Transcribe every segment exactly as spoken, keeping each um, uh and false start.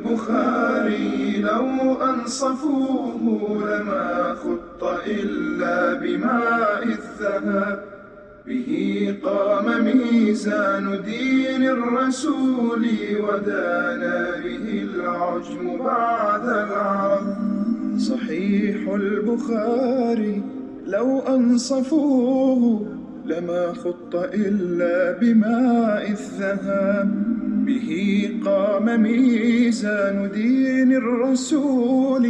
البخاري لو أنصفوه لما خط إلا بماء الذهب. به قام ميزان دين الرسول ودانا به العجم بعد العرب. صحيح البخاري لو أنصفوه لما خط إلا بماء الذهب. به قام ميزان دين الرسول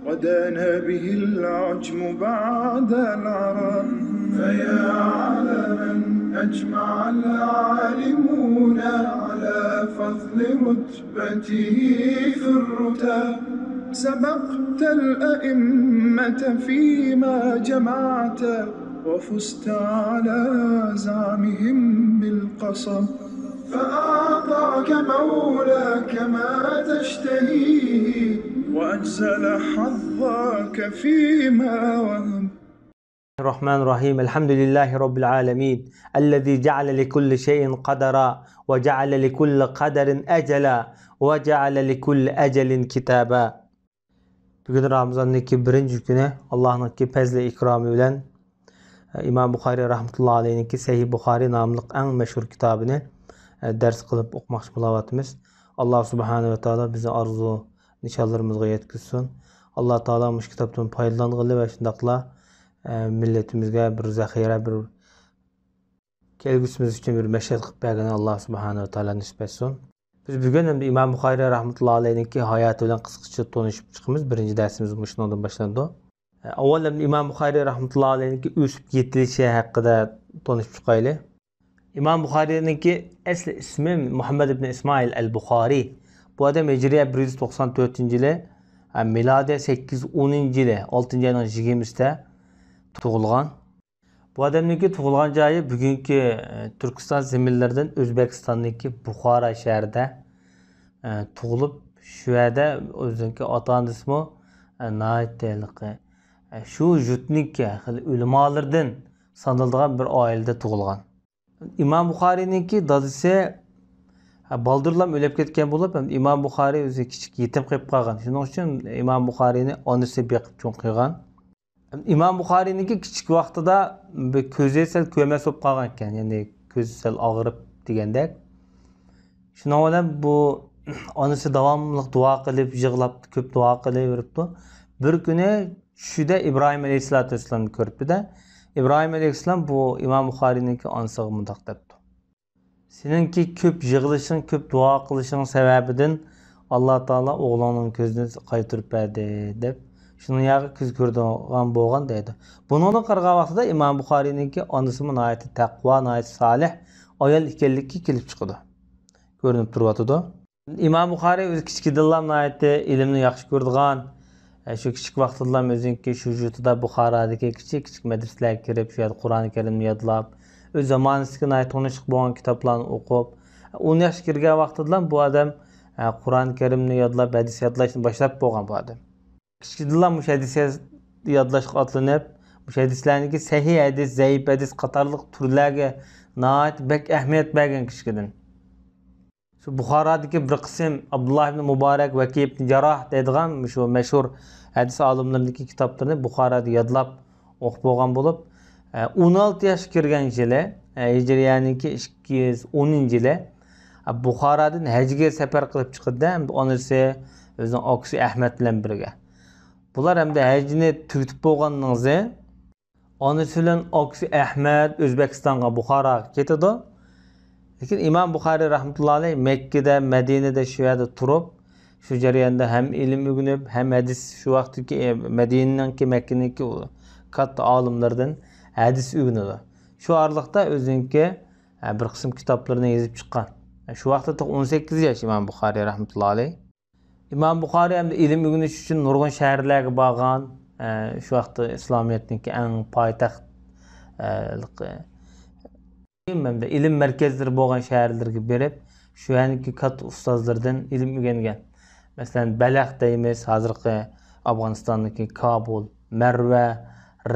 ودانا به العجم بعد العرب. فيا علما أجمع العالمون على فضل رتبته في الرتب. سبقت الأئمة فيما جمعت وفزت على زعمهم بالقصب. فأعطاك مولاك ما تشتهيه وأجزل حظك فيما وهب. الرحمن الرحيم. الحمد لله رب العالمين، الذي جعل لكل شيء قدرا، وجعل لكل قدر أجلا، وجعل لكل أجل كتابا. بۈگۈن رامىزاننىڭكى بىرىنچى كۈنى، ئاللاھنىڭكى پەزلى ئىكرامى بىلەن ئىمام بۇخارىي رەھمەتۇللا ئەلەيھنىڭكى سەھىھ بۇخارىي ناملىق ئەڭ مەشھۇر كىتابىنى دەرس قىلىپ ئوقۇماقچى بولاۋاتىمىز. ئاللا سۇبھانەھۇ ۋە تائالا بىزنى ئارزۇ نىشانلىرىمىزغا يەتكۈزسۇن. ئاللا تائالا مۇشۇ كىتابتىن پايدىلانغىلى ۋە شۇنداقلا مىللىتىمىزگە بىر زەخىرە، بىر كەلگۈسىمىز ئۈچۈن بىر مەشئەل قىلىپ بەرگىنى ئاللا سۇبھانەھۇ ۋە تائالا نېسىپ ئەتسۇن. بىز بۈگۈن ئەمدى ئىمام بۇخارىي رەھمەتۇللا ئەلەيھنىڭكى ھاياتى بىلەن قىسقىچە تونۇشۇپ چىقىمىز. بىرىنچى دەرسىمىز مۇشۇنىڭدىن باشلىنىدۇ. ئاۋۋال ئەمدى ئىمام بۇخارىي رەھمەتۇللا ئەلەيھنىڭكى ئۆسۈپ يېتىلىشى ھەققىدە تونۇشۇپ چىقايلى. ئىمام بۇخارىينىڭكى ئەسلى ئىسمى مۇھەممەد ئىبن ئىسمائىل ئەل بۇخارىي. بۇ ئادەم ھىجرىيە بىر يۈز توقسان تۆتىنچى يىلى، ھە، مىلادىيە سەككىز يۈز ئونىنچى يىلى، ئالتىنچى ئاينىڭ يىگىرمىسىدە تۇغۇلغان. بۇ ئادەمنىڭكى تۇغۇلغان جايى بۈگۈنكى، ئە، تۈركىستان زېمىنلىرىدىن ئۆزبېكىستاندىكى بۇخارا شەھىرىدە، ئە، تۇغۇلۇپ، شۇ يەردە ئۆزىنىڭكى ئاتا-ئانىسىمۇ، ئە، ناھايىتى ھېلىقى، ئە، شۇ يۇرتنىڭكى خېلى ئۆلىمالىرىدىن سانىلىدىغان بىر ئائىلىدە تۇغۇلغان. ئىمام بۇخارىينىڭكى دادىسى، ئە، بالدۇرلام ئۆلۈپ كەتكەن بولۇپ، ھەم ئىمام بۇخارىي ئۆزى كىچىك يېتىم قېلىپ قالغان. شۇنىڭ ئۈچۈن ئىمام بۇخارىينى ئانىسى بېقىپ چوڭ قىلغان. ئىمام بۇخارىينىڭكى كىچىك ۋاقتىدا بىر كۆزى سەل كۆرمەس بولۇپ قالغان ئىكەن، يەنى كۆزى سەل ئاغرىپ دېگەندەك. شۇنىڭ بىلەن بۇ ئانىسى داۋاملىق دۇئا قىلىپ، يىغلاپ، كۆپ دۇئا قىلىۋېرىپتۇ. بىر كۈنى چۈشىدە ئىبراھىم ئەلەيھىسسالاتۇ ۋەسسالامنى كۆرۈپتۇ-دە، ئىبراھىم ئەلەيھىسسالام بۇ ئىمام بۇخارىينىڭكى ئانىسىغا مۇنداق دەپتۇ. سېنىڭكى كۆپ يىغلىشىڭ، كۆپ دۇئا قىلىشىڭ سەۋەبىدىن ئاللا تائالا ئوغلۇڭنىڭ كۆزىنى قايتۇرۇپ بەردى، دەپ، شۇنىڭ ياغى كۆز كۆرىدىغان بولغان دەيدۇ. بۇنىڭدىن قارىغان ۋاقتىدا ئىمام بۇخارىينىڭكى ئانىسىمۇ ناھايىتى تەقۋا، ناھايىتى سالىھ ئايال ئىكەنلىكى كېلىپ چىقىدۇ. كۆرۈنۈپ تۇرۇۋاتىدۇ. ئىمام بۇخارىي ئۆزى كىچىكىدىنلا ناھايىتى ئىلىمنى ياخشى كۆرىدىغان، ئە، شۇ كىچىك ۋاقتىدىلا ئۆزىنىڭكى شۇ يۇرتىدا بۇخارادىكى كىچىك كىچىك مەدرىسىلەرگە كىرىپ، شۇ يەردە قۇرئان كەرىمنى يادلاپ، ئۆز زامانىسىدىكى ناھايىتى تونۇشلۇق بولغان كىتابلارنى ئوقۇپ، ئون ياشقا كىرگەن ۋاقتىدىلا بۇ ئادەم، ئە، قۇرئان كەرىمنى يادلاپ، ھەدىس يادلاشنى باشلاپ بولغان بۇ ئادەم. كىچىكىدىنلا مۇشۇ ھەدىس يادلاشقا ئاتلىنىپ، مۇشۇ ھەدىسلەرنىڭكى سەھىھ ھەدىس، زەئىپ ھەدىس قاتارلىق تۈرلەرگە ناھايىتى بەك ئەھمىيەت بەرگەن كىچىكىدىن. شۇ بۇخارادىكى بىر قىسىم ئابدۇللا ئىبن مۇبارەك، ۋەكىي ئىبن جاراھ دەيدىغان مۇشۇ مەشھۇر ھەدىس ئالىملىرىنىڭكى كىتابلىرىنى بۇخارادىن يادلاپ ئوقۇپ بولغان بولۇپ، ئون ئالتە ياشقا كىرگەن يىلى، ھىجرىيەنىڭكى ئىككى يۈز ئونىنچى يىلى، بۇخارادىن ھەجگە سەپەر قىلىپ چىقىدۇ-دە، ئانىسى، ئۆزىنىڭ ئاكىسى ئەھمەد بىلەن بىرگە. بۇلار ئەمدى ھەجنى تۈگىتىپ بولغاندىن كېيىن، ئانىسى بىلەن ئاكىسى ئەھمەد ئۆزبېكىستانغا، بۇخاراغا كېتىدۇ. لېكىن ئىمام بۇخارىي رەھمەتۇللا ئەلەيھ مەككىدە، مەدىنىدە، شۇ يەردە تۇرۇپ، شۇ جەرياندا ھەم ئىلىم ئۆگىنىپ، ھەم ھەدىس، شۇ ۋاقىتتىكى، ئە، مەدىنىنىڭكى، مەككىنىڭكى كاتتا ئالىملىرىدىن ھەدىس ئۆگىنىدۇ. شۇ ئارىلىقتا ئۆزىنىڭكى، ئە، بىر قىسىم كىتابلىرىنى يېزىپ چىققان. ئە، شۇ ۋاقىتتا تېخى ئون سەككىز ياش ئىمام بۇخارىي رەھمەتۇللا ئەلەيھ. ئىمام بۇخارىي ھەمدە ئىلىم ئۆگىنىش ئۈچۈن نۇرغۇن شەھەرلەرگە بارغان. ئە، شۇ ۋاقىتتا ئىسلامىيەتنىڭكى ئەڭ پايتەخت، ئە، ھەمدە ئىلىم مەركەزلىرى بولغان شەھەرلەرگە بېرىپ، شۇ يەرنىڭكى كاتتا ئۇستازلىرىدىن ئىلىم ئۆگەنگەن. مەسىلەن، بەلخ دەيمىز، ھازىرقى ئافغانىستاندىكى كابۇل، مەرۋە،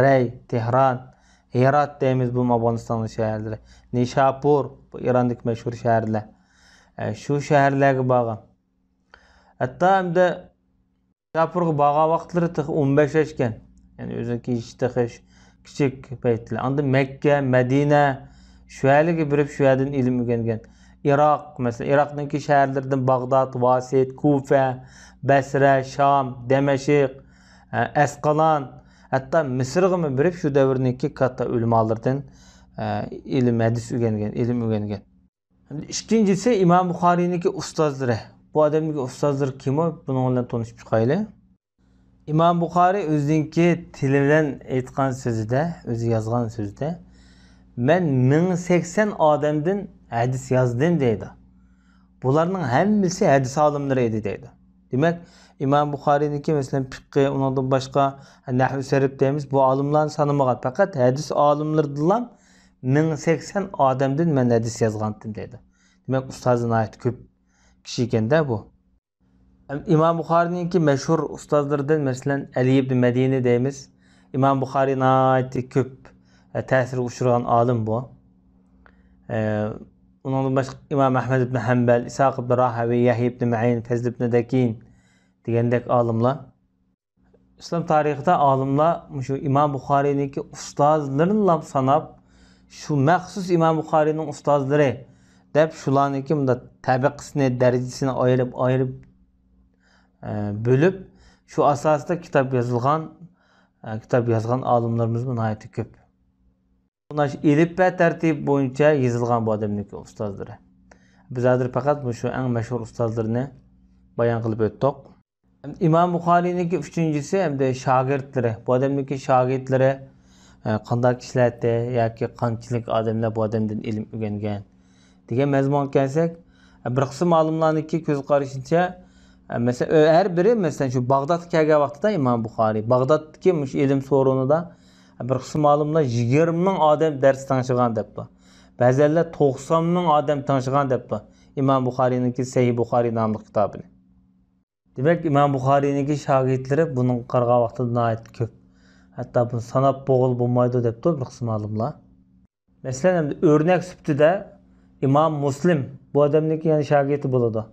رەي، تېھران، ھىرات دەيمىز، بۇمۇ ئافغانىستاننىڭ شەھەرلىرى، نىشاپۇر، بۇ ئىراندىكى مەشھۇر شەھەرلەر. ئە، شۇ شەھەرلەرگە بارغان. ھەتتا ئەمدى شاپۇرغا بارغان ۋاقىتلىرى تېخى ئون بەش ياشكەن. يەنى ئۆزىنىڭكى يېشى تېخى كىچىك پەيتلەر. ئاندىن مەككە، مەدىنە، شۇ يەرلەرگە بېرىپ، شۇ يەردىن ئىلىم ئۆگەنگەن. ئىراق، مەسىلەن، ئىراقنىڭكى شەھەرلىرىدىن باغداد، ۋاسىت، كۇفە، بەسرە، شام، دەمەشق، ئە، ئەسقالان، ھەتتا مىسىرغىمۇ بېرىپ، شۇ دەۋرنىڭكى كاتتا ئۆلىمالىرىدىن، ئە، ئىلىم، ھەدىس ئۆگەنگەن، ئىلىم ئۆگەنگەن. ئىككىنچىسى، ئىمام بۇخارىينىڭكى ئۇستازلىرى. بۇ ئادەمنىڭكى ئۇستازلىرى كىم ئۇ؟ بۇنىڭ بىلەن تونۇشۇپ چىقايلى. ئىمام بۇخارىي ئۆزىنىڭكى تىلى بىلەن ئېيتقان سۆزىدە، ئۆزى يازغان سۆزىدە، «مەن مىڭ سەكسەن ئادەمدىن ھەدىس يازدىم» دەيدۇ. بۇلارنىڭ ھەممىسى ھەدىس ئالىملىرى ئىدى دەيدۇ. دېمەك، ئىمام بۇخارىينىڭكى، مەسىلەن، پىققى، ئۇنىڭدىن باشقا نەھۋ سەرپ دەيمىز، بۇ ئالىملارنى سانىمىغان، پەقەت ھەدىس ئالىملىرىدىنلا مىڭ سەكسەن ئادەمدىن مەن ھەدىس يازغانتىم دەيدۇ. دېمەك، ئۇستازى ناھايىتى كۆپ كىشى ئىكەندە بۇ. ئىمام بۇخارىينىڭكى مەشھۇر ئۇستازلىرىدىن، مەسىلەن، ئەلى ئىبن مەدىنى دەيمىز. ئىمام بۇخارىي ناھايىتى كۆپ، ئە، تەسىرگە ئۇچرىغان ئالىم بۇ. ئە، ئۇنىڭدىن باشقا ئىمام ئەھمەد ئىبن ھەمبەل، ئىسھاق ئىبن راھەۋى، يەھيا ئىبن مەئىن، فەزل ئىبن دەكىن دېگەندەك ئالىملار. ئىسلام تارىخىدا ئالىملار مۇشۇ ئىمام بۇخارىينىڭكى ئۇستازلىرىنىلا ساناپ، شۇ مەخسۇس ئىمام بۇخارىينىڭ ئۇستازلىرى دەپ شۇلارنىڭكى مۇنداق تەبىقىسىنى، دەرىجىسىنى ئايرىپ، ئايرىپ، ئە، بۆلۈپ، شۇ ئاساستا كىتاب يازىلغان، ئە، كىتاب يازغان ئالىملىرىمىزمۇ ناھايىتى كۆپ. مانا شۇ ئېلىپبە تەرتىپى بويىچە يېزىلغان بۇ ئادەمنىڭكى ئۇستازلىرى. بىز ھازىر پەقەت مۇشۇ ئەڭ مەشھۇر ئۇستازلىرىنى بايان قىلىپ ئۆتتۇق. ئىمام بۇخارىينىڭكى ئۈچىنچىسى ئەمدى شاگىرتلىرى. بۇ ئادەمنىڭكى شاگىرتلىرى، ئە، قانداق كىشىلەردى ياكى قانچىلىك ئادەملەر بۇ ئادەمدىن ئىلىم ئۆگەنگەن دېگەن مەزمۇنغا كەلسەك، ئە، بىر قىسىم ئالىملارنىڭكى كۆز قارىشىچە، ئە، مەسىلەن، ئۆ-، ھەر بىرى، مەسىلەن، شۇ باغدادقا كەلگەن ۋاقتىدا ئىمام بۇخارىي، باغدادتىكى مۇشۇ ئىلىم سورۇنىدا، ئە، بىر قىسىم ئالىملار يىگىرمە مىڭ ئادەم دەرس تىڭشىغان دەپتۇ. بەزەنلەر توقسان مىڭ ئادەم تىڭشىغان دەپتۇ ئىمام بۇخارىينىڭكى سەھىھ بۇخارىي ناملىق كىتابىنى. دېمەك، ئىمام بۇخارىينىڭكى شاگىرتلىرى بۇنىڭغا قارىغان ۋاقتىدا ناھايىتى كۆپ. ھەتتا بۇنى ساناپ بولغىلى بولمايدۇ دەپتۇ بىر قىسىم ئالىملار. مەسىلەن، ئەمدى ئۆرنەك سۈپىتىدە ئىمام مۇسلىم، بۇ ئادەمنىڭكى يەنە شاگىرتى بولىدۇ.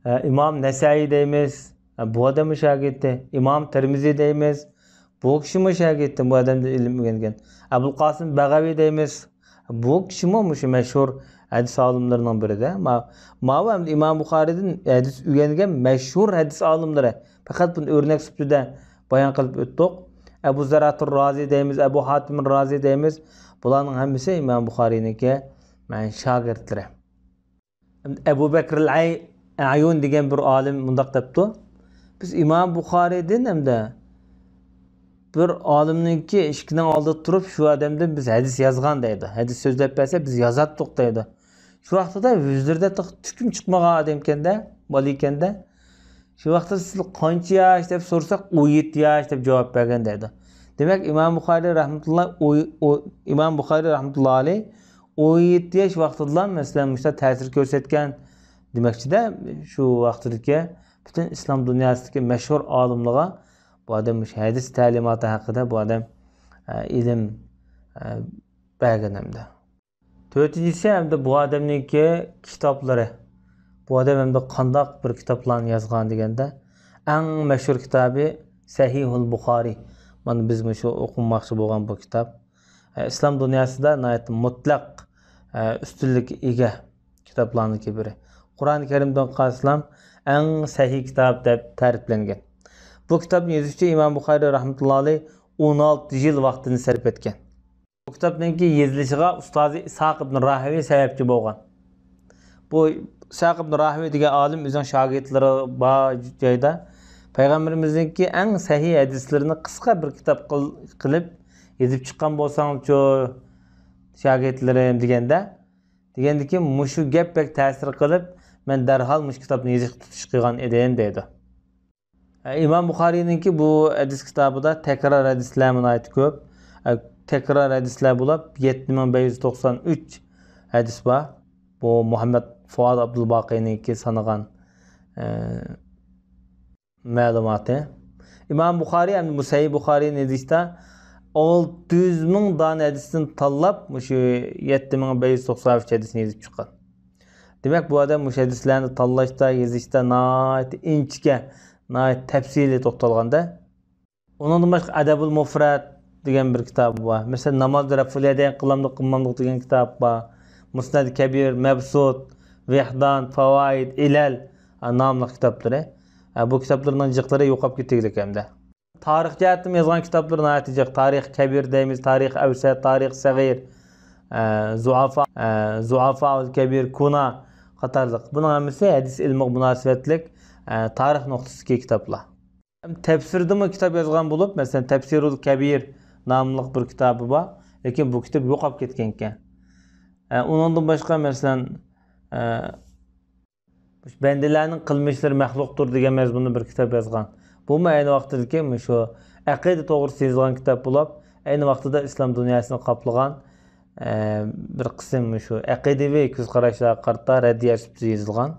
ئە، ئىمام نەسەئىي دەيمىز، ئە، بۇ ئادەممۇ شاگىرتى. ئىمام تىرمىزى دەيمىز، بۇ كىشىمۇ شاگىرتى، بۇ ئادەمدىن ئىلىم ئۆگەنگەن. ئەبۇل قاسىم بەغەۋى دەيمىز، بۇ كىشىمۇ مۇشۇ مەشھۇر ھەدىس ئالىملىرىنىڭ بىرىدە. ما-، ماۋۇ ئەمدى ئىمام بۇخارىيدىن ھەدىس ئۆگەنگەن مەشھۇر ھەدىس ئالىملىرى. پەقەت بۇنى ئۆرنەك سۈپىتىدە بايان قىلىپ ئۆتتۇق. ئەبۇ زۇرئەتۇر رازى دەيمىز، ئەبۇ ھاتىم رازى دەيمىز. بۇلارنىڭ ھەممىسى ئىمام بۇخارىينىڭكى، مەن، شاگىرتلىرى. ئەبۇ بەكرىل ئەي-، ئەيۇن دېگەن بىر ئالىم مۇنداق دەپتۇ: «بىز ئىمام بۇخارىيدىن ھەمدە بىر ئالىمنىڭكى ئىشىكىنىڭ ئالدىدا تۇرۇپ، شۇ ئادەمدىن بىز ھەدىس يازغان» دەيدۇ. «ھەدىس سۆزلەپ بەرسە، بىز يازاتتۇق» دەيدۇ. شۇ ۋاقتىدا ھۆزۈردە تېخى تۈكۈم چىقمىغان ئادەمكەندە، بالا ئىكەندە. شۇ ۋاقتىدا سىز قانچە ياش دەپ سورىساق، «ئون يەتتە ياش» دەپ جاۋاب بەرگەن دەيدۇ. دېمەك، ئىمام بۇخارىي رەھمەتۇللا، ئۇ، ئۇ، ئىمام بۇخارىي رەھمەتۇللا ئەلەيھ ئون يەتتە ياش ۋاقتىدىلا، مەسىلەن، مۇشۇنداق تەسىر كۆرسەتكەن دېمەكچىدە، شۇ ۋاقتىدىكى پۈتۈن ئىسلام دۇنياسىدىكى مەشھۇر ئالىملارغا بۇ ئادەم مۇشۇ ھەدىس تەلىماتى ھەققىدە بۇ ئادەم، ئە، ئىلىم، ئە، بەرگەن ئەمدى. تۆتىنچىسى ئەمدى بۇ ئادەمنىڭكى كىتابلىرى. بۇ ئادەم ئەمدى قانداق بىر كىتابلارنى يازغان دېگەندە، ئەڭ مەشھۇر كىتابى سەھىھۇل بۇخارىي. مانا بىز مۇشۇ ئوقۇماقچى بولغان بۇ كىتاب. ئە، ئىسلام دۇنياسىدا ناھايىتى مۇتلەق، ئە، ئۈستۈنلۈككە ئىگە كىتابلارنىڭكى بىرى. قۇرئان كەرىمدىن قارىسىلام، ئەڭ سەھىھ كىتاب دەپ تەرىپلەنگەن. بۇ كىتابنى يېزىش ئۈچۈن ئىمام بۇخارىي رەھمەتۇللا ئەلەيھ ئون ئالتە يىل ۋاقتىنى سەرپ ئەتكەن. بۇ كىتابنىڭكى يېزىلىشىغا ئۇستازى ئىسھاق ئىبن راھىۋى سەۋەبچى بولغان. بۇ ئىسھاق ئىبن راھىۋى دېگەن ئالىم ئۆزىنىڭ شاگىرتلىرى بار جايدا پەيغەمبىرىمىزنىڭكى ئەڭ سەھىھ ھەدىسلىرىنى قىسقا بىر كىتاب قىل-، قىلىپ يېزىپ چىققان بولساڭچۇ، شاگىرتلىرىم، دېگەندە، دېگەندىكىن، مۇشۇ گەپ بەك تەسىر قىلىپ، مەن دەرھال مۇشۇ كىتابنى يېزىشقا تۇتۇش قىلغان ئىدىم، دەيدۇ. ئىمام بۇخارىينىڭكى بۇ ھەدىس كىتابىدا تەكرار ھەدىسلەر ناھايىتى كۆپ. تەكرار ھەدىسلەر بولۇپ، يەتتە مىڭ بەش يۈز توقسان ئۈچ ھەدىس بار. بۇ مۇھەممەد فۇئاد ئابدۇلباقىينىڭكى سانىغان، ئە، مەلۇماتى. ئىمام بۇخارىي ھەم مۇسەھھىھ بۇخارىينى يېزىشتا ئالتە يۈز مىڭ دانە ھەدىستىن تاللاپ، مۇشۇ يەتتە مىڭ بەش يۈز توقسان ئۈچ ھەدىسنى يېزىپ چىققان. دېمەك، بۇ ئادەم مۇشۇ ھەدىسلەرنى تاللاشتا، يېزىشتا ناھايىتى ئىنچىكە، ناھايىتى تەپسىلىي توختالغاندا. ئۇنىڭدىن باشقا ئەدەبۇل مۇفرەت دېگەن بىر كىتابى بار. مەسىلەن، ناماز رەفئۇل يەدەين قىلامدۇق، قىلمامدۇق دېگەن كىتاب بار. مۇسنەد كەبىر، مەبسۇت، ۋىھدان، فاۋائىد، ئىلەل، ئە، ناملىق كىتابلىرى. ئە، بۇ كىتابلىرىنىڭ جىقلىرى يوقاپ كېتىگلىك ئەمدى. تارىخ جەھەتتىن يازغان كىتابلىرى ناھايىتى جىق. تارىخ كەبىر دەيمىز، تارىخ ئەۋسەت، تارىخ سەغىر، ئە، زۇئافا، ئە، زۇئافائۇل كەبىر، كۇنا قاتارلىق. بۇنىڭ ھەممىسى ھەدىس ئىلمىغا مۇناسىۋەتلىك، ئە، تارىخ نۇقتىسىدىكى كىتابلار. تەپسىردىمۇ كىتاب يازغان بولۇپ، مەسىلەن، تەپسىرۇل كەبىر ناملىق بىر كىتابى بار. لېكىن بۇ كىتاب يوقاپ كەتكەنىكەن. ئە، ئۇنىڭدىن باشقا، مەسىلەن، ئە، بەندىلەرنىڭ قىلمىشلىرى مەخلۇقتۇر دېگەن مەزمۇندا بىر كىتاب يازغان. بۇمۇ ئەينى ۋاقتىدىكى مۇشۇ ئەقىدە توغرىسىدا يېزىلغان كىتاب بولۇپ، ئەينى ۋاقتىدا ئىسلام دۇنياسىنى قاپلىغان، ئە، بىر قىسىم مۇشۇ ئەقىدىۋى كۆز قاراشلارغا قارىتا رەددىيە سۈپىتىدە يېزىلغان.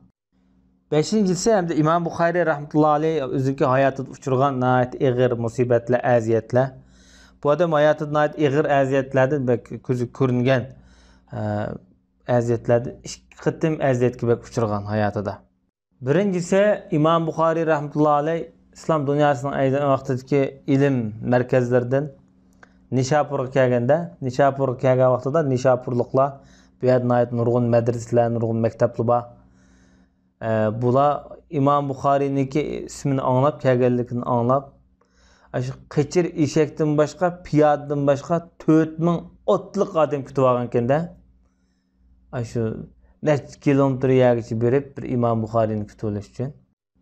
بەشىنچىسى، ھەمدە ئىمام بۇخارىي رەھمەتۇللا ئەلەيھ ئۆزىنىڭكى ھاياتىدا ئۇچرىغان ناھايىتى ئېغىر مۇسىبەتلەر، ئەزىيەتلەر. بۇ ئادەم ھاياتىدا ناھايىتى ئېغىر ئەزىيەتلەردىن بەك كۆزى كۆرۈنگەن، ئە، ئەزىيەتلەردىن ئىككى قېتىم ئەزىيەتكە بەك ئۇچرىغان ھاياتىدا. بىرىنچىسى، ئىمام بۇخارىي رەھمەتۇللا ئەلەيھ ئىسلام دۇنياسىنىڭ ئەينى ۋاقتىدىكى ئىلىم مەركەزلىرىدىن نىشاپۇرغا كەلگەندە، نىشاپۇرغا كەلگەن ۋاقتىدا نىشاپۇرلۇقلار بۇ يەردە ناھايىتى نۇرغۇن مەدرىسىلەر، نۇرغۇن مەكتەپلەر بار. ئە، بۇلار ئىمام بۇخارىينىڭكى ئىسمىنى ئاڭلاپ، كەلگەنلىكىنى ئاڭلاپ، ئاشۇ قېچىر ئېشەكتىن باشقا، پىيادىدىن باشقا تۆت مىڭ ئاتلىق ئادەم كۈتۈۋالغانىكەن-دە. ئاشۇ نەچچە كىلومېتىر يەرگىچە بېرىپ، بىر ئىمام بۇخارىينى كۈتۈۋېلىش ئۈچۈن.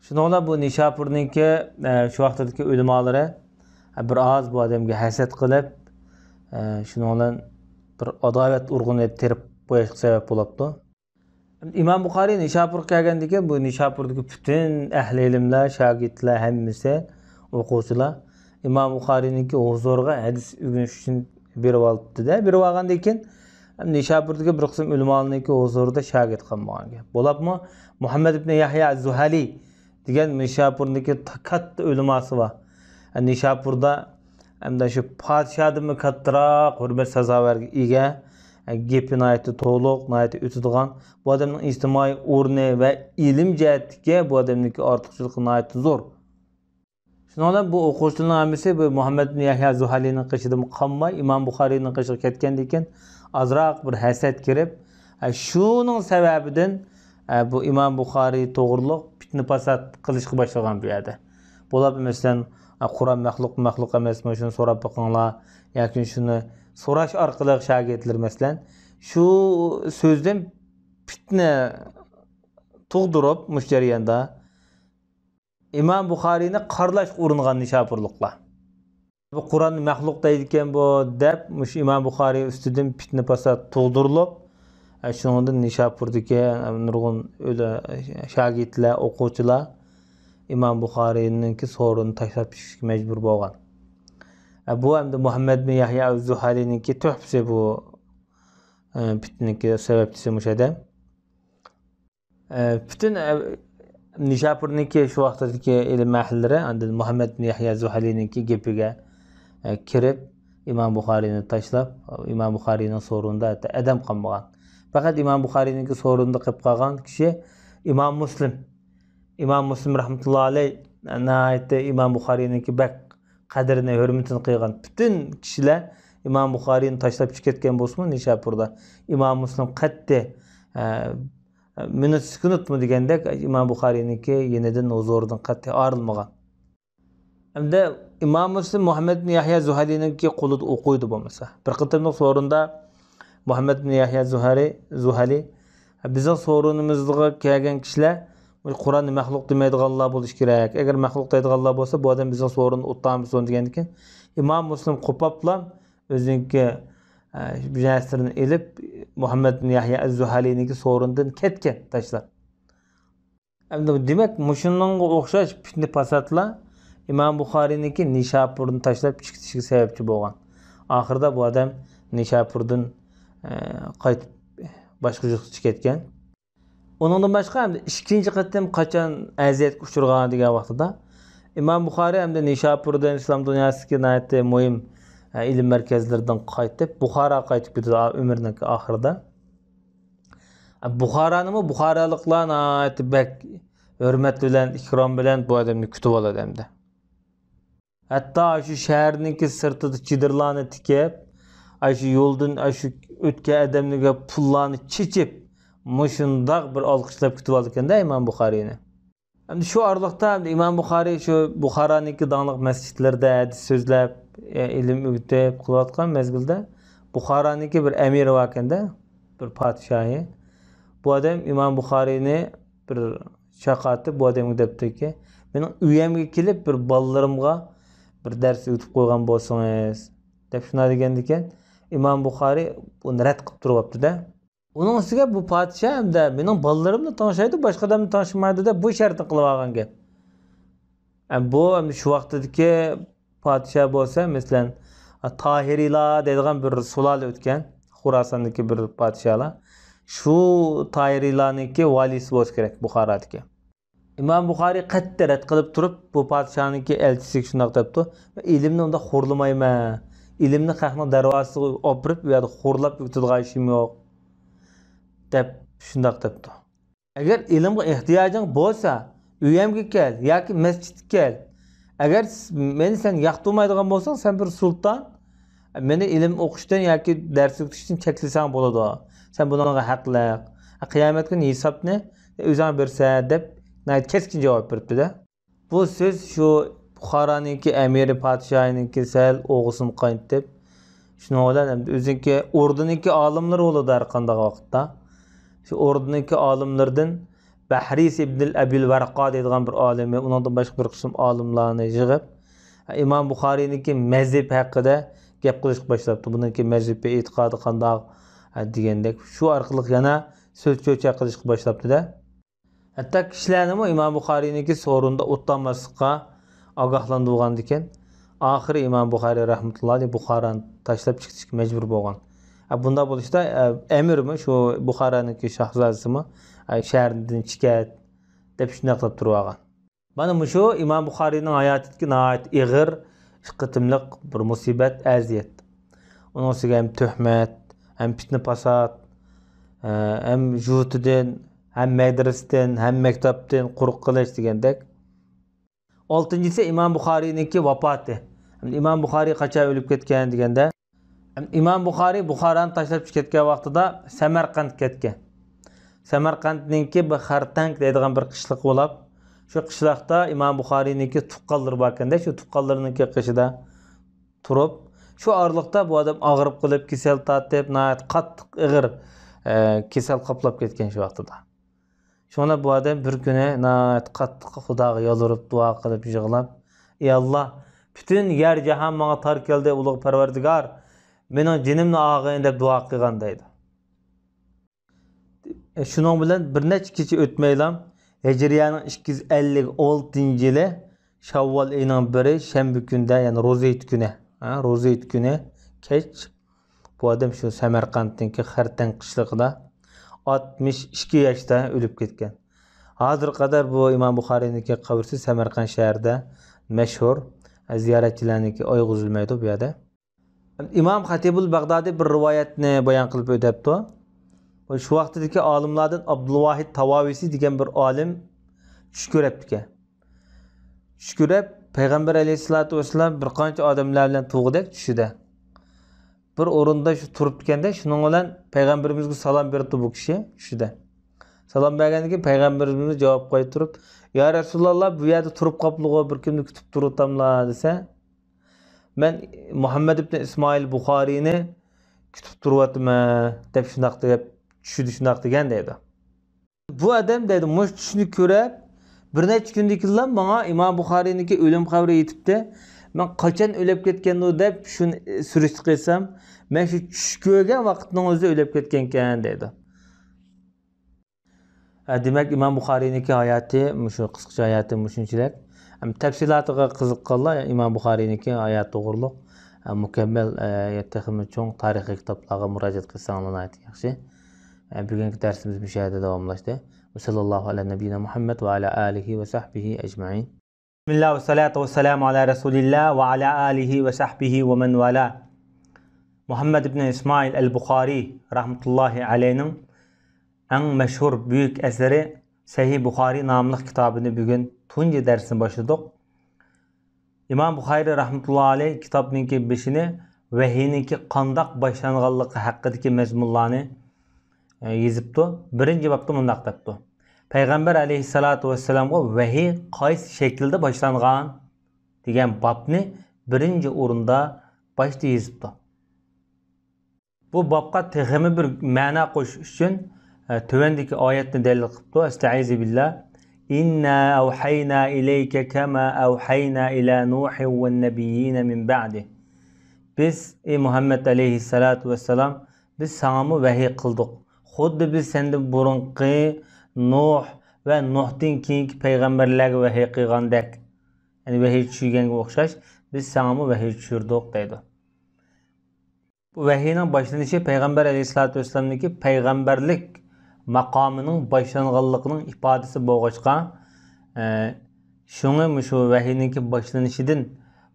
شۇنىڭ بىلەن بۇ نىشاپۇرنىڭكى، ئە، شۇ ۋاقتىدىكى ئۆلىمالىرى، ئە، بىر ئاز بۇ ئادەمگە ھەسەت قىلىپ، ئە، شۇنىڭ بىلەن بىر ئاداۋەت ئۇرغۇنى تېرىپ قويۇشقا سەۋەب بولاپتۇ. ئىمام بۇخارىي نىشاپۇرغا كەلگەندىن كېيىن، بۇ نىشاپۇردىكى پۈتۈن ئەھلى ئىلىملەر، شاگىرتلەر، ھەممىسى، ئوقۇغۇچىلار ئىمام بۇخارىينىڭكى ھۇزۇرىغا ھەدىس ئۆگىنىش ئۈچۈن بېرىۋالىپتۇ-دە. بېرىۋالغاندىن كېيىن، نىشاپۇردىكى بىر قىسىم ئۆلىمالارنىڭكى ھۇزۇرىدا شاگىرت قالمىغان گەپ. بولۇپمۇ مۇھەممەد ئىبن يەھيا زۇھەلى دېگەن نىشاپۇردىكى تا-، كاتتا ئۆلىماسى بار. نىشاپۇردا ھەمدە شۇ پادىشاھدىنمۇ كاتتىراق ھۆرمەت سازاۋەرگە ئىگە، گېپى ناھايىتى تولۇق، ناھايىتى ئۆتىدىغان. بۇ ئادەمنىڭ ئىجتىمائىي ئورنى ۋە ئىلىم جەھەتتىكى بۇ ئادەمنىڭكى ئارتۇقچىلىقى ناھايىتى زور. شۇنىڭ بىلەن بۇ ئوقۇغۇچىلارنىڭ ھەممىسى بۇ مۇھەممەد ئىبن يەھيا زۇھەلىنىڭ قېشىدىمۇ قالماي، ئىمام بۇخارىينىڭ قېشىغا كەتكەندىن كېيىن، ئازراق بىر ھەسەت كىرىپ، ئە، شۇنىڭ سەۋەبىدىن، ئە، بۇ ئىمام بۇخارىي توغرۇلۇق پىتنە-پاسات قىلىشقا باشلىغان بۇ يەردە. بولۇپ، مەسىلەن، ئە، قۇرئان مەخلۇق، مەخلۇق ئەمەسمۇ، شۇنى سوراپ بېقىڭلار، ياكى شۇنى سوراش ئارقىلىق شاگىرتلىرى، مەسىلەن، شۇ سۆزدىن پىتنە تۇغدۇرۇپ، مۇشۇ جەرياندا ئىمام بۇخارىينى قارىلاشقا ئۇرۇنغان نىشاپۇرلۇقلار. بۇ قۇرئاننى مەخلۇق دەيدىكەن بۇ، دەپ، مۇشۇ ئىمام بۇخارىي ئۈستىدىن پىتنە-پاسات تۇغدۇرۇلۇپ، ئە، شۇنىڭدىن نىشاپۇردىكى، ئە، نۇرغۇن ئۆلە-، شاگىرتلار، ئوقۇغۇچىلار ئىمام بۇخارىينىڭكى سورۇنىنى تاشلاپ چىقىشقا مەجبۇر بولغان. ئە، بۇ ئەمدى مۇھەممەد بىن يەھيا ئەز-زۇھەلىنىڭكى تۆھپىسى بۇ، ئە، پىتنىنىڭكى سەۋەبچىسى مۇشۇ ئادەم. ئە، پۈتۈن، ئە، نىشاپۇرنىڭكى شۇ ۋاقىتتىكى ئىلىم ئەھلىلىرى ئاندىن مۇھەممەد بىن يەھيا زۇھەلىنىڭكى گېپىگە، ئە، كىرىپ، ئىمام بۇخارىينى تاشلاپ، ئىمام بۇخارىينىڭ سورۇنىدا ھەتتا ئادەم قالمىغان. پەقەت ئىمام بۇخارىينىڭكى سورۇنىدا قېلىپ قالغان كىشى ئىمام مۇسلىم. ئىمام مۇسلىم رەھمەتۇللا ئەلەي ناھايىتى ئىمام بۇخارىينىڭكى بەك قەدرىنى، ھۆرمىتىنى قىلغان. پۈتۈن كىشىلەر ئىمام بۇخارىينى تاشلاپ چىقىپ كەتكەن بولسىمۇ، نىشاپۇردا ئىمام مۇسلىم قەتئىي، ئە، مىنۇت سۈكۈنۇتمۇ دېگەندەك، ئىمام بۇخارىينىڭكى يېنىدىن، ھۇزۇرىدىن قەتئىي ئايرىلمىغان. ئەمدى ئىمام مۇسلىم مۇھەممەد بىن يەھيا زۇھەلىنىڭكى قولىدا ئوقۇيدۇ بولمىسا. بىر قېتىملىق سورۇندا مۇھەممەد بىن يەھيا زۇھەرى، زۇھەلى، بىزنىڭ سورۇنىمىزغا كەلگەن كىشىلەر قۇرئاننى مەخلۇق دېمەيدىغانلار بولۇشى كېرەك. ئەگەر مەخلۇق دەيدىغانلار بولسا، بۇ ئادەم بىزنىڭ سورۇندا ئولتۇرالمىسۇن دېگەندىكىن، ئىمام مۇسلىم قوپاپلا ئۆزىنىڭكى، ئە، بىر نەرسىلىرىنى ئېلىپ، مۇھەممەد بىن يەھيا ئەز-زۇھەلىنىڭكى سورۇنىدىن كەتكەن، تاشلاپ. ئەمدى دېمەك، مۇشۇنىڭغا ئوخشاش پىتنە-پاساتلار ئىمام بۇخارىينىڭكى نىشاپۇرنى تاشلاپ چىقىشىغا سەۋەبچى بولغان. ئاخىرىدا بۇ ئادەم نىشاپۇردىن، ئە، قايتىپ باشقا يۇرتقا چىقىپ كەتكەن. ئۇنىڭدىن باشقا، ئەمدى ئىككىنچى قېتىم قاچان ئەزىيەتكە ئۇچرىغان دېگەن ۋاقتىدا، ئىمام بۇخارىي ئەمدى نىشاپۇردىن، ئىسلام دۇنياسىدىكى ناھايىتى مۇھىم، ئە، ئىلىم مەركەزلىرىدىن قايتىپ، بۇخاراغا قايتىپ كېتىدۇ ئۆمرىنىڭ ئاخىرىدا. بۇخارانىمۇ بۇخارالىقلار ناھايىتى بەك ھۆرمەت بىلەن، ئىكرام بىلەن بۇ ئادەمنى كۈتۈۋالىدۇ ئەمدى. ھەتتا شۇ شەھەرنىڭكى سىرتىدا چېدىرلارنى تىكىپ، ئاشۇ يولدىن ئاشۇ ئۆتكەن ئادەملەرگە پۇللارنى چېچىپ، مۇشۇنداق بىر ئالقىشلاپ كۈتۈۋالىدىكەن-دە ئىمام بۇخارىينى. ئەمدى شۇ ئارىلىقتا ئەمدى ئىمام بۇخارىي شۇ بۇخارانىڭكى داڭلىق مەسچىتلىرىدە ھەدىس سۆزلەپ، ئە، ئىلىم ئۆگىتىپ قىلىۋاتقان مەزگىلدە بۇخارانىڭكى بىر ئەمىرى باركەن-دە، بىر پادىشاھى. بۇ ئادەم ئىمام بۇخارىينى بىر چاقىرتىپ، بۇ ئادەمگە دەپتۇكى، مېنىڭ ئۆيەمگە كېلىپ بىر بالىلىرىمغا بىر دەرس ئۆگىتىپ قويغان بولسىڭىز، دەپ شۇنداق دېگەندىكىن، ئىمام بۇخارىي بۇنى رەت قىلىپ تۇرۇۋاپتۇ-دە. ئۇنىڭ ئۈستىگە بۇ پادىشاھ ھەمدە مېنىڭ بالىلىرىملا تاڭشايدۇ، باشقا ئادەملا تاڭشىمايدۇ دەپ بۇ شەرتنى قىلىۋالغان گەپ. ئە، بۇ ئەمدى شۇ ۋاقتىدىكى پادىشاھ بولسا، مەسىلەن، تاھىرىيلار دەيدىغان بىر سۇلالە ئۆتكەن، خوراساندىكى بىر پادىشاھلار. شۇ تاھىرىيلارنىڭكى ۋالىيسى بولسا كېرەك بۇخارادىكى. ئىمام بۇخارىي قەتئىي رەت قىلىپ تۇرۇپ، بۇ پادىشاھنىڭكى ئەلچىسىگە شۇنداق دەپتۇ، ئىلىمنى ئۇنداق خورلىمايمەن، ئىلىمنى خەقنىڭ دەرۋازىسىغا ئاپىرىپ، ئۇ يەردە خورلاپ ئۆگىتىدىغان ئىشىم يوق، دەپ شۇنداق دەپتۇ. ئەگەر ئىلىمغا ئېھتىياجىڭ بولسا، ئۆيەمگە كەل ياكى مەسچىتكە كەل. ئەگەر س-، مېنى سەن ياقتۇرمايدىغان بولساڭ، سەن بىر سۇلتان، مېنى ئىلىم ئوقۇشتىن ياكى دەرس ئۆگىتىشتىن چەكلىسەڭ بولىدۇ. سەن بۇنىڭغا ھەقلىق. قىيامەت كۈنى ھېسابنى ئۆزۈڭ بېرىسەن، دەپ ناھايىتى كەسكىن جاۋاب بېرىپتۇ-دە. بۇ سۆز شۇ بۇخارانىڭكى ئەمىرى پادىشاھىنىڭكى سەل ئوغىسىنى قاينىتىپ، شۇنىڭ بىلەن ئەمدى ئۆزىنىڭكى ئوردىنىڭكى ئالىملىرى بولىدۇ ھەر قانداق ۋاقىتتا. شۇ ئوردىنىڭكى ئالىملىرىدىن بەھرىس ئىبنىل ئەبىل ۋەرقا دەيدىغان بىر ئالىمى، ئۇنىڭدىن باشقا بىر قىسىم ئالىملارنى يىغىپ، ئىمام بۇخارىينىڭكى مەزھىپى ھەققىدە گەپ قىلىشقا باشلاپتۇ. بۇنىڭكى مەزھىپى، ئېتىقادى قانداق، دېگەندەك. شۇ ئارقىلىق يەنە سۆز چۆچەك قىلىشقا باشلاپتۇ-دە. ھەتتا كىشىلەرنىمۇ ئىمام بۇخارىينىڭكى سورۇندا ئولتۇرماسلىققا ئاگاھلاندۇرغاندىكىن، ئاخىرى ئىمام بۇخارىي رەھمەتۇللا ئەلەيھ بۇخارانى تاشلاپ چىقىشقا مەجبۇر بولغان. ئە، بۇنداق بولۇشتا، ئە، ئەمىرمۇ، شۇ بۇخارانىڭكى شاھزادىسىمۇ، ئە، شەھەردىن چىقەت دەپ شۇنداق قىلىپ تۇرۇۋالغان. مانا مۇشۇ ئىمام بۇخارىينىڭ ھاياتىدىكى ناھايىتى ئېغىر ئىككى قېتىملىق بىر مۇسىبەت، ئەزىيەت. ئۇنىڭ ئۈستىگە ھەم تۆھمەت، ھەم پىتنە-پاسات، ئە، ھەم يۇرتىدىن، ھەم مەدرىسىدىن، ھەم مەكتەپتىن قۇرۇق قېلىش دېگەندەك. ئالتىنچىسى ئىمام بۇخارىينىڭكى ۋاپاتى. ئىمام بۇخارىي قاچان ئۆلۈپ كەتكەن دېگەندە، ئىمام بۇخارىي بۇخارانى تاشلاپ چىقىپ كەتكەن ۋاقتىدا سەمەرقەنتكە كەتكەن. سەمەرقەنتنىڭكى بىر خەرتەڭك دەيدىغان بىر قىشلىقى بولۇپ، شۇ قىشلاقتا ئىمام بۇخارىينىڭكى تۇغقانلىرى باركەندە، شۇ تۇغقانلىرىنىڭكى قېشىدا تۇرۇپ، شۇ ئارىلىقتا بۇ ئادەم ئاغرىپ قېلىپ، كېسەل تارتىپ، ناھايىتى قاتتىق ئېغىر، ئە، كېسەل قاپلاپ كەتكەن شۇ ۋاقتىدا. شۇڭا بۇ ئادەم بىر كۈنى ناھايىتى قاتتىق خۇداغا يالۋۇرۇپ، دۇئا قىلىپ، يىغلاپ، «ئى ئاللا، پۈتۈن يەر جاھان ماڭا تار كەلدى، ئۇلۇغ پەرۋەردىگار، مېنىڭ جېنىمنى ئالغىن» دەپ دۇئا قىلغان دەيدۇ. شۇنىڭ بىلەن بىر نەچچە كېچە ئۆتمەيلا، ھىجرىيەنىڭ ئىككى يۈز ئەللىك ئالتىنچى يىلى شاۋۋال ئېيىنىڭ بىرى شەنبە كۈندە، يەنى روزا ھېيت كۈنى، ھە، روزا ھېيت كۈنى كەچ بۇ ئادەم شۇ سەمەرقەنتنىڭكى خەرتەڭ قىشلىقىدا ئاتمىش ئىككى ياشتا ئۆلۈپ كەتكەن. ھازىرغا قەدەر بۇ ئىمام بۇخارىينىڭكى قەبرىسى سەمەرقەنت شەھىرىدە مەشھۇر، زىيارەتچىلەرنىڭكى ئايىغى ئۈزۈلمەيدۇ بۇ يەردە. ئىمام خەتىبۇل بەغدادىي بىر رىۋايەتنى بايان قىلىپ ئۆتەپتۇ. شۇ ۋاقتىدىكى ئالىملاردىن ئابدۇلۋاھىد تاۋاۋىسى دېگەن بىر ئالىم چۈش كۆرەپتىكەن. چۈش كۆرۈپ، پەيغەمبەر ئەلەيھىسسالاتۇ ۋەسسالام بىر قانچە ئادەملەر بىلەن تۇرغۇدەك چۈشىدە. بىر ئورۇندا شۇ تۇرۇپتىكەندە، شۇنىڭ بىلەن پەيغەمبىرىمىزگە سالام بېرىپتۇ بۇ كىشى چۈشىدە. سالام بەرگەندىن كېيىن پەيغەمبىرىمىز جاۋاب قايتۇرۇپ، «يا رەسۇلاللا، بۇ يەردە تۇرۇپ قاپلىغۇ، بىر كىمنى كۈتۈپ تۇرۇۋاتاملا» دېسە، «مەن مۇھەممەد ئىبنى ئىسمائىل بۇخارىينى كۈتۈپ تۇرۇۋاتىمەن» دەپ شۇنداق دەپ چۈشىدە شۇنداق دېگەن دەيدۇ. بۇ ئادەم دەيدۇ، مۇشۇ چۈشنى كۆرۈپ، بىر نەچچە كۈندىن كېيىنلا ماڭا ئىمام بۇخارىينىڭكى ئۆلۈم خەۋىرى يېتىپتۇ. مەن قاچان ئۆلۈپ كەتكەندۇ دەپ شۇنى سۈرۈشتە قىلسام، مەن شۇ چۈش كۆرگەن ۋاقىتنىڭ ئۆزىدە ئۆلۈپ كەتكەنكەن دەيدۇ. ھە، دېمەك، ئىمام بۇخارىينىڭكى ھاياتى مۇشۇ، قىسقىچە ھاياتى مۇشۇنچىلىك. ھەم تەپسىلاتىغا قىزىققانلار ئىمام بۇخارىينىڭكى ھاياتى توغرۇلۇق، ھە، مۇكەممەل، ھە، تېخىمۇ چوڭ تارىخىي كىتابلارغا مۇراجىئەت قىلساڭلار ناھايىتى ياخشى. ھە، بۈگۈنكى دەرسىمىز مۇشۇ يەردە داۋاملاشتى. ۋەسەللاللاھۇ ئەلە نەبىييىنا مۇھەممەد ۋە ئەلە ئالىھى ۋە سەھبىھى ئەجمەئىن. بىسمىللا ۋەسسالاتۇ ۋەسسالامۇ ئالا رەسۇلىللا ۋە ئالا ئالىھى ۋە سەھبىھى ۋە مەن ۋالا. مۇھەممەد ئىبنى ئىسمائىل ئەل بۇخارىي رەھمەتۇللاھى ئەلەيھنىڭ ئەڭ مەشھۇر بۈيۈك ئەسىرى سەھىھ بۇخارىي ناملىق كىتابىنى بۈگۈن تۇنجى دەرسنى باشلىدۇق. ئىمام بۇخارىي رەھمەتۇللاھى ئەلەيھ كىتابنىڭكى بېشىنى ۋەھىينىڭكى قانداق باشلانغانلىقى ھەققىدىكى مەزمۇنلارنى، ئە، يېزىپتۇ. بىرىنچى بابتا مۇنداق دەپتۇ: پەيغەمبەر ئەلەيھىسسالاتۇ ۋەسسالامغا ۋەھىي قايسى شەكىلدە باشلانغان؟ دېگەن بابنى بىرىنچى ئورۇندا باشتا يېزىپتۇ. بۇ بابقا تېخىمۇ بىر مەنە قوشۇش ئۈچۈن، ئە، تۆۋەندىكى ئايەتنى دەلىل قىپتۇ. ئەستەئىزۇ بىللا. «إنا أوحينا إليك كما أوحينا إلى نوح والنبيين من بعده». بىز، ئى مۇھەممەد ئەلەيھىسسالاتۇ ۋەسسالام، بىز ساڭىمۇ ۋەھىي قىلدۇق. خۇددى بىز سەندىن بۇرۇنقى نۇھ ۋە نۇھتىن كېيىنكى پەيغەمبەرلەرگە ۋەھىي قىلغاندەك، يەنى ۋەھىي چۈشۈرگەنگە ئوخشاش، بىز ساڭىمۇ ۋەھىي چۈشۈردۇق دەيدۇ. بۇ ۋەھىينىڭ باشلىنىشى پەيغەمبەر ئەلەيھىسسالاتۇ ۋەسسالامنىڭكى پەيغەمبەرلىك ماقامىنىڭ باشلانغانلىقىنىڭ ئىپادىسى بولغاچقا، ئە، شۇڭا مۇشۇ ۋەھىينىڭكى باشلىنىشىدىن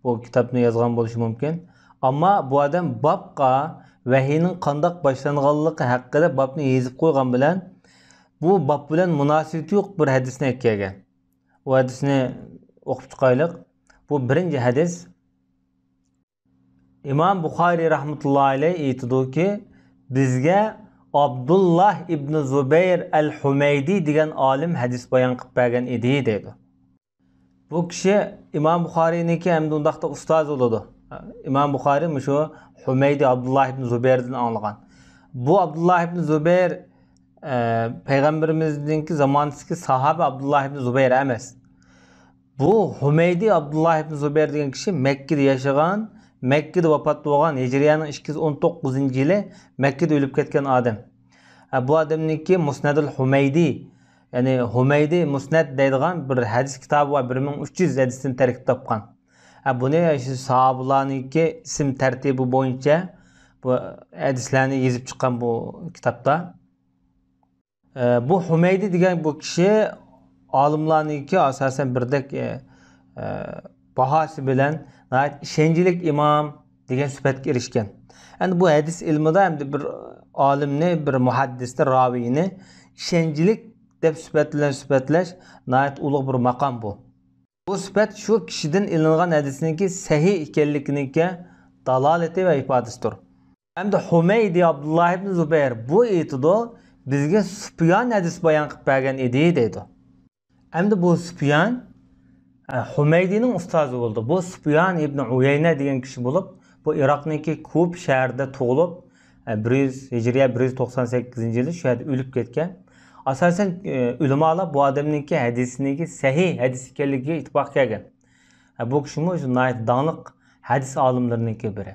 بۇ كىتابنى يازغان بولۇشى مۇمكىن. ئەمما بۇ ئادەم بابقا ۋەھىينىڭ قانداق باشلانغانلىقى ھەققىدە بابنى يېزىپ قويغان بىلەن، بۇ باب بىلەن مۇناسىۋىتى يوق بىر ھەدىسنى ئەكەلگەن. ئۇ ھەدىسنى ئوقۇپ چىقايلىق. بۇ بىرىنچى ھەدىس. ئىمام بۇخارىي رەھمەتۇللاھى ئەلەيھ ئېيتىدۇكى، بىزگە ئابدۇللاھ ئىبنى زۇبەير ئەل ھۇمەيدى دېگەن ئالىم ھەدىس بايان قىلىپ بەرگەن ئىدى، دەيدۇ. بۇ كىشى ئىمام بۇخارىينىڭكى ھەمدە ئۇنداقتا ئۇستازى بولىدۇ. ئىمام بۇخارىي مۇشۇ ھۇمەيدى ئابدۇللاھ ئىبنى زۇبەيردىن ئاڭلىغان. بۇ ئابدۇللاھ ئىبنى زۇبەير، ئە، پەيغەمبىرىمىزنىڭكى زامانىسىدىكى ساھابە ئابدۇللاھ ئىبنى زۇبەير ئەمەس. بۇ ھۇمەيدى ئابدۇللاھ ئىبنى زۇبەير دېگەن كىشى مەككىدە ياشىغان، مەككىدە ۋاپات بولغان، ھىجرىيەنىڭ ئىككى يۈز ئون توققۇزىنچى يىلى مەككىدە ئۆلۈپ كەتكەن ئادەم. ئە، بۇ ئادەمنىڭكى مۇسنەدۇل ھۇمەيدى، يەنى ھۇمەيدى مۇسنەد دەيدىغان بىر ھەدىس كىتابى بار، بىر مىڭ ئۈچ يۈز ھەدىستىن تەركىب تاپقان. ئە، بۇنى شۇ ساھابىلارنىڭكى ئىسىم تەرتىپى بويىچە بۇ ھەدىسلەرنى يېزىپ چىققان بۇ كىتابتا. ئە، بۇ ھۇمەيدى دېگەن بۇ كىشى ئالىملارنىڭكى ئاساسەن بىردەك، ئە، ئە، باھاسى بىلەن ناھايىتى ئىشەنچلىك ئىمام دېگەن سۈپەتكە ئېرىشكەن. ئەمدى بۇ ھەدىس ئىلمىدا ئەمدى بىر ئالىمنى، بىر مۇھەددىسنى، راۋىينى ئىشەنچلىك دەپ سۈپەت بىلەن سۈپەتلەش ناھايىتى ئۇلۇغ بىر ماقام بۇ. بۇ سۈپەت شۇ كىشىدىن ئېلىنغان ھەدىسنىڭكى سەھىھ ئىكەنلىكىنىڭكى دالالىتى ۋە ئىپادىسىدۇر. ئەمدى ھۇمەيدى ئابدۇللاھ ئىبنى زۇبەير بۇ ئېيتىدۇ، بىزگە سۇپيان ھەدىس بايان قىلىپ بەرگەن ئىدى، دەيدۇ. ئەمدى بۇ سۇپيان، ئە، ھۇمەيدىنىڭ ئۇستازى بولدى. بۇ سۇپيان ئىبنى ئۇيەينە دېگەن كىشى بولۇپ، بۇ ئىراقنىڭكى كۇفا شەھىرىدە تۇغۇلۇپ، ئە، بىر يۈز، ھىجرىيە بىر يۈز توقسان سەككىزىنچى يىلى شۇ يەردە ئۆلۈپ كەتكەن. ئاساسەن، ئە، ئۆلىمالار بۇ ئادەمنىڭكى ھەدىسىنىڭكى سەھىھ ھەدىس ئىكەنلىكىگە ئىتتىپاق كەلگەن. ئە، بۇ كىشىمۇ شۇ ناھايىتى داڭلىق ھەدىس ئالىملىرىنىڭكى بىرى.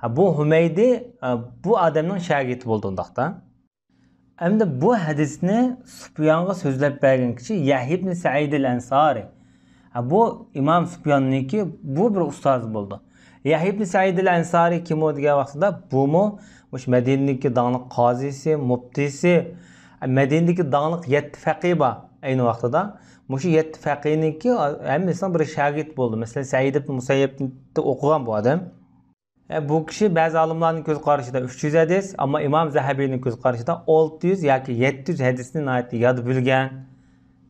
ئە، بۇ ھۇمەيدى، ئە، بۇ ئادەمنىڭ شاگىرتى بولدى ئۇنداقتا. ئەمدى بۇ ھەدىسنى سۇپيانغا سۆزلەپ بەرگەن كىشى يەھيا ئىبنى سەئىدىل ئەنسارى. ھە، بۇ ئىمام سۇپياننىڭكى بۇ بىر ئۇستازى بولدى. يەھيا ئىبنى سەئىدىل ئەنسارى كىم ئۇ دېگەن ۋاقتىدا، بۇمۇ مۇشۇ مەدىنىدىكى داڭلىق قازىسى، مۇپتىسى، مەدىنىدىكى داڭلىق يەتتە فەقىھ بار ئەينى ۋاقتىدا. مۇشۇ يەتتە فەقىھنىڭكى ھەممىسىنىڭ بىر شاگىرتى بولدى. مەسىلەن، سەئىد ئىبنى مۇسەييەبتە ئوقۇغان بۇ ئادەم. ئە، بۇ كىشى بەزى ئالىملارنىڭ كۆز قارىشىدا ئۈچ يۈز ھەدىس، ئەمما ئىمام زەھەبىنىڭ كۆز قارىشىدا ئالتە يۈز ياكى يەتتە يۈز ھەدىسنى ناھايىتى ياد بىلگەن،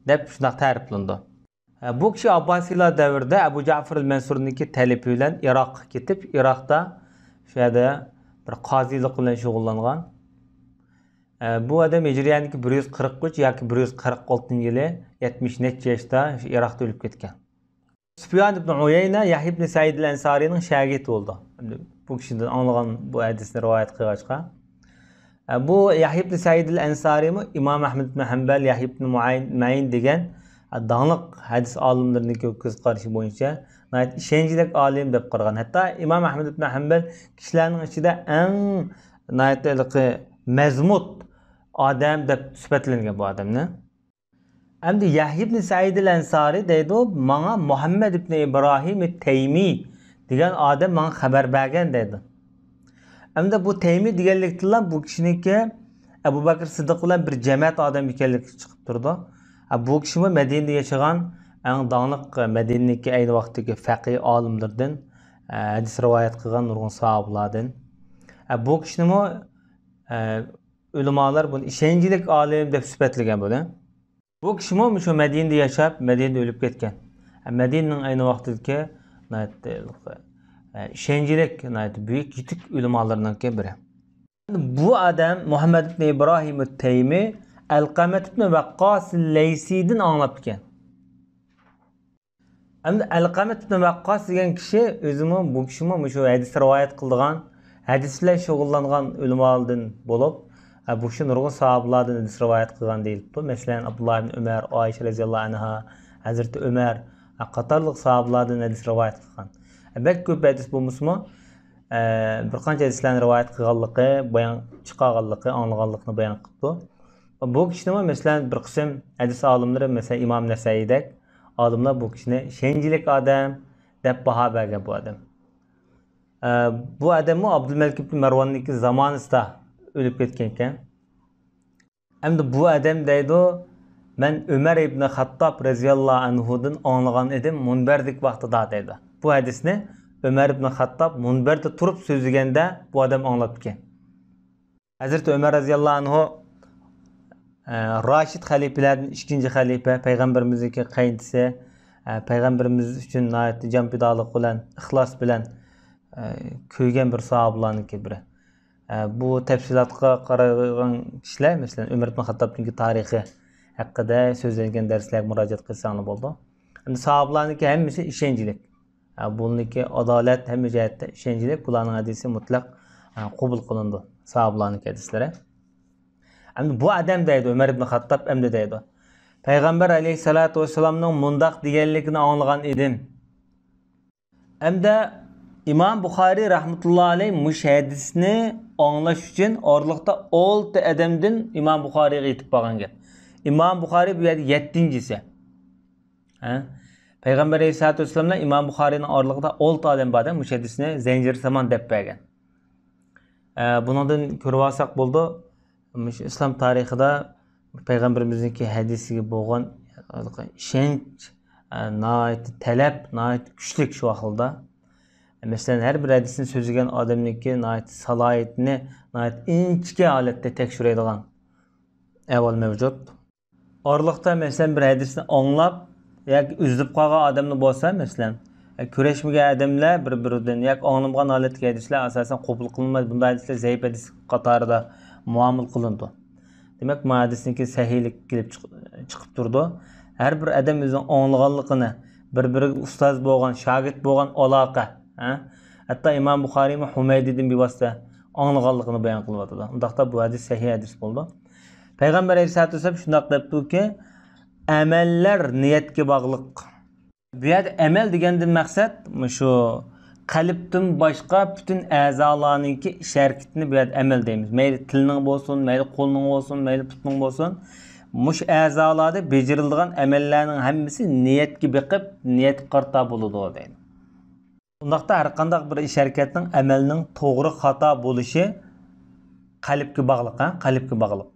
دەپ شۇنداق تەرىپلىنىدۇ. ئە، بۇ كىشى ئابباسىيلار دەۋرىدە ئەبۇ جەئفىر ئەل مەنسۇرنىڭكى تەلىپى بىلەن ئىراققا كېتىپ، ئىراقتا شۇ يەردە بىر قازىلىق بىلەن شۇغۇللانغان. ئە، بۇ ئادەم ھىجرىيەنىڭكى بىر يۈز قىرىق ئۈچ ياكى بىر يۈز قىرىق ئالتىنچى يىلى، يەتمىش نەچچە ياشتا شۇ ئىراقتا ئۆلۈپ كەتكەن. سۇپيان ئىبن ئۇيەينە يەھيا ئىبن سەئىد ئەل ئەنسارىنىڭ شاگىرتى بولدى. ئەمدى بۇ كىشىدىن ئاڭلىغان بۇ ھەدىسنى رىۋايەت قىلغاچقا. ئە، بۇ يەھيا ئىبن سەئىد ئەل ئەنسارىمۇ ئىمام ئەھمەد ئىبن ھەمبەل، يەھيا ئىبن مۇئەين، مەئىن دېگەن، ئە، داڭلىق ھەدىس ئالىملىرىنىڭكى كۆز قارىشى بويىچە ناھايىتى ئىشەنچلىك ئالىم دەپ قارىغان. ھەتتا ئىمام ئەھمەد ئىبن ھەمبەل كىشىلەرنىڭ ئىچىدە ئەڭ ناھايىتى ھېلىقى مەزمۇت ئادەم دەپ سۈپەتلەنگەن بۇ ئادەمنى. ئەمدى يەھيا ئىبن سەئىد ئەل ئەنسارى دەيدۇ، ماڭا مۇھەممەد ئىبن ئىبراھىم تەيمى دېگەن ئادەم ماڭا خەۋەر بەرگەن دەيدۇ. ئەمدى بۇ تەيمى دېگەنلىكتىنلا بۇ كىشىنىڭكى ئەبۇ بەكرى سىددىق بىلەن بىر جەمەت ئادەم ئىكەنلىكى چىقىپ تۇرىدۇ. ئە، بۇ كىشىمۇ مەدىنىدە ياشىغان ئەڭ داڭلىق، ئە، مەدىنىدىكى ئەينى ۋاقىتتىكى فەقىھ ئالىملىرىدىن، ئە، ھەدىس رىۋايەت قىلغان نۇرغۇن ساھابىلاردىن. ئە، بۇ كىشىنىمۇ، ئە، ئۆلىمالار بۇنى ئىشەنچلىك ئالىم دەپ سۈپەتلىگەن بۇنى. بۇ كىشىمۇ مۇشۇ مەدىنىدە ياشاپ، مەدىنىدە ئۆلۈپ كەتكەن. مەدىنىنىڭ ئەينى ۋاقتىدىكى ناھايىتى، ئە، ئىشەنچلىك، ناھايىتى بۈيۈك، يېتىك ئۆلىمالىرىنىڭكى بىرى. بۇ ئادەم مۇھەممەد ئىبن ئىبراھىم تەيمى ئەلقەمەت ئىبن ۋەققاس لەيسىدىن ئاڭلاپتىكەن. ئەمدى ئەلقەمەت ئىبن ۋەققاس دېگەن كىشى ئۆزىمۇ، بۇ كىشىمۇ مۇشۇ ھەدىس رىۋايەت قىلىدىغان، ھەدىس بىلەن شۇغۇللانغان ئۆلىمالاردىن بولۇپ، ئە، بۇ كىشى نۇرغۇن ساھابىلاردىن ھەدىس رىۋايەت قىلغان دېيىلىپتۇ. مەسىلەن، ئابدۇللا ئىبن ئۆمەر، ئائىشە رەزىياللاھۇ ئەنھا، ھەزرىتى ئۆمەر، ئە، قاتارلىق ساھابىلاردىن ھەدىس رىۋايەت قىلغان. ئە، بەك كۆپ ھەدىس بولمىسىمۇ، ئە، بىر قانچە ھەدىسلەرنى رىۋايەت قىلغانلىقى، بايان چىقارغانلىقى، ئاڭلىغانلىقىنى بايان قىلىپتۇ. بۇ كىشىنىمۇ، مەسىلەن، بىر قىسىم ھەدىس ئالىملىرى، مەسىلەن، ئىمام نەسەئىيدەك ئالىملار بۇ كىشىنى شەنجىلىك ئادەم دەپ باھا بەرگەن بۇ ئادەم. ئە، بۇ ئادەممۇ ئابدۇلمەلىك ئىبن مەرۋاننىڭكى زامانىسىدا ئۆلۈپ كەتكەنىكەن. ئەمدى بۇ ئادەم دەيدۇ، مەن ئۆمەر ئىبن خاتتاب رەزىياللاھۇ ئەنھۇدىن ئاڭلىغان ئىدىم مۇنبەردىكى ۋاقتىدا دەيدۇ. بۇ ھەدىسنى ئۆمەر ئىبن خاتتاب مۇنبەردە تۇرۇپ سۆزلىگەندە بۇ ئادەم ئاڭلاپتىكەن. ھەزرىتى ئۆمەر رەزىياللاھۇ ئەنھۇ، ئە، راشىد خەلىپىلەردىن ئىككىنچى خەلىپە، پەيغەمبىرىمىزنىڭكى قېيىنچىسى، ئە، پەيغەمبىرىمىز ئۈچۈن ناھايىتى جان پىدالىق بىلەن، ئىخلاس بىلەن، ئە، كۆيگەن بىر ساھابىلارنىڭكى بىرى. ئە، بۇ تەپسىلاتقا قارايدىغان كىشىلەر، مەسىلەن، ئۆمەر ئىبن خاتتابنىڭكى تارىخى ھەققىدە سۆزلەنگەن دەرسلەرگە مۇراجىئەت قىلساڭلار بولىدۇ. ئەمدى ساھابىلارنىڭكى ھەممىسى ئىشەنچلىك. ئە، بۇنىڭكى ئادالەت ھەممە جەھەتتە ئىشەنچلىك، بۇلارنىڭ ھەدىسى مۇتلەق، ئە، قوبۇل قىلىنىدۇ، ساھابىلارنىڭكى ھەدىسلىرى. ئەمدى بۇ ئادەم دەيدۇ، ئۆمەر ئىبن خاتتاب ئەمدى دەيدۇ، پەيغەمبەر ئەلەيھىسسالاتۇ ۋەسسالامنىڭ مۇنداق دېگەنلىكىنى ئاڭلىغان ئىدىم. ئەمدى ئىمام بۇخارىي رەھمەتۇللا ئەلەيھ مۇشۇ ھەدىسنى ئاڭلاش ئۈچۈن ئارىلىقتا ئالتە ئادەمدىن ئىمام بۇخارىيغا يېتىپ بارغان گەپ. ئىمام بۇخارىي بۇ يەردە يەتتىنچىسى. ھە؟ پەيغەمبەر ئەلەيھىسسالاتۇ ۋەسسالام بىلەن ئىمام بۇخارىينىڭ ئارىلىقىدا ئالتە ئادەم بار، مۇشۇ ھەدىسنى زەنجىرسامان دەپ بەرگەن. ئە، بۇنىڭدىن كۆرۈۋالساق بولىدۇ، مۇشۇ ئىسلام تارىخىدا پەيغەمبىرىمىزنىڭكى ھەدىسىگە بولغان ئىشەنچ، ئە، ناھايىتى تەلەپ، ناھايىتى كۈچلۈك شۇ ئەھۋالدا. مەسىلەن، ھەر بىر ھەدىسنى سۆزلىگەن ئادەمنىڭكى ناھايىتى سالاھىيىتىنى ناھايىتى ئىنچىكە ھالەتتە تەكشۈرىدىغان ئەھۋال مەۋجۇت. ئارىلىقتا، مەسىلەن، بىر ھەدىسنى ئاڭلاپ ياكى ئۈزۈلۈپ قالغان ئادەملەر بولسا، مەسىلەن، كۆرۈشمىگەن ئادەملەر بىر-بىرىدىن ياكى ئاڭلىمىغان ھالەتتىكى ھەدىسلەر ئاساسەن قوبۇل قىلىنمايدۇ. بۇنداق ھەدىسلەر زەئىپ ھەدىس قاتارىدا مۇئامىلە قىلىنىدۇ. دېمەك، ما ھەدىسنىڭكى سەھىھلىكى كېلىپ چىق-، چىقىپ تۇرىدۇ. ھەر بىر ئادەم ئۆزىنىڭ ئاڭلىغانلىقىنى، بىر-بىرىگە ئۇستاز بولغان، شاگىرت بولغان ئالاقە، ھە؟ ھەتتا ئىمام بۇخارىيمۇ ھۇمەيدىدىن بىۋاسىتە ئاڭلىغانلىقىنى بايان قىلىۋاتىدۇ. ئۇنداقتا بۇ ھەدىس سەھىھ ھەدىس بولىدۇ. پەيغەمبەر ئەلەيھىسسالاتۇ ۋەسسالام شۇنداق دەپتۇكى، ئەمەللەر نىيەتكە باغلىق. بۇ يەردە ئەمەل دېگەندىن مەقسەت مۇشۇ قەلبتىن باشقا پۈتۈن ئەزالارنىڭكى ئىش ھەرىكىتىنى بۇ يەردە ئەمەل دەيمىز. مەيلى تىلنىڭ بولسۇن، مەيلى قولنىڭ بولسۇن، مەيلى پۇتنىڭ بولسۇن. مۇشۇ ئەزالاردا بېجىرىلىدىغان ئەمەللەرنىڭ ھەممىسى نىيەتكە بېقىپ، نىيەتكە قارىتا بولىدۇ دەيدۇ. ئۇنداقتا ھەر قانداق بىر ئىش ھەرىكەتنىڭ، ئەمەلنىڭ توغرا خاتا بولۇشى قەلبكە باغلىق، ھە؟ قەلبكە باغلىق.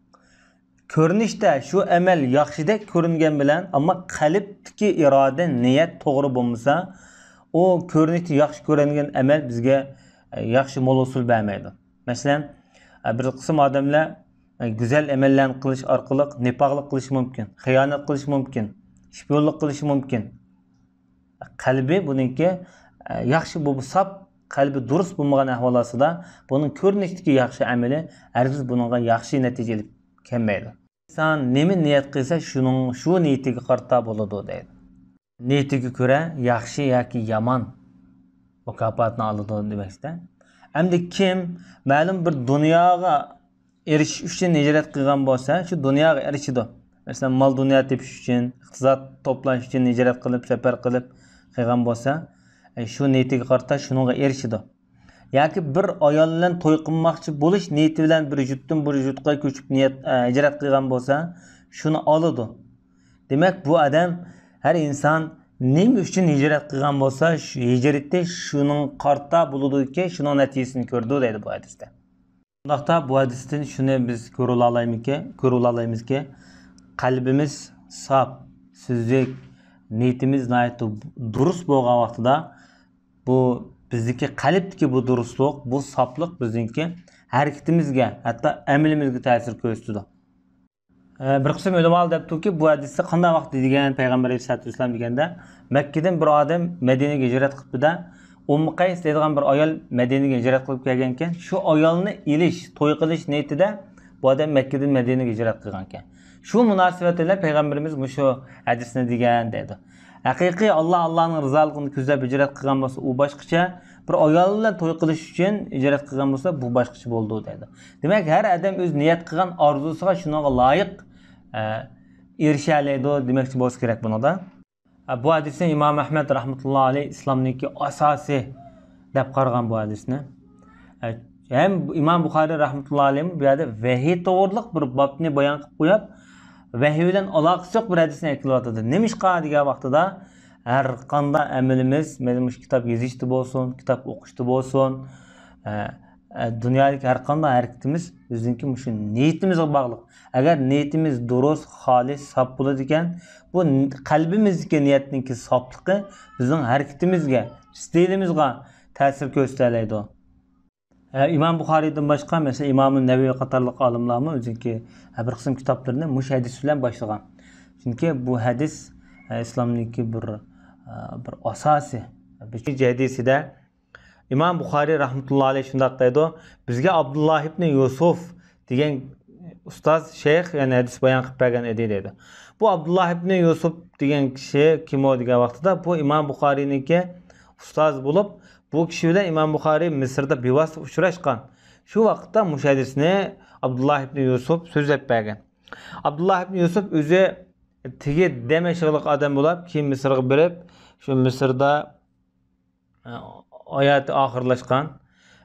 كۆرۈنۈشتە شۇ ئەمەل ياخشىدەك كۆرۈنگەن بىلەن، ئەمما قەلبتىكى ئىرادە، نىيەت توغرا بولمىسا، ئۇ كۆرۈنۈشتە ياخشى كۆرۈنگەن ئەمەل بىزگە، ئە، ياخشى مول ھوسۇل بەرمەيدۇ. مەسىلەن، ئە، بىر قىسىم ئادەملەر، ئە، گۈزەل ئەمەللەرنى قىلىش ئارقىلىق نىپاقلىق قىلىشى مۇمكىن، خىيانەت قىلىشى مۇمكىن، شپىيونلۇق قىلىشى مۇمكىن. قەلبى بۇنىڭكى، ئە، ياخشى بولۇپ، ساپ قەلبى دۇرۇس بولمىغان ئەھۋال ئاستىدا، بۇنىڭ كۆرۈنۈشتىكى ياخشى ئەمىلى ھەرگىز بۇنىڭغا ياخشى نەتىجە ئېلىپ كەلمەيدۇ. ئىنسان نېمە نىيەت قىلسا، شۇنىڭ، شۇ نىيىتىگە قارىتا بولىدۇ دەيدۇ. نىيىتىگە كۆرە ياخشى ياكى يامان مۇكاپاتنى ئالىدۇ دېمەكچىدە. ئەمدى كىم مەلۇم بىر دۇنياغا ئېرىشىش ئۈچۈن ھىجرەت قىلغان بولسا، شۇ دۇنياغا ئېرىشىدۇ. مەسىلەن، مال-دۇنيا تېپىش ئۈچۈن، ئىقتىساد توپلاش ئۈچۈن ھىجرەت قىلىپ، سەپەر قىلىپ قىلغان بولسا، ئە، شۇ نىيىتىگە قارىتا شۇنىڭغا ئېرىشىدۇ. ياكى بىر ئايال بىلەن توي قىلماقچى بولۇش نىيىتى بىلەن بىر يۇرتتىن بىر يۇرتقا كۆچۈپ نىيەت، ئە، ھىجرەت قىلغان بولسا، شۇنى ئالىدۇ. دېمەك، بۇ ئادەم، ھەر ئىنسان نېمە ئۈچۈن ھىجرەت قىلغان بولسا، شۇ ھىجرىتى شۇنىڭغا قارىتا بولىدۇكى، شۇنىڭ نەتىجىسىنى كۆرىدۇ دەيدۇ بۇ ھەدىستە. شۇنداقتا بۇ ھەدىستىن شۇنى بىز كۆرۈۋالالايمىزكى، كۆرۈۋالالايمىزكى، قەلبىمىز ساپ، سۈزۈك، نىيىتىمىز ناھايىتى دۇرۇس بولغان ۋاقتىدا بۇ بىزدىكى قەلبتىكى بۇ دۇرۇسلۇق، بۇ ساپلىق بىزنىڭكى ھەرىكىتىمىزگە، ھەتتا ئەمىلىمىزگە تەسىر كۆرسىتىدۇ. ئە، بىر قىسىم ئۆلىمالار دەپتۇكى، بۇ ھەدىستە قانداق ۋاقىتتا دېگەن پەيغەمبەر ئەلەيھىسسالاتۇ ۋەسسالام دېگەندە، مەككىدىن بىر ئادەم مەدىنىگە ھىجرەت قىلىپتۇ-دە، ئۇممۇ قەيس دەيدىغان بىر ئايال مەدىنىگە ھىجرەت قىلىپ كەلگەنكەن، شۇ ئايالنى ئېلىش، توي قىلىش نىيىتىدە بۇ ئادەم مەككىدىن مەدىنىگە ھىجرەت قىلغانكەن. شۇ مۇناسىۋەت بىلەن پەيغەمبىرىمىز مۇشۇ ھەدىسنى دېگەن دەيدۇ. ھەقىقىي ئاللا، ئاللانىڭ رىزالىقىنى كۆزلەپ ھىجرەت قىلغان بولسا، ئۇ باشقىچە. بىر ئايال بىلەن توي قىلىش ئۈچۈن ھىجرەت قىلغان بولسا، بۇ باشقىچە بولىدۇ دەيدۇ. دېمەك، ھەر ئادەم ئۆز نىيەت قىلغان ئارزۇسىغا شۇنىڭغا لايىق، ئە، ئېرىشەلەيدۇ دېمەكچى بولسا كېرەك بۇنىڭدا. ئە، بۇ ھەدىسنى ئىمام ئەھمەد رەھمەتۇللا ئەلەيھ ئىسلامنىڭكى ئاساسى دەپ قارىغان بۇ ھەدىسنى. ئە، ھەم ئىمام بۇخارىي رەھمەتۇللا ئەلەيھ بۇ يەردە ۋەھىي توغرىلىق بىر بابنى بايان قىلىپ قويۇپ، ۋەھىي بىلەن ئالاقىسى يوق بىر ھەدىسنى ئەكېلىۋاتىدۇ. نېمىشقا دېگەن ۋاقتىدا، ھەر قانداق ئەمىلىمىز، مەيلى مۇشۇ كىتاب يېزىشتا بولسۇن، كىتاب ئوقۇشتا بولسۇن، ئە، ئە، دۇنيادىكى ھەر قانداق ھەرىكىتىمىز بىزنىڭكى مۇشۇ نىيىتىمىزگە باغلىق. ئەگەر نىيىتىمىز دۇرۇس، خالىس، ساپ بولىدىكەن، بۇ ن-، قەلبىمىزدىكى نىيەتنىڭكى ساپلىقى بىزنىڭ ھەرىكىتىمىزگە، ئىستىلىمىزغا تەسىر كۆرسىتەلەيدۇ. ئە، ئىمام بۇخارىيدىن باشقا، مەسىلەن، ئىمام نەۋەۋى قاتارلىق ئالىملارمۇ ئۆزىنىڭكى، ئە، بىر قىسىم كىتابلىرىنى مۇشۇ ھەدىس بىلەن باشلىغان. چۈنكى بۇ ھەدىس، ئە، ئىسلامنىڭكى بىر، ئە، بىر ئاساسى. بىرىنچى ھەدىسىدە ئىمام بۇخارىي رەھمەتۇللا ئەلەيھ شۇنداق دەيدۇ، بىزگە ئابدۇللا ئىبنى يۈسۈف دېگەن ئۇستاز شەيخ، يەنى ھەدىس بايان قىلىپ بەرگەن ئىدى دەيدۇ. بۇ ئابدۇللا ئىبنى يۈسۈف دېگەن كىشى كىم ئۇ دېگەن ۋاقتىدا، بۇ ئىمام بۇخارىينىڭكى ئۇستازى بولۇپ، بۇ كىشى بىلەن ئىمام بۇخارىي مىسىردا بىۋاسىتە ئۇچراشقان. شۇ ۋاقىتتا مۇشۇ ھەدىسنى ئابدۇللا ئىبنى يۈسۈف سۆزلەپ بەرگەن. ئابدۇللا ئىبنى يۈسۈف ئۆزى تېگى دەمەشقلىق ئادەم بولۇپ، كېيىن مىسىرغا بېرىپ، شۇ مىسىردا، ئە، ھاياتى ئاخىرلاشقان.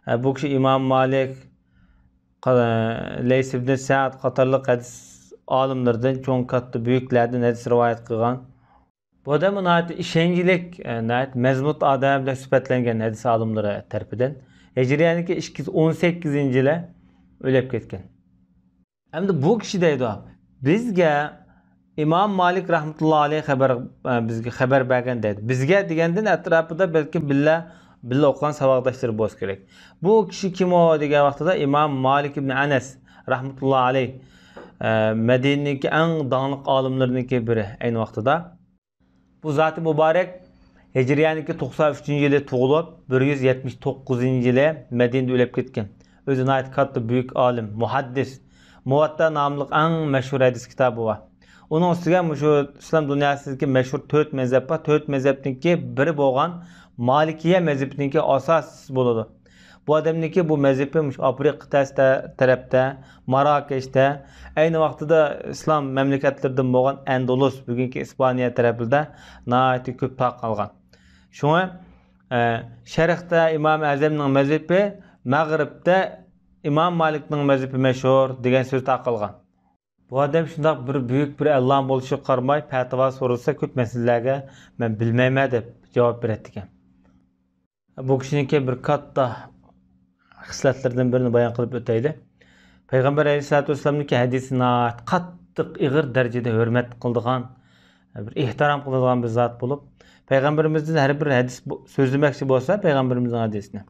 ئە، بۇ كىشى ئىمام مالىك، قا-، لەيس ئىبنى سەئد قاتارلىق ھەدىس ئالىملىرىدىن، چوڭ كاتتا بۈيۈكلەردىن ھەدىس رىۋايەت قىلغان. بۇ ئادەم ناھايىتى ئىشەنچلىك، ئە، ناھايىتى مەزمۇت ئادەم دەپ سۈپەتلەنگەن ھەدىس ئالىملىرى تەرىپىدىن. ھىجرىيەنىڭكى ئىككى يۈز ئون سەككىزىنچى يىلى ئۆلۈپ كەتكەن. ئەمدى بۇ كىشى دەيدۇ، بىزگە ئىمام مالىك رەھمەتۇللا ئەلەيھ خەۋەر، ئە، بىزگە خەۋەر بەرگەن دەيدۇ. بىزگە دېگەندىن ئەتراپىدا بەلكى بىللە، بىللە ئوقۇغان ساۋاقداشلىرى بولسا كېرەك. بۇ كىشى كىم ئۇ دېگەن ۋاقتىدا ئىمام مالىك ئىبنى ئەنەس رەھمەتۇللا ئەلەيھ، ئە، مەدىنىنىڭكى ئەڭ داڭلىق ئالىملىرىنىڭكى بىرى ئەينى ۋاقتىدا. بۇ زاتى مۇبارەك ھىجرىيەنىڭكى توقسان ئۈچىنچى يىلى تۇغۇلۇپ، بىر يۈز يەتمىش توققۇزىنچى يىلى مەدىنىدە ئۆلۈپ كەتكەن. ئۆزى ناھايىتى كاتتا بۈيۈك ئالىم، مۇھەددىس. مۇۋەتتا ناملىق ئەڭ مەشھۇر ھەدىس كىتابى بار. ئۇنىڭ ئۈستىگە مۇشۇ ئىسلام دۇنياسىدىكى مەشھۇر تۆت مەزھەپ بار. تۆت مەزھەپنىڭكى بىرى بولغان مالىكىيە مەزھىپىنىڭكى ئاساسىسى بولىدۇ. بۇ ئادەمنىڭكى بۇ مەزھىپى مۇشۇ ئافرىقا تەس-، تە-، تەرەپتە، ماراكەشتە، ئەينى ۋاقتىدا ئىسلام مەملىكەتلىرىدىن بولغان ئەندۇلۇس، بۈگۈنكى ئىسپانىيە تەرەپلىرىدە ناھايىتى كۆپ تارقالغان. شۇڭا، ئە، شەرقتە ئىمام ئەزەمنىڭ مەزھىپى، مەغرىبتە ئىمام مالىكنىڭ مەزھىپى مەشھۇر دېگەن سۆز تارقالغان. بۇ ئادەم شۇنداق بىر بۈيۈك، بىر ئەللام بولۇشىغا قارىماي، پەتىۋا سورىسا، كۆپ مەسىلىلەرگە مەن بىلمەيمەن دەپ جاۋاب بېرەتتىكەن. بۇ كىشىنىڭكى بىر كاتتا خىسلەتلىرىدىن بىرىنى بايان قىلىپ ئۆتەيلى. پەيغەمبەر ئەلەيھىسسالاتۇ ۋەسسالامنىڭكى ھەدىسىنى قاتتىق ئېغىر دەرىجىدە ھۆرمەت قىلىدىغان، بىر ئېھتىرام قىلىدىغان بىر زات بولۇپ، پەيغەمبىرىمىزدىن ھەر بىر ھەدىس بو-، سۆزلىمەكچى بولسا، پەيغەمبىرىمىزنىڭ ھەدىسىنى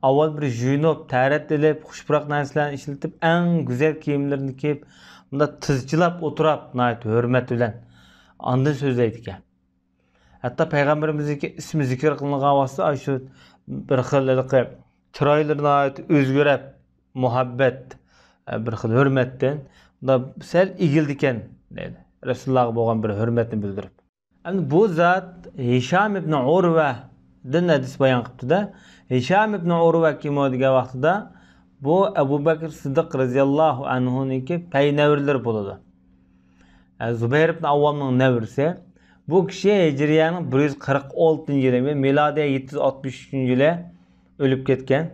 ئاۋۋال بىر يۇيۇنۇپ، تەھارەت ئېلىپ، خۇش پۇراق نەرسىلەرنى ئىشلىتىپ، ئەڭ گۈزەل كىيىملىرىنى كىيىپ، مۇنداق تىزچىلاپ ئولتۇراپ، ناھايىتى ھۆرمەت بىلەن ئاندىن سۆزلەيدىكەن. ھەتتا پەيغەمبىرىمىزنىڭكى ئىسمى زىكىر قىلىنغان ۋاقتىدا، ئاشۇ بىر خىل ھېلىقى چىرايلىرى ناھايىتى ئۆزگىرەپ، مۇھەببەت، بىر خىل ھۆرمەتتىن، مۇنداق سەل ئېگىلىدىكەن، دەيدۇ. رەسۇلۇللاھقا بولغان بىر ھۆرمەتنى بىلدۈرۈپ. ئەمدى بۇ زات ھىشام ئىبنى ئۇرۋەدىن ھەدىس بايان قىپتۇ-دە. ھىشام ئىبنى ئۇرۋە كىم ئۇ دېگەن ۋاقتىدا، بۇ ئەبۇ بەكرى سىددىق رەزىياللاھۇ ئەنھۇنىڭكى پەي نەۋرىلىرى بولىدۇ. ئە، زۇبەير ئىبنى ئاۋۋامنىڭ نەۋرىسى. بۇ كىشى ھىجرىيەنىڭ بىر يۈز قىرىق ئالتىنچى يىلى، مىلادىيە يەتتە يۈز ئاتمىش ئۈچىنچى يىلى ئۆلۈپ كەتكەن.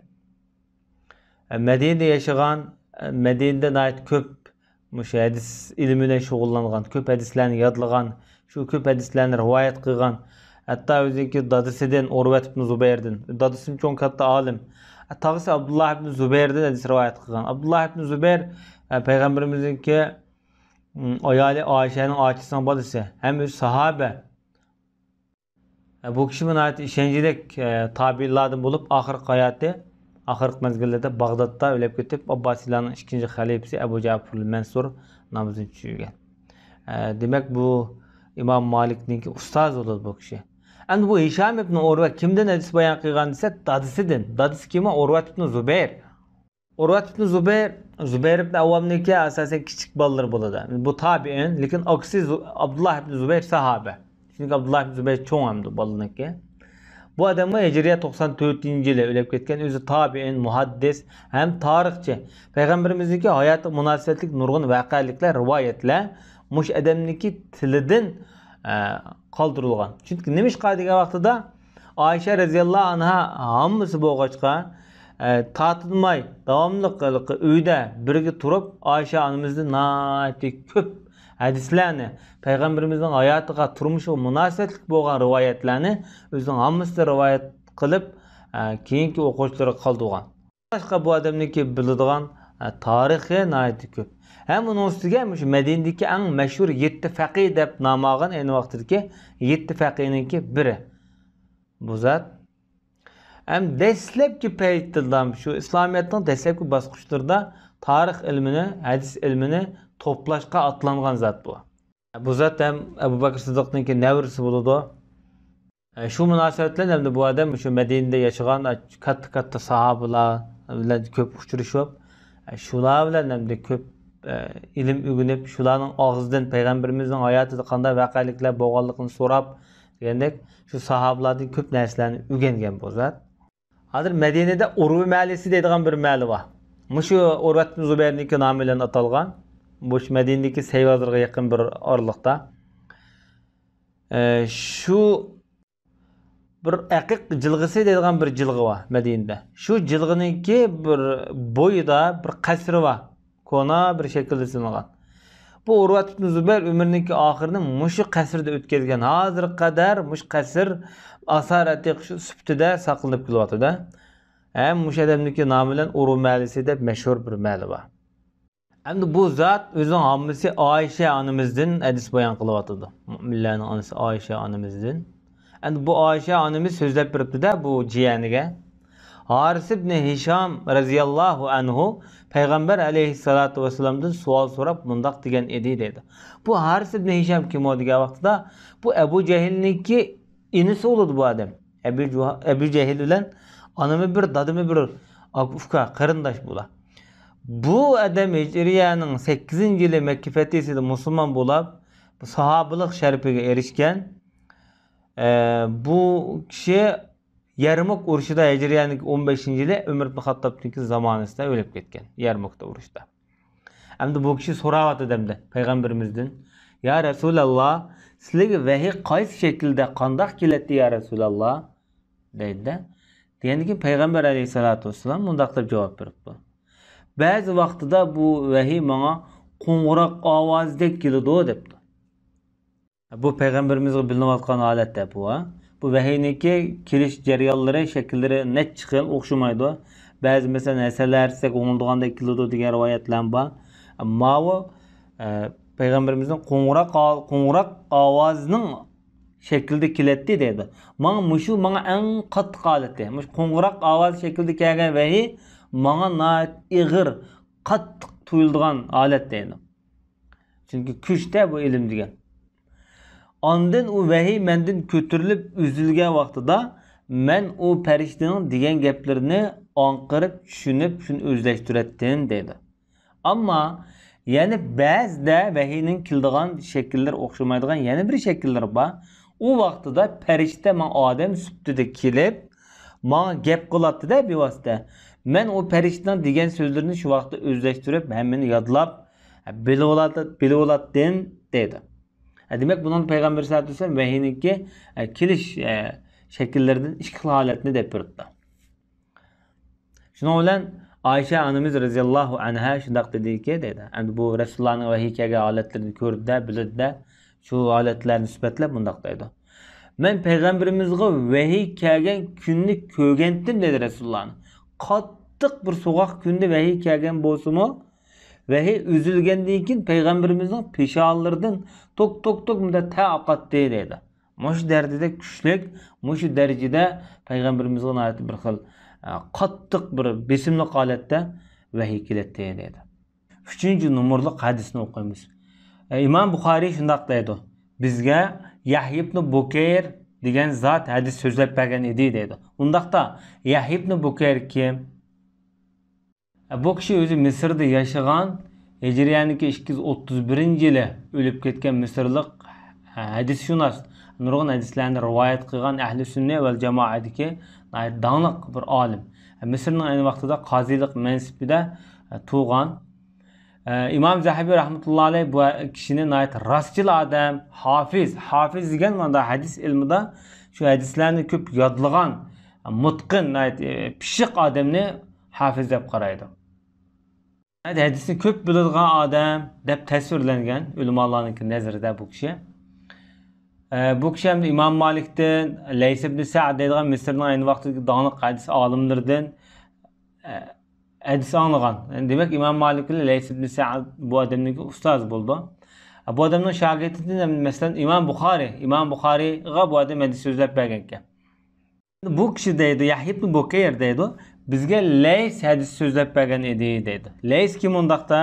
مەدىنىدە ياشىغان، مەدىنىدە ناھايىتى كۆپ مۇشۇ ھەدىس ئىلمى بىلەن شۇغۇللانغان، كۆپ ھەدىسلەرنى يادلىغان، شۇ كۆپ ھەدىسلەرنى رىۋايەت قىلغان، ھەتتا ئۆزىنىڭكى دادىسىدىن، ئۇرۋەت ئىبن زۇبەيردىن، دادىسىمۇ چوڭ كاتتا ئالىم، تاغىسى ئابدۇللا ئىبن زۇبەيردىن ھەدىس رىۋايەت قىلغان. ئابدۇللا ئىبن زۇبەير، ئە، پەيغەمبىرىمىزنىڭكى، ئايالى ئائىشەنىڭ ئاچىسىنىڭ بالىسى ھەم ئۆزى ساھابە. بۇ كىشى ناھايىتى ئىشەنچلىك، ئە، تابىئىنلاردىن بولۇپ، ئاخىرقى ھاياتى، ئاخىرقى مەزگىللىرىدە باغدادتا ئۆلۈپ كېتىپ، ئابباسىيلارنىڭ ئىككىنچى خەلىپىسى ئەبۇ جەئفۇر مەنسۇر نامىزىنى چۈشۈرگەن. ئە، دېمەك، بۇ ئىمام مالىكنىڭكى ئۇستازى بولىدۇ بۇ كىشى. ئەمدى بۇ ھىشام ئىبن ئۇرۋە كىمدىن ھەدىس بايان قىلغان دېسە، دادىسىدىن. دادىسى كىم؟ ئۇرۋەت ئىبن زۇبەير. ئۇرۋەت ئىبن زۇبەير، زۇبەير ئىبن ئەۋۋامنىڭكى ئاساسەن كىچىك بالىلىرى بولىدۇ. بۇ تابىئىن، لېكىن ئاكىسى زۇ-، ئابدۇللا ئىبن زۇبەير ساھابە. چۈنكى ئابدۇللا ئىبن زۇبەير چوڭ ئەمدى بالىنىڭكى. بۇ ئادەممۇ ھىجرىيە توقسان تۆتىنچى يىلى ئۆلۈپ كەتكەن، ئۆزى تابىئىن، مۇھەددىس ھەم تارىخچى. پەيغەمبىرىمىزنىڭكى ھاياتىغا مۇناسىۋەتلىك نۇرغۇن ۋەقەلىكلەر، رىۋايەتلەر مۇشۇ ئادەمنىڭكى تىلىدىن، ئە، قالدۇرۇلغان. چۈنكى نېمىشقا دېگەن ۋاقتىدا، ئائىشە رەزىياللاھۇ ئەنھا ھاممىسى بولغاچقا، ئە، تارتىنماي، داۋاملىق ھېلىقى ئۆيدە بىرگە تۇرۇپ، ئائىشە ئانىمىزدىن ناھايىتى كۆپ ھەدىسلەرنى، پەيغەمبىرىمىزنىڭ ھاياتىغا، تۇرمۇشىغا مۇناسىۋەتلىك بولغان رىۋايەتلەرنى ئۆزىنىڭ ھاممىسىنى رىۋايەت قىلىپ، ئە، كېيىنكى ئوقۇغۇچىلىرىغا قالدۇرغان. باشقا بۇ ئادەمنىڭكى بىلىدىغان، ئە، تارىخى ناھايىتى كۆپ. ھەم ئۇنىڭ ئۈستىگە مۇشۇ مەدىنىدىكى ئەڭ مەشھۇر يەتتە فەقىھ دەپ نام ئالغان ئەينى ۋاقتىدىكى يەتتە فەقىھنىڭكى بىرى. بۇ زات ھەم دەسلەپكى پەيتتىلا شۇ ئىسلامىيەتنىڭ دەسلەپكى باسقۇچلىرىدا تارىخ ئىلمىنى، ھەدىس ئىلمىنى توپلاشقا ئاتلانغان زات بۇ. بۇ زات ھەم ئەبۇ بەكرى سىددىقنىڭكى نەۋرىسى بولىدۇ. شۇ مۇناسىۋەت بىلەن ئەمدى بۇ ئادەم شۇ مەدىنىدە ياشىغان كاتتا-كاتتا ساھابىلار بىلەن كۆپ ئۇچرىشىپ، شۇلار بىلەن ئەمدى كۆپ ئىلىم ئۆگىنىپ، شۇلارنىڭ ئاغزىدىن پەيغەمبىرىمىزنىڭ ھاياتىدا قانداق ۋەقەلىكلەر بولغانلىقىنى سوراپ دېگەندەك، شۇ ساھابىلاردىن كۆپ نەرسىلەرنى ئۆگەنگەن بۇ زات. ھازىر مەدىنىدە ئۇرۋا مەھەللىسى دەيدىغان بىر مەھەللە بار. مۇشۇ ئۇرۋەت ئىبن زۇبەيرنىڭكى نامى بىلەن ئاتالغان. مۇشۇ مەدىنىدىكى سەي بازىرىغا يېقىن بىر ئارىلىقتا. ئە، شۇ بىر ئەقىق جىلغىسى دەيدىغان بىر جىلغا بار مەدىنىدە. شۇ جىلغىنىڭكى بىر بويىدا بىر قەسرى بار. كونا بىر شەكىلدە سېلىنغان. بۇ ئۇرۋەت ئىبن زۇبەير ئۆمرىنىڭكى ئاخىرىنى مۇشۇ قەسىردە ئۆتكەزگەن. ھازىرغا قەدەر مۇشۇ قەسىر ئاسار ئەتىق سۈپىتىدە ساقلىنىپ كېلىۋاتىدۇ. ھەم مۇشۇ ئادەمنىڭكى نامى بىلەن ئۇرۋا مەھەللىسى دەپ مەشھۇر بىر مەھەللە بار. ئەمدى بۇ زات ئۆزىنىڭ ھاممىسى ئائىشە ئانىمىزدىن ھەدىس بايان قىلىۋاتىدۇ. مۆمىنلەرنىڭ ئانىسى ئائىشە ئانىمىزدىن. ئەمدى بۇ ئائىشە ئانىمىز سۆزلەپ بېرىپتۇ-دە بۇ جىيەنىگە. ھارىس ئىبنى ھىشام رەزىياللاھۇ ئەنھۇ پەيغەمبەر ئەلەيھىسسالاتۇ ۋەسسالامدىن سوئال سوراپ مۇنداق دېگەن ئىدى دەيدۇ. بۇ ھارىس ئىبنى ھىشام كىم ئۇ دېگەن ۋاقتىدا، بۇ ئەبۇ جەھىلنىڭكى ئىنىسى بولىدۇ بۇ ئادەم. ئەبۇ جۇ-، ئەبۇ جەھىل بىلەن ئانىمۇ بىر، دادىمۇ بىر ئاكا-ئۇكا، قېرىنداش بۇلار. بۇ ئادەم ھىجرىيەنىڭ سەككىزىنچى يىلى مەككە پەتھىسىدە مۇسۇلمان بولاپ، ساھابىلىق شەرىپىگە ئېرىشكەن. ئە، بۇ كىشى يەرمۇك ئۇرۇشىدا ھىجرىيەنىڭ ئون بەشىنچى يىلى ئۆمەر ئىبن خاتتابنىڭكى زامانىسىدا ئۆلۈپ كەتكەن، يەرمۇكتا ئۇرۇشتا. ئەمدى بۇ كىشى سوراۋاتىدۇ ئەمدى پەيغەمبىرىمىزدىن، يا رەسۇلاللا، سىلەرگە ۋەھىي قايسى شەكىلدە، قانداق كېلەتتى يا رەسۇلاللا؟ دەيدۇ-دە. دېگەندىن كېيىن پەيغەمبەر ئەلەيھىسسالاتۇ ۋەسسالام مۇنداقلا جاۋاب بېرىپتۇ. بەزى ۋاقتىدا بۇ ۋەھىي ماڭا قوڭغۇراق ئاۋازىدەك كېلىدۇ دەپتۇ. بۇ پەيغەمبىرىمىزگە بىلىنىۋاتقان ھالەتتە بۇ، ھە. بۇ ۋەھىينىڭكى كېلىش جەريانلىرى، شەكىللىرى نەچچە خىل ئوخشىمايدۇ. بەزى مەسىلەن، ھەسەللەر ھەسسىلەپ ھوڭلىدىغاندەك كېلىدۇ دېگەن رىۋايەتلەر بار. ماۋۇ، ئە، پەيغەمبىرىمىزنىڭ قوڭغۇراق، قوڭغۇراق ئاۋازىنىڭ شەكلىدە كېلەتتى دەيدۇ. ماڭا مۇشۇ ماڭا ئەڭ قاتتىق ھالىتى. مۇشۇ قوڭغۇراق ئاۋازى شەكلىدە كەلگەن ۋەھىي ماڭا ناھايىتى ئېغىر، قاتتىق تۇيۇلىدىغان ھالەت دەيدۇ. چۈنكى كۈچتە بۇ ئىلىم دېگەن. ئاندىن ئۇ ۋەھىي مەندىن كۆتۈرۈلۈپ ئۈزۈلگەن ۋاقتىدا، مەن ئۇ پەرىشتىنىڭ دېگەن گەپلىرىنى ئاڭقىرىپ، چۈشىنىپ، شۇنى ئۆزلەشتۈرەتتىم، دەيدۇ. ئەمما يەنە بەزىدە ۋەھىينىڭ كېلىدىغان شەكىللىرى ئوخشىمايدىغان يەنە بىر شەكىللىرى بار. ئۇ ۋاقتىدا پەرىشتە ماڭا ئادەم سۈپىتىدە كېلىپ، ماڭا گەپ قىلاتتى-دە بىۋاسىتە. مەن ئۇ پەرىشتىنىڭ دېگەن سۆزلىرىنى شۇ ۋاقىتتا ئۆزلەشتۈرۈپ، ھەممىنى يادلاپ، بىلىۋالات-، بىلىۋالاتتىم، دەيدۇ. دېمەك، بۇنىڭدا پەيغەمبەر سەللەللاھۇ ئەلەيھى ۋەسەللەم ۋەھىينىڭكى، ئە، كېلىش، ئە، شەكىللىرىدىن ئىككى خىل ھالەتنى دەپ بېرىپتۇ. شۇنىڭ بىلەن ئائىشە ئانىمىز رەزىياللاھۇ ئەنھا شۇنداق دېدىكى، دەيدۇ. ئەمدى بۇ رەسۇلۇللانىڭ ۋەھىي كەلگەن ھالەتلىرىنى كۆردى-دە، بىلدى-دە، شۇ ھالەتلەرنى سۈپەتلەپ مۇنداق دەيدۇ. مەن پەيغەمبىرىمىزغا ۋەھىي كەلگەن كۈننى كۆرگەنتىم، دەيدۇ رەسۇلۇللانى. قاتتىق بىر سوغۇق كۈندە ۋەھىي كەلگەن بولسىمۇ، ۋەھىي ئۈزۈلگەندىن كېيىن پەيغەمبىرىمىزنىڭ پېشانىلىرىدىن توك، توك، توك مۇنداق تەر ئاقاتتى، دەيدۇ. مۇشۇ دەرىجىدە كۈچلۈك، مۇشۇ دەرىجىدە پەيغەمبىرىمىزغە ناھايىتى بىر خىل، ئە، قاتتىق بىر بېسىملىق ھالەتتە ۋەھىي كېلەتتى دەيدۇ. ئۈچىنچى نومۇرلۇق ھەدىسنى ئوقۇيمىز. ئە، ئىمام بۇخارىي شۇنداق دەيدۇ، بىزگە يەھيا ئىبنى بۇكەير دېگەن زات ھەدىس سۆزلەپ بەرگەن ئىدى دەيدۇ. ئۇنداقتا يەھيا ئىبنى بۇكەير كىم؟ بۇ كىشى ئۆزى مىسىردا ياشىغان، ھىجرىيەنىڭكى ئىككى يۈز ئوتتۇز بىرىنچى يىلى ئۆلۈپ كەتكەن مىسىرلىق ھەدىسشۇناس، نۇرغۇن ھەدىسلەرنى رىۋايەت قىلغان ئەھلى سۈننە ۋەل جامائەدىكى ناھايىتى داڭلىق بىر ئالىم. مىسىرنىڭ ئەينى ۋاقتىدا قازىلىق مەنسىپىدە تۇغان. ئىمام زەھەبى رەھمەتۇللا ئەلەيھ بۇ كىشىنى ناھايىتى راستچىل ئادەم، ھافىز، ھافىز دېگەن مانا ھەدىس ئىلمىدا شۇ ھەدىسلەرنى كۆپ يادلىغان، مۇتقىن، ناھايىتى پىششىق ئادەمنى ھافىز دەپ قارايدۇ. ھەدىسنى كۆپ بىلىدىغان ئادەم دەپ تەسۋىرلەنگەن ئۆلىمالارنىڭكى نەزىرىدە بۇ كىشى. ئە، بۇ كىشى ھەم ئىمام مالىكتىن، لەيس ئىبن سەئد دەيدىغان مىسىرنىڭ ئەينى ۋاقتىدىكى داڭلىق ھەدىس ئالىملىرىدىن، ئە، ھەدىس ئاڭلىغان. يەنى دېمەك، ئىمام مالىك بىلەن لەيس ئىبن سەئد بۇ ئادەمنىڭكى ئۇستازى بولىدۇ. ئە، بۇ ئادەمنىڭ شاگىرتىدىن، مەسىلەن، ئىمام بۇخارىي، ئىمام بۇخارىيغا بۇ ئادەم ھەدىس سۆزلەپ بەرگەنكەن. بۇ كىشى دەيدۇ، يەھيا ئىبن بۇكەير دەيدۇ، بىزگە لەيس ھەدىس سۆزلەپ بەرگەن ئىدى دەيدۇ. لەيس كىم ئۇنداقتا؟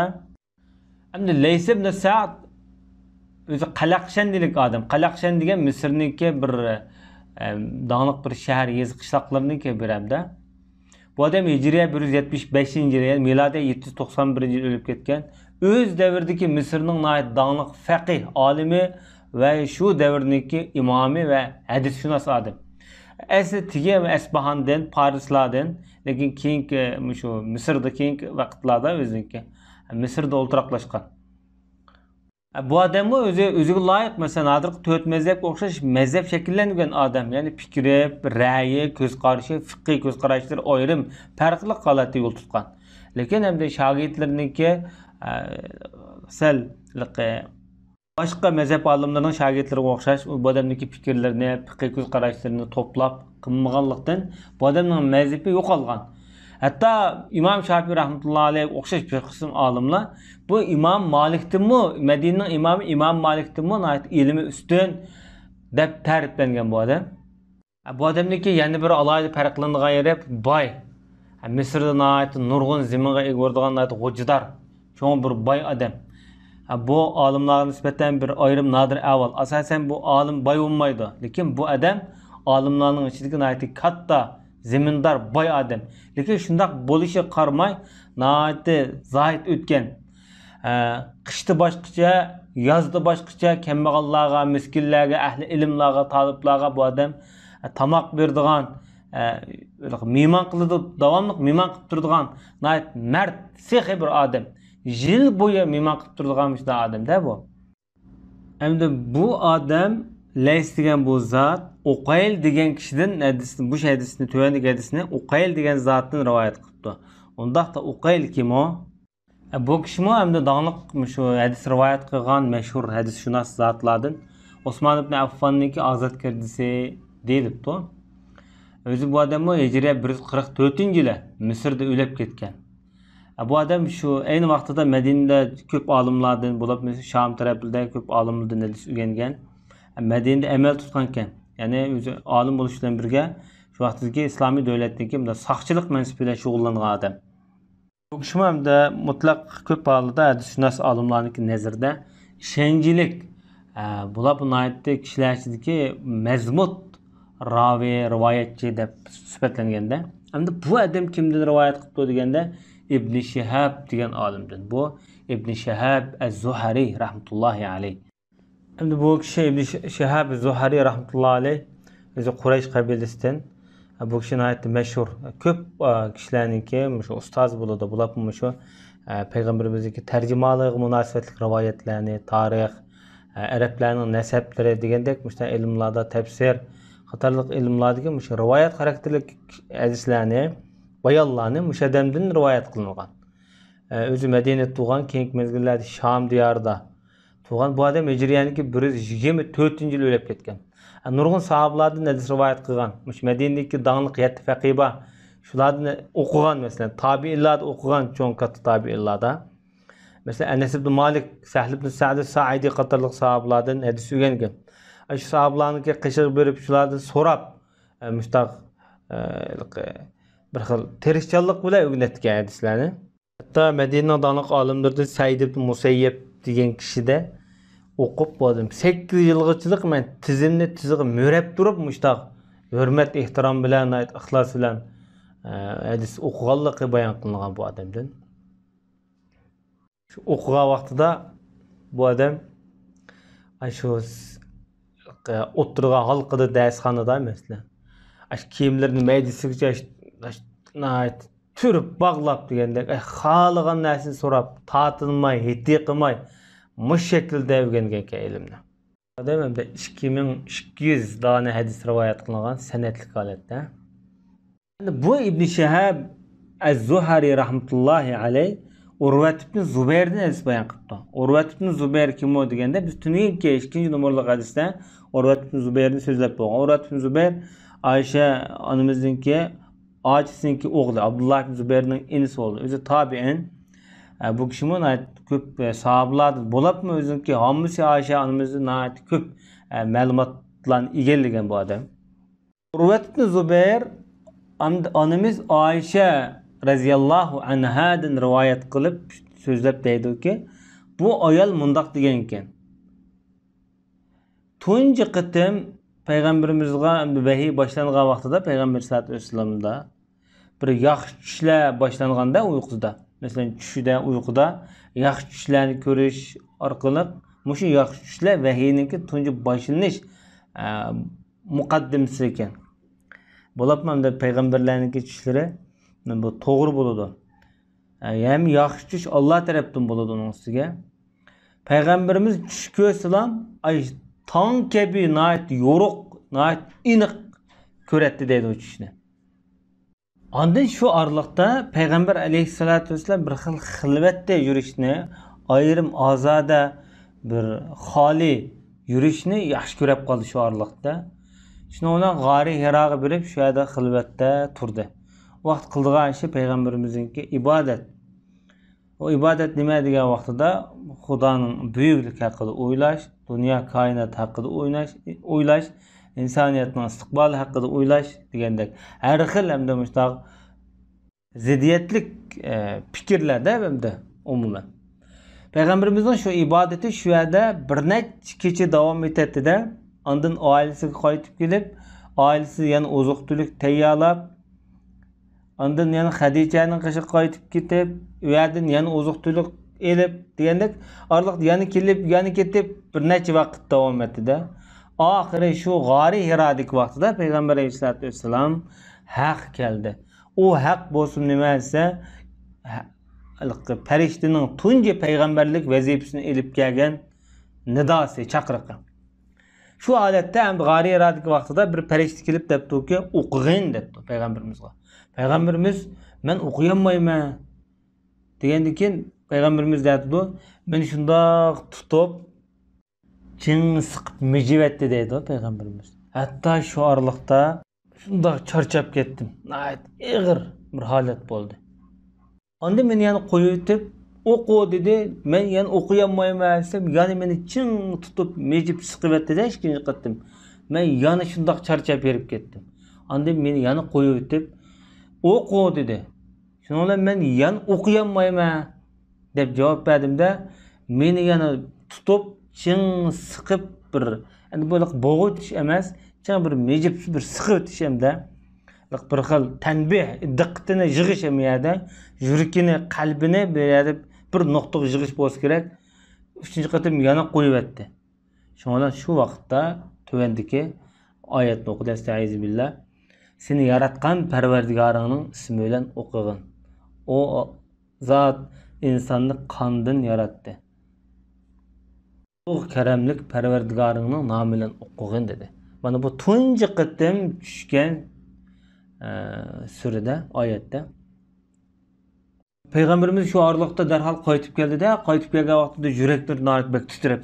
ئەمدى لەيس ئىبن سەئد ئۆزى قەلەقشەندىلىك ئادەم. قەلەقشەن دېگەن مىسىرنىڭكى بىر، ئە، داڭلىق بىر شەھەر، يېزا، قىشلاقلىرىنىڭكى بىرى ھەمدە. بۇ ئادەم ھىجرىيە بىر يۈز يەتمىش بەشىنچى يىلى، يەنى مىلادىيە يەتتە يۈز توقسان بىرىنچى يىلى ئۆلۈپ كەتكەن. ئۆز دەۋرىدىكى مىسىرنىڭ ناھايىتى داڭلىق فەقىھ ئالىمى ۋە شۇ دەۋرنىڭكى ئىمامى ۋە ھەدىسشۇناس ئادەم. ئەسلى تېگى ئەسپاھاندىن، پارسلاردىن، لېكىن كېيىنكى، مۇشۇ مىسىردا كېيىنكى ۋاقىتلاردا ئۆزىنىڭكى مىسىردا ئولتۇراقلاشقان. بۇ ئادەممۇ ئۆزى، ئۆزىگە لايىق، مەسىلەن، ھازىرقى تۆت مەزھەپكە ئوخشاش مەزھەپ شەكىللەنمىگەن ئادەم، يەنى پىكرى، رەيى، كۆز قارىشى، فىقھىي كۆز قاراشلىرى ئايرىم، پەرقلىق ھالەتتە يول تۇتقان. لېكىن ئەمدى شاگىرتلىرىنىڭكى، ئە، سەل باشقا مەزھەپ ئالىملىرىنىڭ شاگىرتلىرىغا ئوخشاش، ئۇ بۇ ئادەمنىڭكى پىكىرلىرىنى، پىقھىي كۆز قاراشلىرىنى توپلاپ قىلمىغانلىقتىن، بۇ ئادەمنىڭ مەزھىپى يوقالغان. ھەتتا ئىمام شاپىي رەھمەتۇللا ئەلەيھىگە ئوخشاش بىر قىسىم ئالىملار بۇ ئىمام مالىكتىنمۇ، مەدىنىنىڭ ئىمامى ئىمام مالىكتىنمۇ ناھايىتى ئىلمى ئۈستۈن دەپ تەرىپلەنگەن بۇ ئادەم. بۇ ئادەمنىڭكى يەنە بىر ئالاھىدە پەرقلىنىدىغان يېرى باي. مىسىردا ناھايىتى نۇرغۇن زېمىنغا ئىگە بولىدىغان ناھايىتى غوجىدار، چوڭ بىر باي ئادەم. بۇ ئالىملارغا نىسبەتەن بىر ئايرىم نادىر ئەھۋال. ئاساسەن بۇ ئالىم باي بولمايدۇ، لېكىن بۇ ئادەم ئالىملارنىڭ ئىچىدىكى ناھايىتى كاتتا، زېمىندار، باي ئادەم. لېكىن شۇنداق بولۇشىغا قارىماي، ناھايىتى زاھىد ئۆتكەن. ئە، قىشتا باشقىچە، يازدا باشقىچە، كەمبەغەللەرگە، مىسكىنلەرگە، ئەھلى ئىلىملارغا، تالىپلارغا بۇ ئادەم، ئە، تاماق بېرىدىغان، ئە، مېھمان قىلىدۇ، داۋاملىق مېھمان قىلىپ تۇرىدىغان، ناھايىتى مەرد، سېخىي بىر ئادەم. يىل بويى مېھمان قىلىپ تۇرىدىغان مۇشۇنداق ئادەم-دە بۇ. ئەمدى بۇ ئادەم لەيس دېگەن بۇ زات، ئۇقەيل دېگەن كىشىدىن ھەدىسنى، بۇ ھەدىسنى، تۆۋەندىكى ھەدىسنى ئۇقەيل دېگەن زاتتىن رىۋايەت قىپتۇ. ئۇنداقتا ئۇقەيل كىم ئۇ؟ بۇ كىشىمۇ ئەمدى داڭلىق مۇشۇ ھەدىس رىۋايەت قىلغان مەشھۇر ھەدىسشۇناس زاتلاردىن، ئوسمان ئىبنى ئەففاننىڭكى ئازاد كىردىسى دېيىلىپتۇ. ئۆزى بۇ ئادەممۇ ھىجرىيە بىر يۈز قىرىق تۆتىنچى يىلى مىسىردا ئۆلۈپ كەتكەن. بۇ ئادەم شۇ ئەينى ۋاقتىدا مەدىنىدە كۆپ ئالىملاردىن، بولۇپمۇ شام تەرەپلىرىدە كۆپ ئالىملاردىن ھەدىس ئۆگەنگەن. مەدىنىدە ئەمەل تۇتقانىكەن. يەنى ئۆزى ئالىم بولۇش بىلەن بىرگە، شۇ ۋاقىتتىكى ئىسلامىي دۆلەتنىڭكى مۇنداق ساقچىلىق مەنسىپى بىلەن شۇغۇللانغان ئادەم. بۇ كىشىمۇ ھەمدە مۇتلەق كۆپ ھالدا ھەدىسشۇناس ئالىملارنىڭكى نەزىرىدە ئىشەنچلىك، ئە، بۇلار بۇ ناھايىتى كىشىلەر ئىچىدىكى مەزمۇت راۋى، رىۋايەتچى دەپ سۈپەتلەنگەندە، ئەمدى بۇ ئادەم كىمدىن رىۋايەت قىپتۇ دېگەندە، ئىبنى شىھاب دېگەن ئالىمدىن. بۇ ئىبنى شىھاب ئەز-زۇھرى رەھمەتۇللاھى ئەلەيھ. ئەمدى بۇ كىشى ئىبنى شىھاب زۇھرى رەھمەتۇللا ئەلەيھ، ئۆزى قۇرەيش قەبىلىسىدىن. بۇ كىشى ناھايىتى مەشھۇر. كۆپ، ئە، كىشىلەرنىڭكى مۇشۇ ئۇستازى بولىدۇ. بۇلار مۇشۇ، ئە، پەيغەمبىرىمىزنىڭكى تەرجىمانلىقىغا مۇناسىۋەتلىك رىۋايەتلەرنى، تارىخ، ئە، ئەرەبلەرنىڭ نەسەبلىرى دېگەندەك مۇشۇنداق ئىلىملاردا، تەپسىر قاتارلىق ئىلىملاردىكى مۇشۇ رىۋايەت خاراكتېرلىك ھەدىسلەرنى، بايانلارنى مۇشۇ ئادەمدىن رىۋايەت قىلىنغان. ئە، ئۆزى مەدىنىدە تۇغان، كېيىنكى مەزگىللەردە شام دىيارىدا تۇغان. بۇ ئادەم ھىجرىيەنىڭكى بىر يۈز يىگىرمە تۆتىنچى يىلى ئۆلۈپ كەتكەن. ئە، نۇرغۇن ساھابىلاردىن ھەدىس رىۋايەت قىلغان. مۇشۇ مەدىنىدىكى داڭلىق يەتتە فەقىھ بار. شۇلاردىن ئوقۇغان، مەسىلەن، تابىئىنلاردا ئوقۇغان، چوڭ كاتتا تابىئىنلاردا. مەسىلەن، ئەنەس ئىبن مالىك، سەھل ئىبن سەئد سائىدى قاتارلىق ساھابىلاردىن ھەدىس ئۆگەنگەن. شۇ ساھابىلارنىڭكى قېشىغا بېرىپ، شۇلاردىن سوراپ، ئە، مۇشتاق، ئە، بىر خىل تىرىشچانلىق بىلەن ئۆگىنەتتىكەن ھەدىسلەرنى. ھەتتا مەدىنىنىڭ داڭلىق ئالىملىرىدىن سەئىد ئىبن مۇسەييەب دېگەن كىشىدە ئوقۇپ، بۇ ئادەم سەككىز يىلغىچىلىق مەن تىزىمنى تىزىغا مۆرەپ تۇرۇپ، مۇشتاق ھۆرمەت، ئېھتىرام بىلەن، ناھايىتى ئىخلاس بىلەن، ئە، ھەدىس ئوقۇغانلىقى بايان قىلىنغان بۇ ئادەمدىن. شۇ ئوقۇغان ۋاقتىدا بۇ ئادەم، ئاشۇ س-، ئولتۇرغان ھالقىدا، دەرسخانىدا، مەسىلەن، ئاشۇ كىيىملىرىنى مەيدىسىگىچە ئاش-، ئاش-، ناھايىتى تۈرۈپ باغلاپ دېگەندەك، ئاي، خالىغان نەرسىنى سوراپ، تارتىنماي، ھېيت قىلماي، مۇشۇ شەكىلدە ئۆگەنگەنكەن ئىلىمنى. ئادەم ھەمدە ئىككى مىڭ ئىككى يۈز دانە ھەدىس رىۋايەت قىلغان سەنەدلىك ھالەتتە. ئەمدى بۇ ئىبن شىھاب ئەز-زۇھرى رەھمەتۇللاھى ئەلەيھ ئۇرۋەت ئىبن زۇبەيردىن ھەدىس بايان قىپتۇ. ئۇرۋەت ئىبن زۇبەير كىم ئۇ دېگەندە، بىز تۈنۈگۈنكى ئىككىنچى نومۇرلۇق ھەدىستە ئۇرۋەت ئىبن زۇبەيرنى سۆزلەپ بولغان. ئۇرۋەت ئىبن زۇبەير ئائىشە ئانىمىزنىڭكى ئاچىسىنىڭكى ئوغلى، ئابدۇللا ئىبن زۇبەيرنىڭ ئىنىسى بولدى. ئۆزى تابىئىن. ئە، بۇ كىشىمۇ ناھايىتى كۆپ، ئە، ساھابىلاردىن بولۇپمۇ ئۆزىنىڭكى ھاممىسى ئائىشە ئانىمىزدىن ناھايىتى كۆپ، ئە، مەلۇماتلارنى ئىگىلىگەن بۇ ئادەم. ئۇرۋەت ئىبن زۇبەير ئان-، ئانىمىز ئائىشە رەزىياللاھۇ ئەنھادىن رىۋايەت قىلىپ سۆزلەپ دەيدۇكى، بۇ ئايال مۇنداق دېگەنكەن. تۇنجى قېتىم پەيغەمبىرىمىزغا ۋەھىي باشلانغان ۋاقتىدا، پەيغەمبەر سەللەللاھۇ ئەلەيھى ۋەسەللەمدە بىر ياخشى چۈشلەر باشلانغاندا ئۇيقۇسىدا، مەسىلەن، چۈشىدە، ئۇيقۇدا ياخشى چۈشلەرنى كۆرۈش ئارقىلىق، مۇشۇ ياخشى چۈشلەر ۋەھىينىڭكى تۇنجى باشلىنىش، ئە، مۇقەددىمىسى ئىكەن. بولۇپمۇ ئەمدى پەيغەمبەرلەرنىڭكى چۈشلىرى بۇ توغرا بولىدۇ. ئە، ھەم ياخشى چۈش ئاللا تەرەپتىن بولىدۇ ئۇنىڭ ئۈستىگە. پەيغەمبىرىمىز چۈش كۆرسىلا، ئاي، تاڭ كەبى ناھايىتى يورۇق، ناھايىتى ئېنىق كۆرەتتى دەيدۇ ئۇ چۈشنى. ئاندىن شۇ ئارىلىقتا پەيغەمبەر ئەلەيھىسسالاتۇ ۋەسسالام بىر خىل خىلۋەتتە يۈرۈشنى، ئايرىم ئازادە بىر خالىي يۈرۈشنى ياخشى كۆرۈپ قالدى شۇ ئارىلىقتا. شۇنىڭ بىلەن غارى ھىراغا بېرىپ، شۇ يەردە خىلۋەتتە تۇردى. ئۇ ۋاقىت قىلىدىغان ئىشى پەيغەمبىرىمىزنىڭكى ئىبادەت. ئۇ ئىبادەت نېمە دېگەن ۋاقتىدا، خۇدانىڭ بۈيۈكلۈكى ھەققىدە ئويلاش، دۇنيا كائىنات ھەققىدە ئويلاش، ئويلاش، ئىنسانىيەتنىڭ ئىستىقبالى ھەققىدە ئويلاش دېگەندەك ھەر خىل ھەمدە مۇشۇنداق زىددىيەتلىك، ئە، پىكىرلەردە ھەمدە ئومۇمەن. پەيغەمبىرىمىزنىڭ شۇ ئىبادىتى شۇ يەردە بىر نەچچە كېچە داۋام ئېتەتتى-دە، ئاندىن ئائىلىسىگە قايتىپ كېلىپ، ئائىلىسى يەنە ئوزۇق-تۈلۈك تەييارلاپ، ئاندىن يەنە خەدىچەنىڭ قېشىغا قايتىپ كېتىپ، ئۇ يەردىن يەنە ئوزۇق-تۈلۈك ئېلىپ دېگەندەك، ئارىلىقتا يەنە كېلىپ، يەنە كېتىپ، بىر نەچچە ۋاقىت داۋام ئەتتى-دە. ئاخىرى شۇ غارى ھىرادىكى ۋاقتىدا پەيغەمبەر ئەلەيھىسسالاتۇ ۋەسسالام ھەق كەلدى. ئۇ ھەق بولسىمۇ نېمە دېسە، ھە-، ھېلىقى پەرىشتىنىڭ تۇنجى پەيغەمبەرلىك ۋەزىپىسىنى ئېلىپ كەلگەن نىداسى، چاقىرىقى. شۇ ھالەتتە ئەمدى غارى ھىرادىكى ۋاقتىدا بىر پەرىشتە كېلىپ دەپتۇكى، «ئوقۇغىن» دەپتۇ پەيغەمبىرىمىزغا. پەيغەمبىرىمىز، «مەن ئوقۇيالمايمەن» دېگەندىن كېيىن پەيغەمبىرىمىز نېمە دەيدۇ؟ «مېنى شۇنداق تۇتۇپ، چىڭ سىقىپ مىجىۋەتتى» دەيدۇ پەيغەمبىرىمىز. ھەتتا شۇ ئارىلىقتا شۇنداق چارچاپ كەتتىم. ناھايىتى ئېغىر بىر ھالەت بولدى. ئاندىن مېنى يەنە قويۇۋېتىپ، «ئوقۇ» دېدى. مەن يەنە ئوقۇيالمايمەن دېسەم، يەنە مېنى چىڭ تۇتۇپ، مىجىپ سىقىۋەتتى-دە ئىككىنچى قېتىم. مەن يەنە شۇنداق چارچاپ ھېرىپ كەتتىم. ئاندىن مېنى يەنە قويۇۋېتىپ، «ئوقۇ» دېدى. شۇنىڭ بىلەن مەن يەنە ئوقۇيالمايمەن دەپ جاۋاب بەردىمدە، مېنى يەنە تۇتۇپ، چىڭ سىقىپ بىر، ئەمدى بۇ بوغۇۋېتىش ئەمەس، چىڭ بىر مىجىپ، بىر سىقىۋېتىش ئەمدى. بىر خىل تەنبىھ، دىققىتىنى يىغىش ئەمدى يەردە، يۈرىكىنى، قەلبىنى بىر يەردە بىر نۇقتىغا يىغىش بولسا كېرەك. ئۈچىنچى قېتىم يەنە قويۇۋەتتى. شۇنىڭ بىلەن شۇ ۋاقىتتا تۆۋەندىكى ئايەتنى ئوقۇدى، ئەستەئىزۇ بىللا. سېنى ياراتقان پەرۋەردىگارىڭنىڭ ئىسمى بىلەن ئوقۇغىن. ئۇ زات ئىنساننى قاندىن ياراتتى. ئۇلۇغ كەرەملىك پەرۋەردىگارىڭنىڭ نامى بىلەن ئوقۇغىن دېدى. مانا بۇ تۇنجى قېتىم چۈشكەن، ئە، سۈرىدە، ئايەتتە. پەيغەمبىرىمىز شۇ ئارىلىقتا دەرھال قايتىپ كەلدى-دە، قايتىپ كەلگەن ۋاقتىدا يۈرەكلىرى ناھايىتى بەك تىترەپ،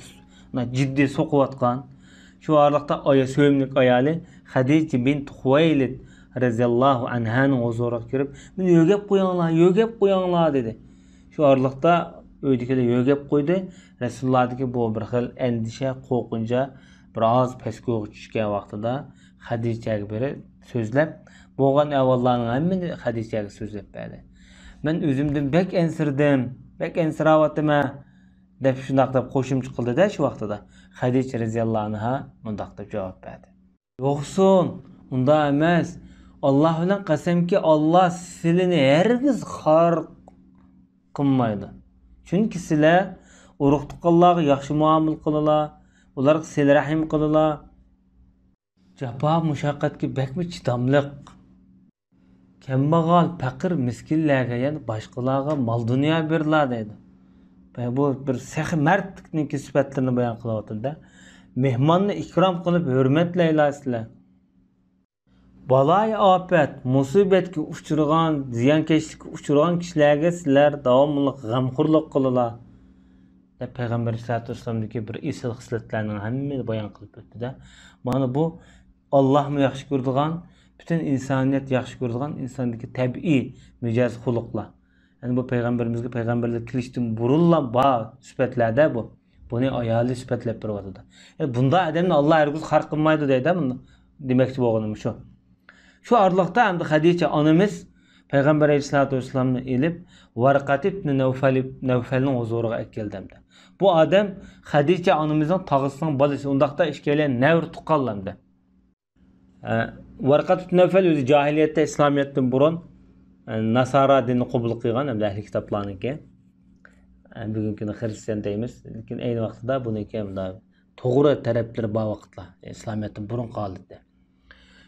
ناھايىتى جىددىي سوقۇۋاتقان. شۇ ئارىلىقتا ئايا، سۆيۈملۈك ئايالى خەدىجە بىنت خۇۋەيلىد رەزىياللاھۇ ئەنھانىڭ ھۇزۇرىغا كىرىپ، «مېنى يۆگەپ قويۇڭلار، يۆگەپ قويۇڭلار» دېدى. شۇ ئارىلىقتا ئۆيدىكىلەر يۆگەپ قويدى. رەسۇلۇللادىكى بۇ بىر خىل ئەندىشە، قورقۇنچ، بىر ئاز پەسكويغا چۈشكەن ۋاقتىدا خەدىچەگە بېرىپ سۆزلەپ، بولغان ئەھۋاللارنىڭ ھەممىنى خەدىچەگە سۆزلەپ بەردى. «مەن ئۆزۈمدىن بەك ئەنسىرىدىم، بەك ئەنسىرەۋاتىمەن» دەپ، شۇنداق دەپ قوشۇمچە قىلدى-دە شۇ ۋاقتىدا. خەدىچە رەزىياللاھۇ ئەنھا مۇنداق دەپ جاۋاب بەردى: «يوقسۇن، ئۇنداق ئەمەس. ئاللا بىلەن قەسەمكى، ئاللا سىلىنى ھەرگىز خار قىلمايدۇ. چۈنكى سىلەر ئۇرۇق-تۇغقانلارغا ياخشى مۇئامىلە قىلىلا، ئۇلارغا سىلە-رەھىم قىلىلا، جاپا-مۇشەققەتكە بەكمۇ چىداملىق. كەمبەغەل، پەقىر، مىسكىنلەرگە، يەنى باشقىلارغا مال-دۇنيا بېرىلا» دەيدۇ. بۇ بىر سېخىي مەردلىكنىڭكى سۈپەتلىرىنى بايان قىلىۋاتىدۇ-دە. «مېھماننى ئىكرام قىلىپ ھۆرمەتلەيلا سىلەر. بالايىئاپەت، مۇسىبەتكە ئۇچرىغان، زىيانكەشلىككە ئۇچرىغان كىشىلەرگە سىلەر داۋاملىق غەمخورلۇق قىلىلا» دەپ، پەيغەمبەر ئەلەيھىسسالاتۇ ۋەسسالامدىكى بىر ئېسىل خىسلەتلەرنىڭ ھەممىنى بايان قىلىپ ئۆتتى-دە. مانا بۇ ئاللاھمۇ ياخشى كۆرىدىغان، پۈتۈن ئىنسانىيەت ياخشى كۆرىدىغان ئىنساندىكى تەبىئىي مىجەز، خۇلقلار. يەنى بۇ پەيغەمبىرىمىزگە پەيغەمبەرلىك كېلىشتىن بۇرۇنلا بار سۈپەتلەردە بۇ. بۇنى ئايالى سۈپەتلەپ بېرىۋاتىدۇ. يەنى بۇنداق ئادەمنى ئاللا ھەرگىز خار قىلمايدۇ دەيدۇ، بۇنداق دېمەكچى بولغىنىم شۇ. شۇ ئارىلىقتا ئەمدى خەدىچە ئانىمىز پەيغەمبەر ئەلەيھىسسالاتۇ ۋەسسالامنى ئېلىپ، ۋەرقەت ئىبنى نەۋفەل، نەۋفەلنىڭ ھۇزۇرىغا ئەكەلدى ئەمدى. بۇ ئادەم خەدىچە ئانىمىزنىڭ تاغىسىنىڭ بالىسى، ئۇنداقتا ئىككىيلەن نەۋرە تۇغقانلار ئەمدى. ئە، ۋەرقەت ئىبنى نەۋفەل ئۆزى جاھىلىيەتتە، ئىسلامىيەتتىن بۇرۇن، ئە، ناسارا دىنىنى قوبۇل قىلغان ھەمدە ئەھلى كىتابلارنىڭكى. ئە، بۈگۈنكى كۈندە خىرىستىيان دەيمىز، لېكىن ئەينى ۋاقتىدا بۇنىڭكى مۇنداق توغرا تەرەپلىرى بار ۋاقىتلار، ئىسلامىيەتتىن بۇرۇنقى ھالىتى.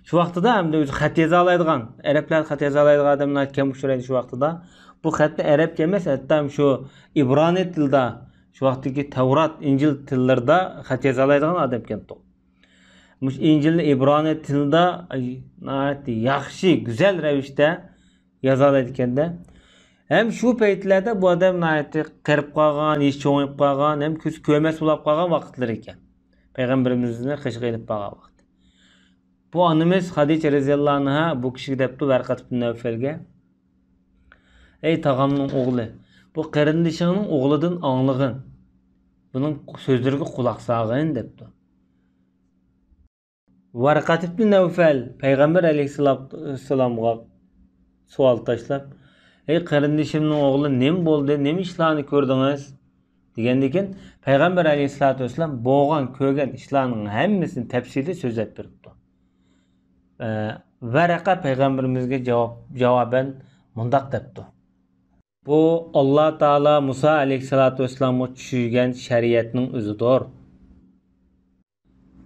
شۇ ۋاقتىدا ئەمدى ئۆزى خەت يازالايدىغان، ئەرەبلەر خەت يازالايدىغان ئادەملەر كەم ئۇچرايدۇ شۇ ۋاقتىدا. بۇ خەتنى ئەرەبچە ئەمەس، ھەتتا شۇ ئىبرانىي تىلدا، شۇ ۋاقىتتىكى تەۋرات، ئىنجىل تىللىرىدا خەت يازالايدىغان ئادەمكەنتۇق. مۇشۇ ئىنجىلنى ئىبرانىي تىلدا، ئاي، ناھايىتى ياخشى، گۈزەل رەۋىشتە يازالايدىكەن-دە. ھەم شۇ پەيتلەردە بۇ ئادەم ناھايىتى قېرىپ قالغان، يېشى چوڭىيىپ قالغان، ھەم كۆزى كۆرمەس بولاپ قالغان ۋاقىتلىرى ئىكەن. پەيغەمبىرىمىزنى قېشىغا ئېلىپ بارغان ۋاقىت. بۇ ئانىمىز خەدىچە رەزىياللاھۇ ئەنھا بۇ كىشىگە دەپتۇ، ۋەرقەت ئىبن نەۋفەلگە: «ئەي تاغامنىڭ ئوغلى، بۇ قېرىندىشىڭنىڭ ئوغلىدىن ئاڭلىغىن، بۇنىڭ سۆزلىرىگە قۇلاق سالغىن» دەپتۇ. ۋەرقەت ئىبن نەۋفەل پەيغەمبەر ئەلەيھىسسالام، سالامغا سوئال تاشلاپ: «ئەي قېرىندىشىمنىڭ ئوغلى، نېمە بولدى؟ نېمە ئىشلارنى كۆردىڭىز؟» دېگەندىن كېيىن، پەيغەمبەر ئەلەيھىسسالاتۇ ۋەسسالام بولغان، كۆرگەن ئىشلارنىڭ ھەممىسىنى تەپسىلىي سۆزلەپ بېرىپتۇ. ئە، ۋەرەقە پەيغەمبىرىمىزگە جاۋاب، جاۋابەن مۇنداق دەپتۇ: «بۇ ئاللا تائالا مۇسا ئەلەيھىسسالاتۇ ۋەسسالامغا چۈشۈرگەن شەرىئەتنىڭ ئۆزىدۇر.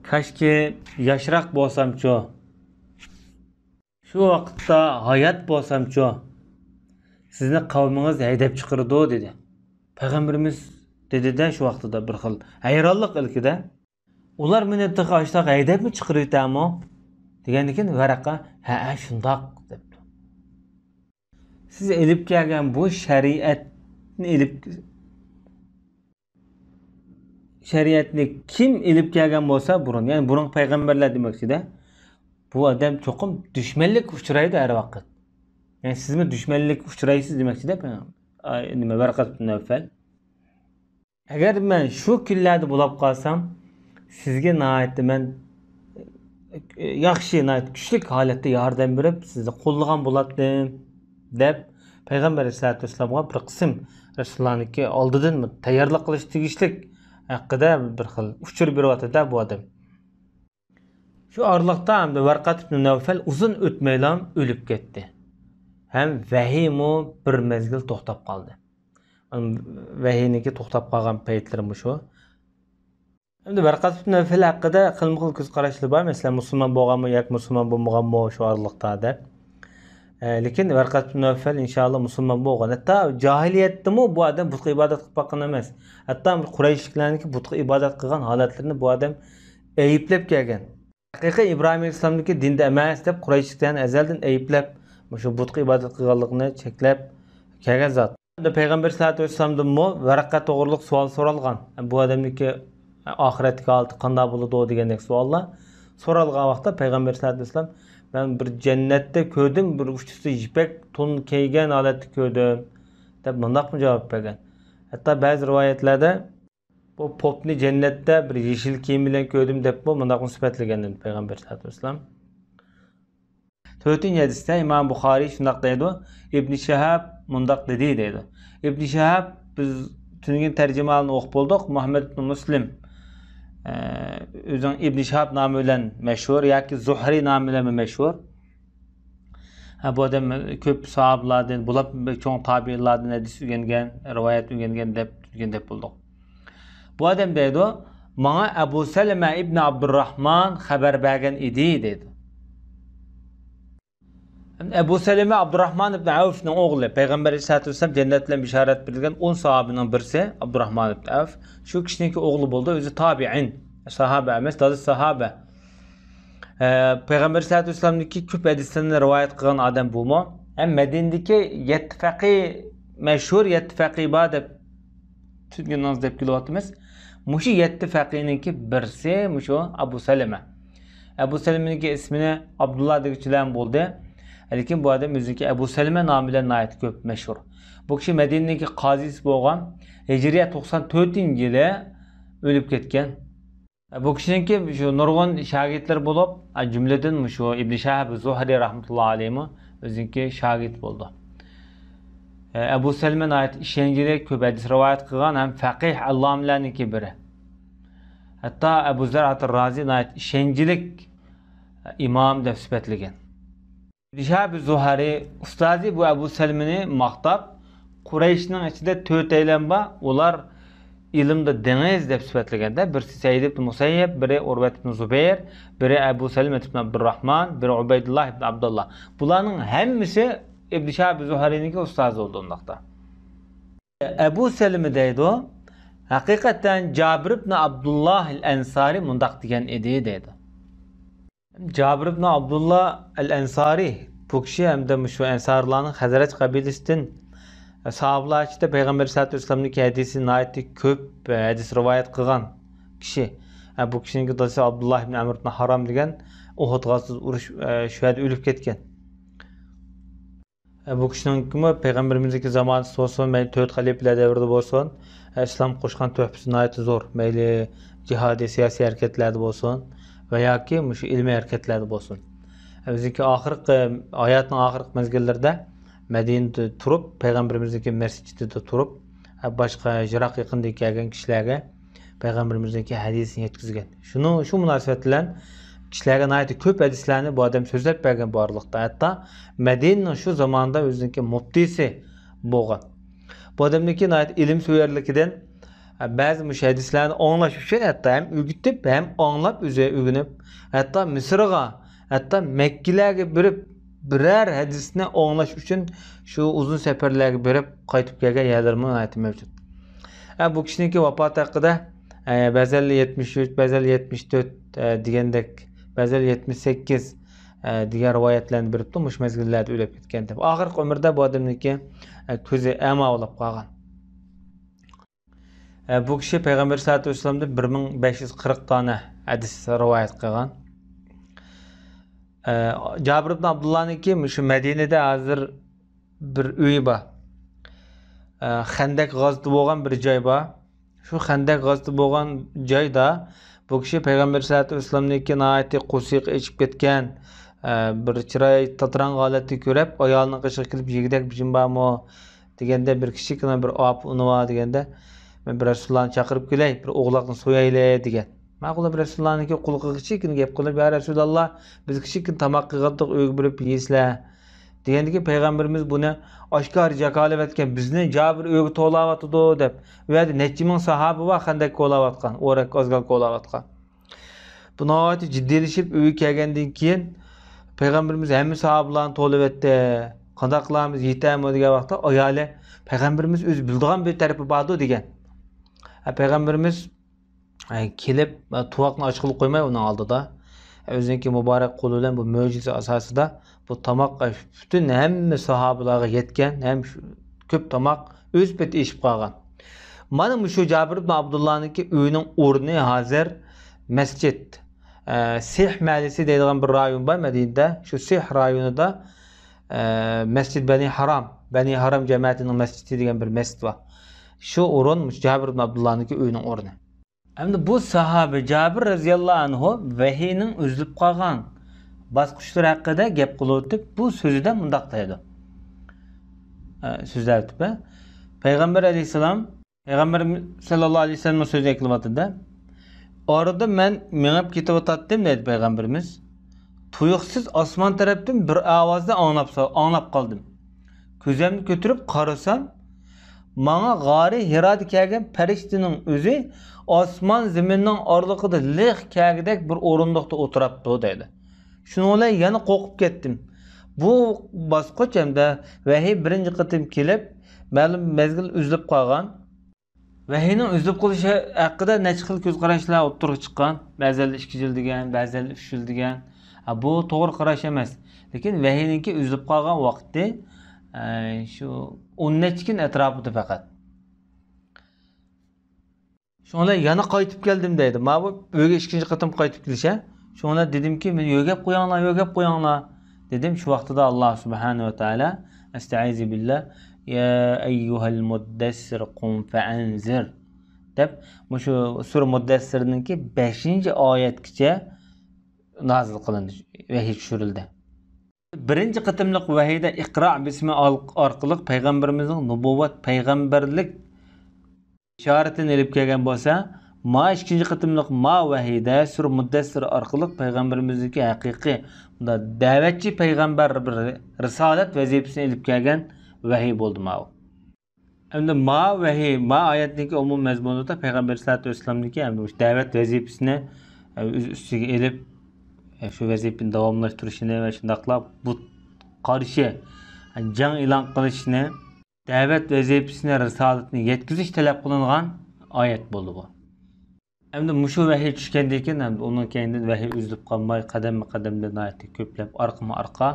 كاشكى ياشراق بولسامچۇ، شۇ ۋاقىتتا ھايات بولسامچۇ، سىزنى قەۋمىڭىز ھەيدەپ چىقىرىدۇ» دېدى. پەيغەمبىرىمىز دېدى-دە شۇ ۋاقتىدا بىر خىل ھەيرانلىق ئىلكىدە: «ئۇلار مېنى تېخى ئاشۇنداق ھەيدەپمۇ چىقىرىۋېتەرمۇ؟» دېگەندىن كېيىن ۋەرەقە: «ھەئە، شۇنداق» دەپتۇ. سىز ئېلىپ كەلگەن بۇ شەرىئەتنى ئېلىپ، شەرىئەتنى كىم ئېلىپ كەلگەن بولسا بۇرۇن، يەنى بۇرۇنقى پەيغەمبەرلەر دېمەكچىدە، بۇ ئادەم چوقۇم دۈشمەنلىككە ئۇچرايدۇ ھەر ۋاقىت. يەنى سىزمۇ دۈشمەنلىككە ئۇچرايسىز دېمەكچىدە، پەيغەم-، ئاي، نېمە، ۋەرقەت ئىبن نەۋفەل. «ئەگەر مەن شۇ كۈنلەردە بولاپ قالسام، سىزگە ناھايىتى مەن، ئە، ياخشى، ناھايىتى كۈچلۈك ھالەتتە ياردەم بېرىپ، سىزنى قوللىغان بولاتتىم» دەپ، پەيغەمبەر ئەلەيھىسسالاتۇ ۋەسسالامغا بىر قىسىم رەسۇلۇللانىڭكى ئالدىدىن تەييارلىق قىلىش تېگىشلىك ھەققىدە بىر خىل ئۇچۇر بېرىۋاتىدۇ بۇ ئادەم. شۇ ئارىلىقتا ئەمدى ۋەرقەت ئىبن نەۋفەل ئۇزۇن ئۆتمەيلا ئۆلۈپ كەتتى. ھەم ۋەھىيمۇ بىر مەزگىل توختاپ قالدى. ۋەھىينىڭكى توختاپ قالغان پەيتلىرى مۇشۇ. ئەمدى ۋەرقەت ئىبن نەۋفەل ھەققىدە خىلمۇ خىل كۆز قاراشلار بار. مەسىلەن، مۇسۇلمان بولغانمۇ ياكى مۇسۇلمان بولمىغانمۇ شۇ ئارىلىقتا دەپ. ئە، لېكىن ۋەرقەت ئىبن نەۋفەل ئىنشائاللا مۇسۇلمان بولغان. ھەتتا جاھىلىيەتتىمۇ بۇ ئادەم بۇتقا ئىبادەت قىلىپ باققان ئەمەس. ھەتتا قۇرەيشلىكلەرنىڭكى بۇتقا ئىبادەت قىلغان ھالەتلىرىنى بۇ ئادەم ئەيىبلەپ كەلگەن. ھەقىقىي ئىبراھىم ئەلەيھىسسالامنىڭكى دىندا ئەمەس دەپ قۇرەيشلىكلەرنى ئەزەلدىن ئەيىبلەپ، مۇشۇ بۇتقا ئىبادەت قىلغانلىقىنى چەكلەپ كەلگەن زات. پەيغەمبەر سەللەللاھۇ ئەلەيھى ۋەسەللەمدىنمۇ ۋەرەقە توغرۇلۇق سوئال سورالغان. بۇ ئادەمنىڭكى ئاخىرەتتىكى ھالىتى قانداق بولىدۇ دېگەندەك سوئاللار سورالغان ۋاقىتتا پەيغەمبەر سەللەللاھۇ ئەلەيھى ۋەسەللەم، مەن بىر جەننەتتە كۆردۈم، بىر ئۇچىسى يىپەك تون كىيگەن ھالەتتە كۆردۈم، دەپ مۇنداقمۇ جاۋاب بەرگەن. ھەتتا بەزى رىۋايەتلەردە بۇ پوپنى جەننەتتە بىر يېشىل كىيىم بىلەن كۆردۈم دەپمۇ مۇنداقمۇ سۈپەتلىگەن ئىدى پەيغەمبەر سەللەللاھۇ ئەلەيھى ۋەسەللەم. تۆتىنچى ھەدىستە ئىمام بۇخارىي شۇنداق دەيدۇ، ئىبنى شىھاب مۇنداق دېدى دەيدۇ. ئىبنى شىھاب، بىز تۈنۈگۈن تەرجىمىھالىنى ئوقۇپ بولدۇق، مۇھەممەد ئىبنى مۇسلىم، ئە، ئۆزىنىڭ ئىبنى شىھاب نامى بىلەن مەشھۇر ياكى زۇھرى نامى بىلەنمۇ مەشھۇر. ھە، بۇ ئادەم كۆپ ساھابىلاردىن، بولۇپ چوڭ تابىئىنلاردىن ھەدىس ئۆگەنگەن، رىۋايەت ئۆگەنگەن دەپ، ئۆگەنگەن دەپ بولدۇق. بۇ ئادەم دەيدۇ، ماڭا ئەبۇ سەلەمە ئىبنى ئابدۇرراھمان خەۋەر بەرگەن ئىدى، دەيدۇ. ئەبۇ سەلەمە ئابدۇرراھمان ئىبنى ئەۋفنىڭ ئوغلى، پەيغەمبەر ئەلەيھىسسالاتۇ ۋەسسالام جەننەت بىلەن بېشارەت بېرىلگەن ئون ساھابىنىڭ بىرسى ئابدۇرراھمان ئىبنى ئەۋف. شۇ كىشىنىڭكى ئوغلى بولدى، ئۆزى تابىئىن، ساھابە ئەمەس، دادىسى ساھابە. ئە، پەيغەمبەر سەللەللاھۇ ئەلەيھى ۋەسەللەمدىكى كۆپ ھەدىسلەرنى رىۋايەت قىلغان ئادەم بۇمۇ. ھەم مەدىنىدىكى يەتتە فەقىھ، مەشھۇر يەتتە فەقىھ بار دەپ تۈنۈگۈن ناماز دەپ كېلىۋاتىمىز. مۇشۇ يەتتە فەقىھنىڭكى بىرسى مۇشۇ ئەبۇ سەلەمە. ئەبۇ سەلەمىنىڭكى ئىسمىنى ئابدۇللا دېگۈچىلەرمۇ بولدى. لېكىن بۇ ئادەم ئۆزىنىڭكى ئەبۇ سەلەمە نامى بىلەن ناھايىتى كۆپ مەشھۇر. بۇ كىشى مەدىنىنىڭكى قازىسى بولغان، ھىجرىيە توقسان تۆتىنچى يىلى ئۆلۈپ كەتكەن. بۇ كىشىنىڭكى شۇ نۇرغۇن شاگىرتلىرى بولۇپ، جۈملىدىن مۇشۇ ئىبن شىھاب زۇھرى رەھمەتۇللاھى ئەلەيھىمۇ ئۆزىنىڭكى شاگىرتى بولىدۇ. ئەبۇ سەلمە ناھايىتى ئىشەنچلىك، كۆپ ھەدىس رىۋايەت قىلغان ھەم فەقىھ، ئاللامىلەرنىڭكى بىرى. ھەتتا ئەبۇ زەرئەتۇر رازى ناھايىتى ئىشەنچلىك ئىمام دەپ سۈپەتلىگەن. ئىبن شىھاب زۇھرى ئۇستازى بۇ ئەبۇ سەلمىنى ماختاپ، قۇرەيشنىڭ ئىچىدە تۆتەيلەن بار، ئۇلار ئىلىمدا دېڭىز دەپ سۈپەتلىگەندە، بىرسى سەئىد ئىبن مۇسەييەب، بىرى ئۇرۋەت ئىبن زۇبەير، بىرى ئەبۇ سەلمە ئىبن ئابدۇرراھمان، بىرى ئۇبەيدۇللا ئىبن ئابدۇللا. بۇلارنىڭ ھەممىسى ئىبن شىھاب زۇھرىنىڭكى ئۇستازى بولدى ئۇنداقتا. ئەبۇ سەلمە دەيدۇ، ھەقىقەتەن جابىر ئىبن ئابدۇللا ئەل ئەنسارى مۇنداق دېگەن ئىدى دەيدۇ. جابىر ئىبن ئابدۇللا ئەل ئەنسارى، بۇ كىشى ھەمدە مۇشۇ ئەنسارلارنىڭ خەزرەج قەبىلىسىدىن، ساھابىلار ئىچىدە پەيغەمبەر ئەلەيھىسسالاتۇ ۋەسسالامنىڭكى ھەدىسى ناھايىتى كۆپ ھەدىس رىۋايەت قىلغان كىشى. بۇ كىشىنىڭكى دادىسى ئابدۇللا ئىبن ئەمر ئىبن ھارام دېگەن ئۇھۇد غازىتىدە ئۇرۇش، شۇ يەردە ئۆلۈپ كەتكەن. بۇ كىشىنىڭكىمۇ پەيغەمبىرىمىزنىڭكى زامانىسىدا بولسۇن، مەيلى تۆت خەلىپىلەر دەۋرىدە بولسۇن، ئىسلام قوشقان تۆھپىسى ناھايىتى زور. مەيلى جىھادىي، سىياسىي ھەرىكەتلەردە بولسۇن ۋە ياكى مۇشۇ ئىلمىي ھەرىكەتلەردە بولسۇن. ئۆزىنىڭكى ئاخىرقى، ھاياتىنىڭ ئاخىرقى مەزگىللىرىدە مەدىنىدە تۇرۇپ، پەيغەمبىرىمىزنىڭكى مەسچىتىدە تۇرۇپ، باشقا يىراق يېقىندىن كەلگەن كىشىلەرگە پەيغەمبىرىمىزنىڭكى ھەدىسىنى يەتكۈزگەن. شۇنىڭ، شۇ مۇناسىۋەت بىلەن كىشىلەرگە ناھايىتى كۆپ ھەدىسلەرنى بۇ ئادەم سۆزلەپ بەرگەن بارلىقتا. ھەتتا مەدىنىنىڭ شۇ زاماندا ئۆزىنىڭكى مۇپتىسى بولغان. بۇ ئادەمنىڭكى ناھايىتى ئىلىم سۆيەرلىكىدىن، بەزى مۇشۇ ھەدىسلەرنى ئاڭلاش ئۈچۈن ھەتتا ھەم ئۆگىتىپ، ھەم ئاڭلاپ ئۆزى ئۆگىنىپ، ھەتتا مىسىرغا، ھەتتا مەككىلەرگە بېرىپ، بىرەر ھەدىسنى ئاڭلاش ئۈچۈن شۇ ئۇزۇن سەپەرلەرگە بېرىپ قايتىپ كەلگەن يەرلىرىمۇ ناھايىتى مەۋجۇت. ئە، بۇ كىشىنىڭكى ۋاپاتى ھەققىدە، ئە، بەزىلەر يەتمىش ئۈچ، بەزىلەر يەتمىش تۆت، ئە، دېگەندەك، بەزىلەر يەتمىش سەككىز، ئە، دېگەن رىۋايەتلەرنى بېرىپتۇ، مۇشۇ مەزگىللەردە ئۆلۈپ كەتكەن دەپ. ئاخىرقى ئۆمرىدە بۇ ئادەمنىڭكى، ئە، كۆزى ئەما بولۇپ قالغان. ئە، بۇ كىشى پەيغەمبەر سەللەللاھۇ ئەلەيھى ۋەسەللەمدىن بىر مىڭ بەش يۈز قىرىق دانە ھەدىس رىۋايەت قىلغان. ئە، جابىر ئىبن ئابدۇللانىڭكى مۇشۇ مەدىنىدە ھازىر بىر ئۆيى بار. ئە، خەندەك غازىتى بولغان بىر جاي بار. شۇ خەندەك غازىتى بولغان جايدا بۇ كىشى پەيغەمبەر سەللەللاھۇ ئەلەيھى ۋەسەللەمنىڭكى ناھايىتى قورسىقى ئېچىپ كەتكەن، ئە، بىر چىراي تاتىراڭغۇ ھالەتتە كۆرۈپ، ئايالىنىڭ قېشىغا كېلىپ، يېگۈدەك بىر جىم بارمۇ؟ دېگەندە، بىر كىچىككىنە بىر ئاپا ئۇنى بار دېگەندە، مەن بىر رەسۇلۇللانى چاقىرىپ كېلەي، بىر ئوغلاقنى سويايلى دېگەن. ماقۇل، رەسۇلۇللانىڭكى قۇلىقىغا كىچىككىنە گەپ قىلىپ، يا رەسۇلاللا، بىز كىچىككىنە تاماق قىلغانتۇق، ئۆيگە بېرىپ يەيسىلە دېگەندىكىن، پەيغەمبىرىمىز بۇنى ئاشكارا جاكارلىۋەتكەن، بىزنى جابىر ئۆيگە توۋلاۋاتىدۇ دەپ. ئۇ يەردە نەچچە مىڭ ساھابە بار خەندەك كولاۋاتقان، ئورەك ئازگال كولاۋاتقان. بۇ ناھايىتى جىددىيلىشىپ ئۆيگە كەلگەندىن كېيىن، پەيغەمبىرىمىز ھەممە ساھابىلارنى توۋلىۋەتتى. قانداق قىلارمىز، يېتەرمۇ دېگەن ۋاقىتتا ئايالى، پەيغەمبىرىمىز ئۆزى بىلىدىغان بىر تەرىپى باردۇ دېگەن. ھە، پەيغەمبىرىمىز، ھە، كېلىپ، ھە، تۇۋاقنى ئاچقىلى قويماي ئۇنىڭ ئالدىدا، ھە، ئۆزىنىڭكى مۇبارەك قولى بىلەن بۇ مۆجىزە ئاساسىدا بۇ تاماق، ھە، پۈتۈن ھەممە ساھابىلارغا يەتكەن، ھەم شۇ كۆپ تاماق ئۆز پېتى ئېشىپ قالغان. مانا مۇشۇ جابىر ئىبن ئابدۇللانىڭكى ئۆيىنىڭ ئورنى ھازىر مەسچىت، ئە، سىھ مەھەللىسى دەيدىغان بىر رايون بار مەدىنىدە. شۇ سىھ رايونىدا، ئە، مەسچىت بەنى ھارام، بەنى ھارام جەمەتىنىڭ مەسچىتى دېگەن بىر مەسچىت بار. شۇ ئورۇن مۇشۇ جابىر ئىبن ئابدۇللانىڭكى ئۆيىنىڭ ئورنى. ئەمدى بۇ ساھابە جابىر رەزىياللاھۇ ئەنھۇ ۋەھىينىڭ ئۈزۈلۈپ قالغان باسقۇچلىرى ھەققىدە گەپ قىلىۋېتىپ، بۇ سۆزىدە مۇنداق دەيدۇ. ئە، سۆزلەۋېتىپ، پەيغەمبەر ئەلەيھىسسالام، پەيغەمبەر سەللەللاھۇ ئەلەيھى ۋەسەللەمنىڭ سۆزىگە ئېكىلىۋاتىدۇ. ئارىدا مەن مېڭىپ كېتىۋاتاتتىم، دەيدۇ پەيغەمبىرىمىز. تۇيۇقسىز ئاسمان تەرەپتىن بىر ئاۋازنى ئاڭلاپ، ئاڭلاپ قالدىم. كۆزۈمنى كۆتۈرۈپ قارىسام، ماڭا غارى ھىرادا كەلگەن پەرىشتىنىڭ ئۆزى ئاسمان زېمىننىڭ ئارىلىقىدا لىق كەلگۈدەك بىر ئورۇندۇقتا ئولتۇراپتۇ، دەيدۇ. شۇنىڭ بىلەن يەنە قورقۇپ كەتتىم. بۇ باسقۇچ ھەمدە ۋەھىي بىرىنچى قېتىم كېلىپ، مەلۇم مەزگىل ئۈزۈلۈپ قالغان. ۋەھىينىڭ ئۈزۈلۈپ قېلىشى ھەققىدە نەچچە خىل كۆز قاراشلار ئوتتۇرىغا چىققان. بەزىلەر ئىككى يىل دېگەن، بەزىلەر ئۈچ يىل دېگەن. ھە، بۇ توغرا قاراش ئەمەس. لېكىن ۋەھىينىڭكى ئۈزۈلۈپ قالغان ۋاقتى، ئە، شۇ ئون نەچچە كۈن ئەتراپىدا پەقەت. شۇڭا يەنە قايتىپ كەلدىم دەيدۇ. ما بۇ ئۆيگە ئىككىنچى قېتىم قايتىپ كېلىشە. شۇڭا دېدىمكى، مېنى يۆگەپ قويۇڭلار، يۆگەپ قويۇڭلار دېدىم. شۇ ۋاقتىدا ئاللا سۇبھانەھۇ ۋە تائالا، ئەستەئىزۇ بىللا، يا ئەييۇھەل مۇددەسسىر قۇم فەئەنزىر دەپ، مۇشۇ سۈرە مۇددەسسىرنىڭكى بەشىنچى ئايەتكىچە نازىل قىلىندى، ۋەھىي چۈشۈرۈلدى. بىرىنچى قېتىملىق ۋەھىيدە ئىقرا بىسمى ئارقىلىق پەيغەمبىرىمىزنىڭ نۇبۇۋۋەت، پەيغەمبەرلىك بېشارىتىنى ئېلىپ كەلگەن بولسا، ما ئىككىنچى قېتىملىق ما ۋەھىيدە سۈرە مۇددەسسىر ئارقىلىق پەيغەمبىرىمىزنىڭكى ھەقىقىي بۇنداق دەۋەتچى پەيغەمبەر بىر رىسالەت ۋەزىپىسىنى ئېلىپ كەلگەن ۋەھىي بولدى ماۋۇ. ئەمدى ما ۋەھىي، ما ئايەتنىڭكى ئومۇمىي مەزمۇنىدا پەيغەمبەر ئەلەيھىسسالاتۇ ۋەسسالامنىڭكى ئەمدى مۇشۇ دەۋەت ۋەزىپىسىنى، ئە، ئۆز ئۈستىگە ئېلىپ، ئە، شۇ ۋەزىپىنى داۋاملاشتۇرۇشىنى ۋە شۇنداقلا بۇت قارشى، ئە، جەڭ ئېلان قىلىشنى، دەۋەت ۋەزىپىسىنى، رىسالىتىنى يەتكۈزۈش تەلەپ قىلىنغان ئايەت بولدى بۇ. ئەمدى مۇشۇ ۋەھىي چۈشكەندىن كېيىن، ئەمدى ئۇنىڭ كەينىدىن ۋەھىي ئۈزۈلۈپ قالماي، قەدەممۇ قەدەمدە ناھايىتى كۆپلەپ، ئارقىمۇ ئارقا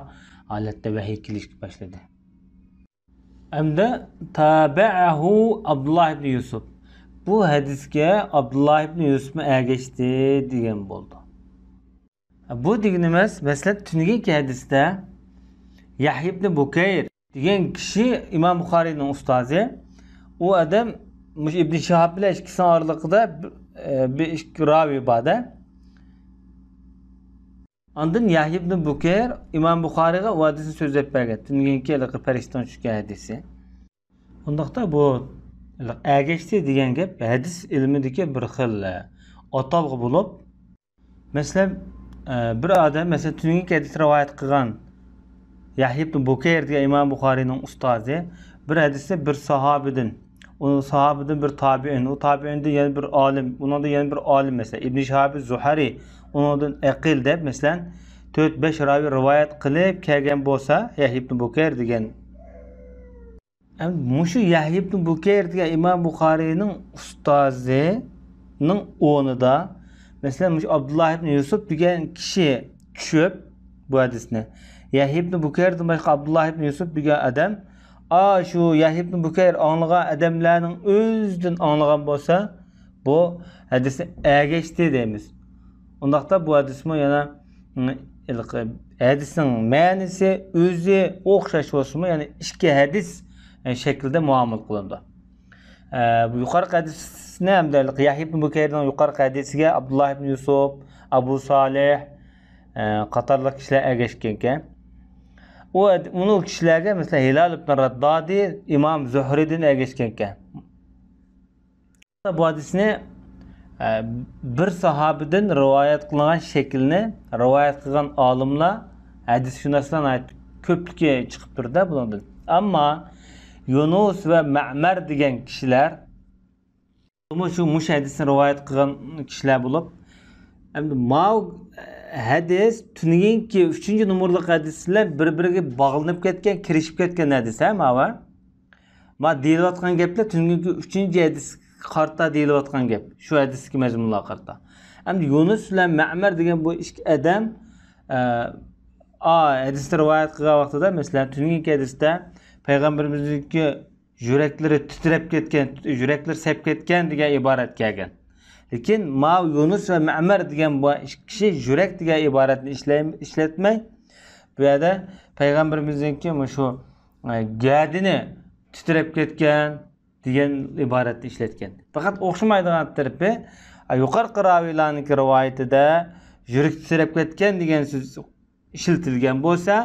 ھالەتتە ۋەھىي كېلىشكە باشلىدى. ئەمدى تابەئەھۇ ئابدۇللا ئىبنى يۈسۈپ. بۇ ھەدىسكە ئابدۇللا ئىبنى يۈسۈپمۇ ئەگەشتى دېگەن بولدى. بۇ دېگىنىمىز، مەسىلەن، تۈنۈگۈنكى ھەدىستە يەھيا ئىبنى بۇكەير دېگەن كىشى ئىمام بۇخارىينىڭ ئۇستازى. ئۇ ئادەم مۇشۇ ئىبنى شىھاب بىلەن ئىككىسىنىڭ ئارىلىقىدا بىر، بىر ئىككى راۋى بار-دە. ئاندىن يەھيا ئىبنى بۇكەير ئىمام بۇخارىيغا ئۇ ھەدىسنى سۆزلەپ بەرگەن. تۈنۈگۈنكى ھېلىقى پەرىشتىنىڭ چۈشكەن ھەدىسى. ئۇنداقتا بۇ ئەگەشتى دېگەن گەپ ھەدىس ئىلمىدىكى بىر خىل ئاتالغۇ بولۇپ، مەسىلەن، بىر ئادەم، مەسىلەن، تۈنۈگۈنكى ھەدىسنى رىۋايەت قىلغان يەھيا ئىبنى بۇكەير دېگەن ئىمام بۇخارىينىڭ ئۇستازى بىر ھەدىسنى بىر ساھابىدىن، ئۇ ساھابىدىن بىر تابىئىن، ئۇ تابىئىندىن يەنە بىر ئالىم، ئۇنىڭدىن يەنە بىر ئالىم، مەسىلەن، ئىبنى شىھابى زۇھرى، ئۇنىڭدىن ئەقىل دەپ، مەسىلەن، تۆت، بەش راۋى رىۋايەت قىلىپ كەلگەن بولسا، يەھيا ئىبنى بۇكەير دېگەن. ئەمدى مۇشۇ يەھيا ئىبنى بۇكەير دېگەن ئىمام بۇخارىينىڭ ئۇستازىنىڭ ئورنىدا، مەسىلەن، مۇشۇ ئابدۇللا ئىبنى يۈسۈپ دېگەن كىشى چۈشۈپ، بۇ ھەدىسنى، يەھيا ئىبنى بۇكەيردىن باشقا ئابدۇللا ئىبنى يۈسۈپ دېگەن ئادەم، ئا، شۇ يەھيا ئىبنى بۇكەير ئاڭلىغان ئادەملەرنىڭ ئۆزىدىن ئاڭلىغان بولسا، بۇ ھەدىسنى ئەگەشتى دەيمىز. ئۇنداقتا بۇ ھەدىسمۇ يەنە، ھېلىقى ھەدىسنىڭ مەنىسى ئۆزى ئوخشاش بولسىمۇ، يەنى ئىككى ھەدىس، ئە، شەكلىدە مۇئامىلە قىلىنىدۇ. ئە، بۇ يۇقىرىقى ھەدىسنى ھەمدە ھېلىقى يەھيا ئىبنى بۇكەيرنىڭ يۇقىرىقى ھەدىسىگە ئابدۇللا ئىبنى يۈسۈپ، ئەبۇ سالىھ، ئە، قاتارلىق كىشىلەر ئەگەشكەنكەن. ئۇ، ئۇنىڭ كىشىلەرگە، مەسىلەن، ھىلال ئىبنى رەددادى ئىمام زۇھرىدىن ئەگەشكەنكەن. بۇ ھەدىسنى، ئە، بىر ساھابىدىن رىۋايەت قىلىنغان شەكىلنى رىۋايەت قىلغان ئالىملار، ھەدىسشۇناسلار ناھايىتى كۆپلۈكى چىقىپ تۇرىدۇ بۇنىڭدىن. ئەمما يۇنۇس ۋە مەمەر دېگەن كىشىلەر، بۇمۇ شۇ مۇشۇ ھەدىسنى رىۋايەت قىلغان كىشىلەر بولۇپ، ئەمدى ماۋۇ ھەدىس تۈنۈگۈنكى ئۈچىنچى نومۇرلۇق ھەدىس بىلەن بىر-بىرىگە باغلىنىپ كەتكەن، كىرىشىپ كەتكەن ھەدىس، ھە، ماۋۇ؟ ما دېيىلىۋاتقان گەپلەر تۈنۈگۈنكى ئۈچىنچى ھەدىسكە قارىتا دېيىلىۋاتقان گەپ. شۇ ھەدىستىكى مەزمۇنلارغا قارىتا. ئەمدى يۇنۇس بىلەن مەمەر دېگەن بۇ ئىككى ئادەم، ئە، ئا، ھەدىسنى رىۋايەت قىلغان ۋاقتىدا، مەسىلەن، تۈنۈگۈنكى ھەدىستە پەيغەمبىرىمىزنىڭكى يۈرەكلىرى تىترەپ كەتكەن، يۈرەكلىرى سەپ كەتكەن دېگەن ئىبارەت كەلگەن. لېكىن ماۋۇ يۇنۇس ۋە مەمەر دېگەن بۇ ئىككى كىشى يۈرەك دېگەن ئىبارەتنى ئىشلەي-، ئىشلەتمەي، بۇ يەردە پەيغەمبىرىمىزنىڭكى مۇشۇ، ئە، گەدىنى تىترەپ كەتكەن دېگەن ئىبارەتنى ئىشلەتكەن. پەقەت ئوخشىمايدىغان تەرىپى، يۇقىرىقى راۋىيلارنىڭكى رىۋايىتىدە يۈرەك تىترەپ كەتكەن دېگەن سۆز ئىشلىتىلگەن بولسا،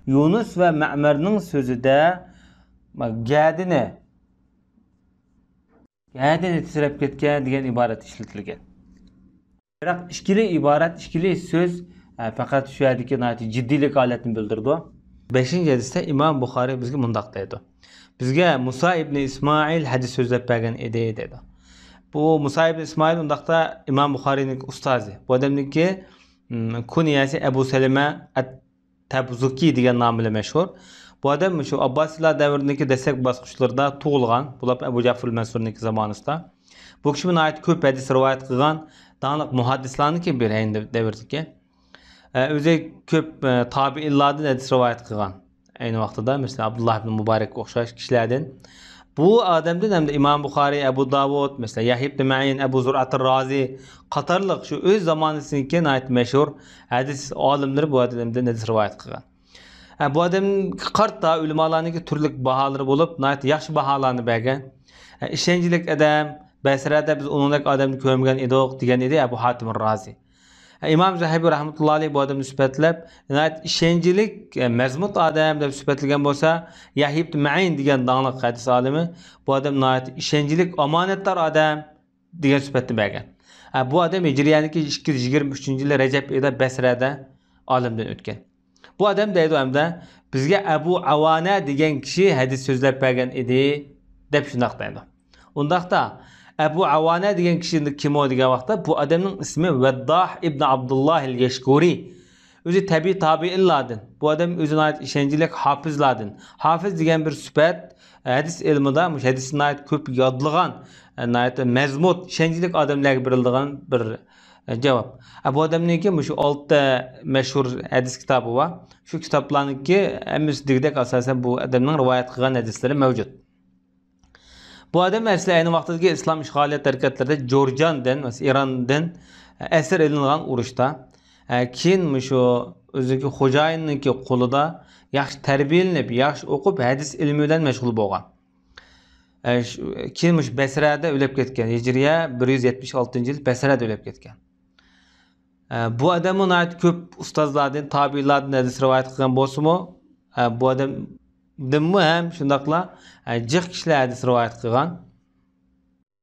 يۇنۇس ۋە مەمەرنىڭ سۆزىدە گەدىنى، گەدىنى تىترەپ كەتكەن دېگەن ئىبارەت ئىشلىتىلگەن. بىراق ئىككىلى ئىبارەت، ئىككىلى سۆز، ئە، پەقەت شۇ يەردىكى ناھايىتى جىددىيلىك ھالەتنى بىلدۈرىدۇ. بەشىنچى ھەدىستە ئىمام بۇخارىي بىزگە مۇنداق دەيدۇ. بىزگە مۇسا ئىبنى ئىسمائىل ھەدىس سۆزلەپ بەرگەن ئىدى دەيدۇ. بۇ مۇسا ئىبنى ئىسمائىل ئۇنداقتا ئىمام بۇخارىينىڭ ئۇستازى. بۇ ئادەمنىڭكى، م، كۇنيەسى ئەبۇ سەلىمە ئەت تەبزۇكى دېگەن نام بىلەن مەشھۇر. بۇ ئادەم شۇ ئابباسىيلار دەۋرىدىكى دەسلەپكى باسقۇچلىرىدا تۇغۇلغان. بۇلار ئەبۇ جەفر مەنسۇرنىڭكى زامانىسىدا. بۇ كىشى ناھايىتى كۆپ ھەدىس رىۋايەت قىلغان داڭلىق مۇھەددىسلارنىڭكى بىرى ئەينى دەۋردىكى. ئە، ئۆزى كۆپ، ئە، تابىئىنلاردىن ھەدىس رىۋايەت قىلغان. ئەينى ۋاقتىدا، مەسىلەن، ئابدۇللا ئىبن مۇبارەككە ئوخشاش كىشىلەردىن. بۇ ئادەمدىن ھەمدە ئىمام بۇخارىي، ئەبۇ داۋۇد، مەسىلەن، يەھيا ئىبن مەئىن، ئەبۇ زۇرئەتۇر رازى قاتارلىق شۇ ئۆز زامانىسىدىكى ناھايىتى مەشھۇر ھەدىس ئالىملىرى بۇ ئادەمدىن ھەدىس رىۋايەت قىلغان. ئە، بۇ ئادەمگە قارىتا ئۆلىمالارنىڭكى تۈرلۈك باھالىرى بولۇپ، ناھايىتى ياخشى باھالارنى بەرگەن. ئە، ئىشەنچلىك ئادەم، بەسرەدە بىز ئۇنىڭدەك ئادەمنى كۆرمىگەن ئىدۇق، دېگەن ئىدى ئەبۇ ھاتىم رازى. ئە، ئىمام زەھەبى رەھمەتۇللا ئەلەيھ بۇ ئادەمنى سۈپەتلەپ، ناھايىتى ئىشەنچلىك، ئە، مەزمۇت ئادەم دەپ سۈپەتلىگەن بولسا، يەھيا ئىبن مەئىن دېگەن داڭلىق ھەدىس ئالىمى بۇ ئادەم ناھايىتى ئىشەنچلىك، ئامانەتدار ئادەم دېگەن سۈپەتنى بەرگەن. ئە، بۇ ئادەم ھىجرىيەنىڭكى ئىككى يۈز يىگىرمە ئۈچىنچى يىلى رەجەب ئېيىدا بەسرەدە ئالەمدىن ئۆتكەن. بۇ ئادەم دەيدۇ ھەمدە، بىزگە ئەبۇ ئاۋانە دېگەن كىشى ھەدىس سۆزلەپ بەرگەن ئىدى، دەپ شۇنداق دەيدۇ. ئۇنداقتا، ئەبۇ ئاۋانە دېگەن كىشى كىم ئۇ دېگەن ۋاقىتتا، بۇ ئادەمنىڭ ئىسمى ۋەدداھ ئىبن ئابدۇللاھ ئەل يەشكۇرى. ئۆزى تەبىئىي تابىئىنلاردىن. بۇ ئادەم ئۆزى ناھايىتى ئىشەنچلىك ھاپىزلاردىن. ھاپىز دېگەن بىر سۈپەت، ھەدىس ئىلمىدا مۇشۇ ھەدىسنى ناھايىتى كۆپ يادلىغان، ناھايىتى مەزمۇت، ئىشەنچلىك ئادەملەرگە بېرىلىدىغان بىر جاۋاب. ئە، بۇ ئادەمنىڭكى مۇشۇ ئالتە مەشھۇر ھەدىس كىتابى بار. شۇ كىتابلارنىڭكى ھەممىسى دېگۈدەك ئاساسەن بۇ ئادەمنىڭ رىۋايەت قىلغان ھەدىسلىرى مەۋجۇت. بۇ ئادەم ئەسلى ئەينى ۋاقتىدىكى ئىسلام ئىشغالىيەت ھەرىكەتلىرىدە جورجاندىن، مەسىلەن، ئىراندىن ئەسىر ئېلىنغان ئۇرۇشتا. ئە، كېيىن مۇشۇ ئۆزىنىڭكى خوجايىنىنىڭكى قولىدا ياخشى تەربىيەلىنىپ، ياخشى ئوقۇپ، ھەدىس ئىلمى بىلەن مەشغۇل بولغان. ئە، شۇ، كېيىن مۇشۇ بەسرەدە ئۆلۈپ كەتكەن. ھىجرىيە بىر يۈز يەتمىش ئالتىنچى يىل بەسرەدە ئۆلۈپ كەتكەن. ئە، بۇ ئادەممۇ ناھايىتى كۆپ ئۇستازلاردىن، تابىئىنلاردىن ھەدىس رىۋايەت قىلغان بولسىمۇ، ئە، بۇ ئادەمدىنمۇ ھەم شۇنداقلا، ئە، جىق كىشىلەر ھەدىس رىۋايەت قىلغان.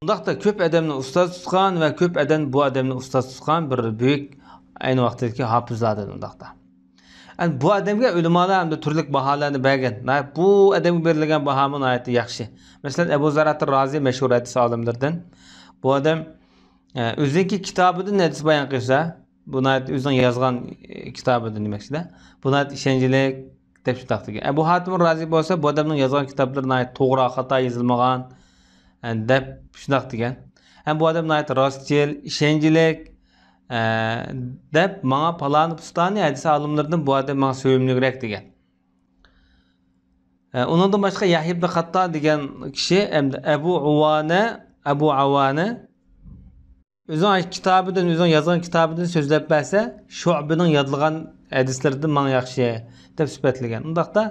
ئۇنداقتا كۆپ ئادەمنى ئۇستاز تۇتقان ۋە كۆپ ئادەم بۇ ئادەمنى ئۇستاز تۇتقان بىر بۈيۈك ئەينى ۋاقتىدىكى ھاپىزلاردىن ئۇنداقتا. ئەمدى بۇ ئادەمگە ئۆلىمالار ئەمدى تۈرلۈك باھالارنى بەرگەن. ناھايىتى بۇ ئادەمگە بېرىلگەن باھامۇ ناھايىتى ياخشى. مەسىلەن، ئەبۇ زۇرئەتۇر رازى مەشھۇر ھەدىس ئالىملىرىدىن. بۇ ئادەم، ئە، ئۆزىنىڭكى كىتابىدىن ھەدىس بايان قىلسا، بۇ ناھايىتى ئۆزىنىڭ يازغان، ئە، كىتابىدىن دېمەكچىدە. بۇ ناھايىتى ئىشەنچلىك دەپ شۇنداق دېگەن. ئەبۇ ھاتىم رازى بولسا، بۇ ئادەمنىڭ يازغان كىتابلىرى ناھايىتى توغرا، خاتا يېزىلمىغان، ئە، دەپ شۇنداق دېگەن. ھەم بۇ ئادەم ناھايىتى راستچىل، ئىشەنچلىك، ئە، دەپ ماڭا پالانى پۇستانى ھەدىس ئالىملىرىدىن بۇ ئادەم ماڭا سۆيۈملۈكرەك دېگەن. ئە، ئۇنىڭدىن باشقا يەھيا ئىبن خاتتا دېگەن كىشى ئەمدى ئەبۇ ئۇۋانە، ئەبۇ ئاۋانە ئۆزىنىڭ كىتابىدىن، ئۆزىنىڭ يازغان كىتابىدىن سۆزلەپ بەرسە، شۇئبىنىڭ يادلىغان ھەدىسلىرىدىن ماڭا ياخشى دەپ سۈپەتلىگەن. ئۇنداقتا،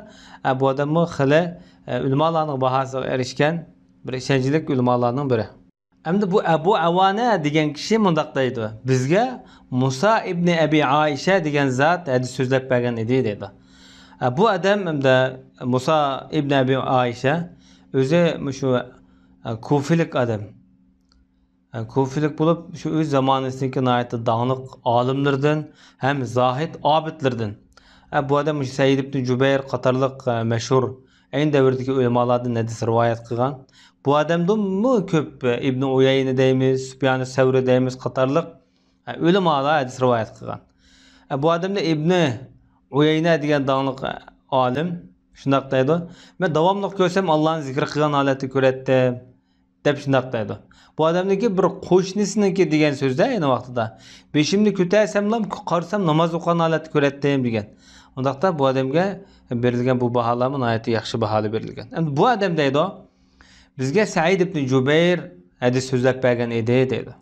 ئە، بۇ ئادەممۇ خېلى، ئە، ئۆلىمالارنىڭ باھاسىغا ئېرىشكەن بىر ئىشەنچلىك ئۆلىمالارنىڭ بىرى. ئەمدى بۇ ئەبۇ ئاۋانە دېگەن كىشى مۇنداق دەيدۇ، بىزگە مۇسا ئىبنى ئەبى ئائىشە دېگەن زات ھەدىس سۆزلەپ بەرگەن ئىدى دەيدۇ. ئە، بۇ ئادەم ئەمدى مۇسا ئىبنى ئەبى ئائىشە ئۆزى مۇشۇ، ئە، كۇفىلىك ئادەم. ئە، كۇفىلىك بولۇپ، شۇ ئۆز زامانىسىدىكى ناھايىتى داڭلىق ئالىملىرىدىن ھەم زاھىد ئابىدلىرىدىن. ئە، بۇ ئادەم مۇشۇ سەئىد ئىبنى جۇبەير قاتارلىق، ئە، مەشھۇر ئەينى دەۋردىكى ئۆلىمالاردىن ھەدىس رىۋايەت قىلغان. بۇ ئادەمدىنمۇ كۆپ، ئە، ئىبنى ئۇيەينە دەيمىز، سۇپيانى سەۋرى دەيمىز قاتارلىق، ئە، ئۆلىمالار ھەدىس رىۋايەت قىلغان. ئە، بۇ ئادەمدە ئىبنى ئۇيەينە دېگەن داڭلىق، ئە، ئالىم شۇنداق دەيدۇ، مەن داۋاملىق كۆرسەم ئاللانى زىكىر قىلغان ھالەتتە كۆرەتتىم. دەپ شۇنداق دەيدۇ. بۇ ئادەمنىڭكى بىر قوشنىسىنىڭكى دېگەن سۆزدە ئەينى ۋاقتىدا، بېشىمنى كۆتەرسەملا قارىسام ناماز ئوقۇغان ھالەتتە كۆرەتتىم دېگەن. ئۇنداقتا بۇ ئادەمگە بېرىلگەن بۇ باھالارمۇ ناھايىتى ياخشى باھالار بېرىلگەن. ئەمدى بۇ ئادەم دەيدۇ، بىزگە سەئىد ئىبنى جۇبەير ھەدىس سۆزلەپ بەرگەن ئىدى دەيدۇ.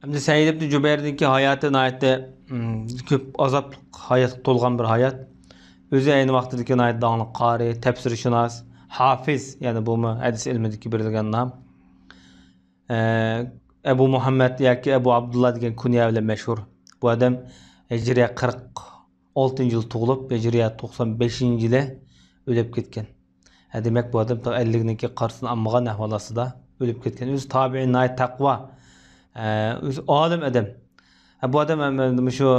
ئەمدى سەئىد ئىبنى جۇبەيرنىڭكى ھاياتى ناھايىتى، ئم، كۆپ ئازابلىق ھاياتقا تولغان بىر ھايات. ئۆزى ئەينى ۋاقتىدىكى ناھايىتى داڭلىق قارى، تەپسىرشۇناس، ھافىز، يەنى بۇمۇ ھەدىس ئىلمىدىكى بېرىلگەن نام. ئە، ئەبۇ مۇھەممەد ياكى ئەبۇ ئابدۇللا دېگەن كۇنيە بىلەن مەشھۇر. بۇ ئادەم ھىجرىيە قىرىق ئالتىنچى يىل تۇغۇلۇپ، ھىجرىيە توقسان بەشىنچى يىلى ئۆلۈپ كەتكەن. ھە، دېمەك، بۇ ئادەم تاغ ئەللىكنىڭكى قارىسىنى ئالمىغان ئەھۋال ئاستىدا ئۆلۈپ كەتكەن. ئۆزى تابىئىن، ناھايىتى تەقۋا، ئە، ئۆزى ئالىم ئادەم. ھە، بۇ ئادەم ھەم مۇشۇ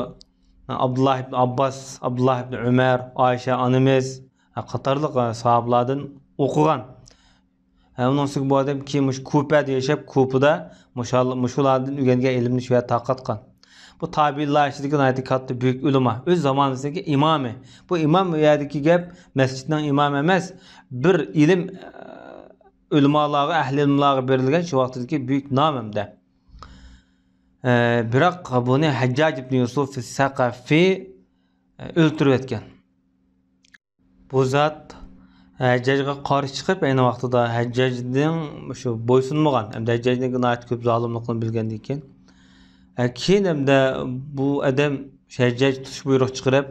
ئابدۇللا ئىبن ئابباس، ئابدۇللا ئىبن ئۆمەر، ئائىشە ئانىمىز، ھە، قاتارلىق، ھە، ساھابىلاردىن ئوقۇغان. ھە، ئۇنىڭ ئۈستىگە بۇ ئادەم كېيىن مۇشۇ كۇپەدە ياشاپ، كۇپىدا مۇشۇ-، مۇشۇلاردىن ئۆگەنگەن ئىلىمنى شۇ يەردە تارقاتقان. بۇ تابىئىنلار ئىچىدىكى ناھايىتى كاتتا بۈيۈك ئۆلىما. ئۆز زامانىسىدىكى ئىمامى. بۇ ئىمام ئۇ يەردىكى گەپ مەسچىتنىڭ ئىمامى ئەمەس، بىر ئىلىم، ئە، ئۆلىمالارغا، ئەھلى ئىلىملارغا بېرىلگەن شۇ ۋاقىتتىكى بۈيۈك نام ھەمدە. ئە، بىراق بۇنى ھەججاج ئىبن يۈسۈف سەقەفى، ئە، ئۆلتۈرۈۋەتكەن. بۇ زات ھەججاجغا قارشى چىقىپ، ئەينى ۋاقتىدا ھەججاجنىڭ شۇ بويسۇنمىغان، ھەمدە ھەججاجنىڭ ناھايىتى كۆپ زالىملىقىنى بىلگەندىن كېيىن، ھە، كېيىن ھەمدە بۇ ئادەم ھەججاج تۇتۇش بۇيرۇق چىقىرىپ،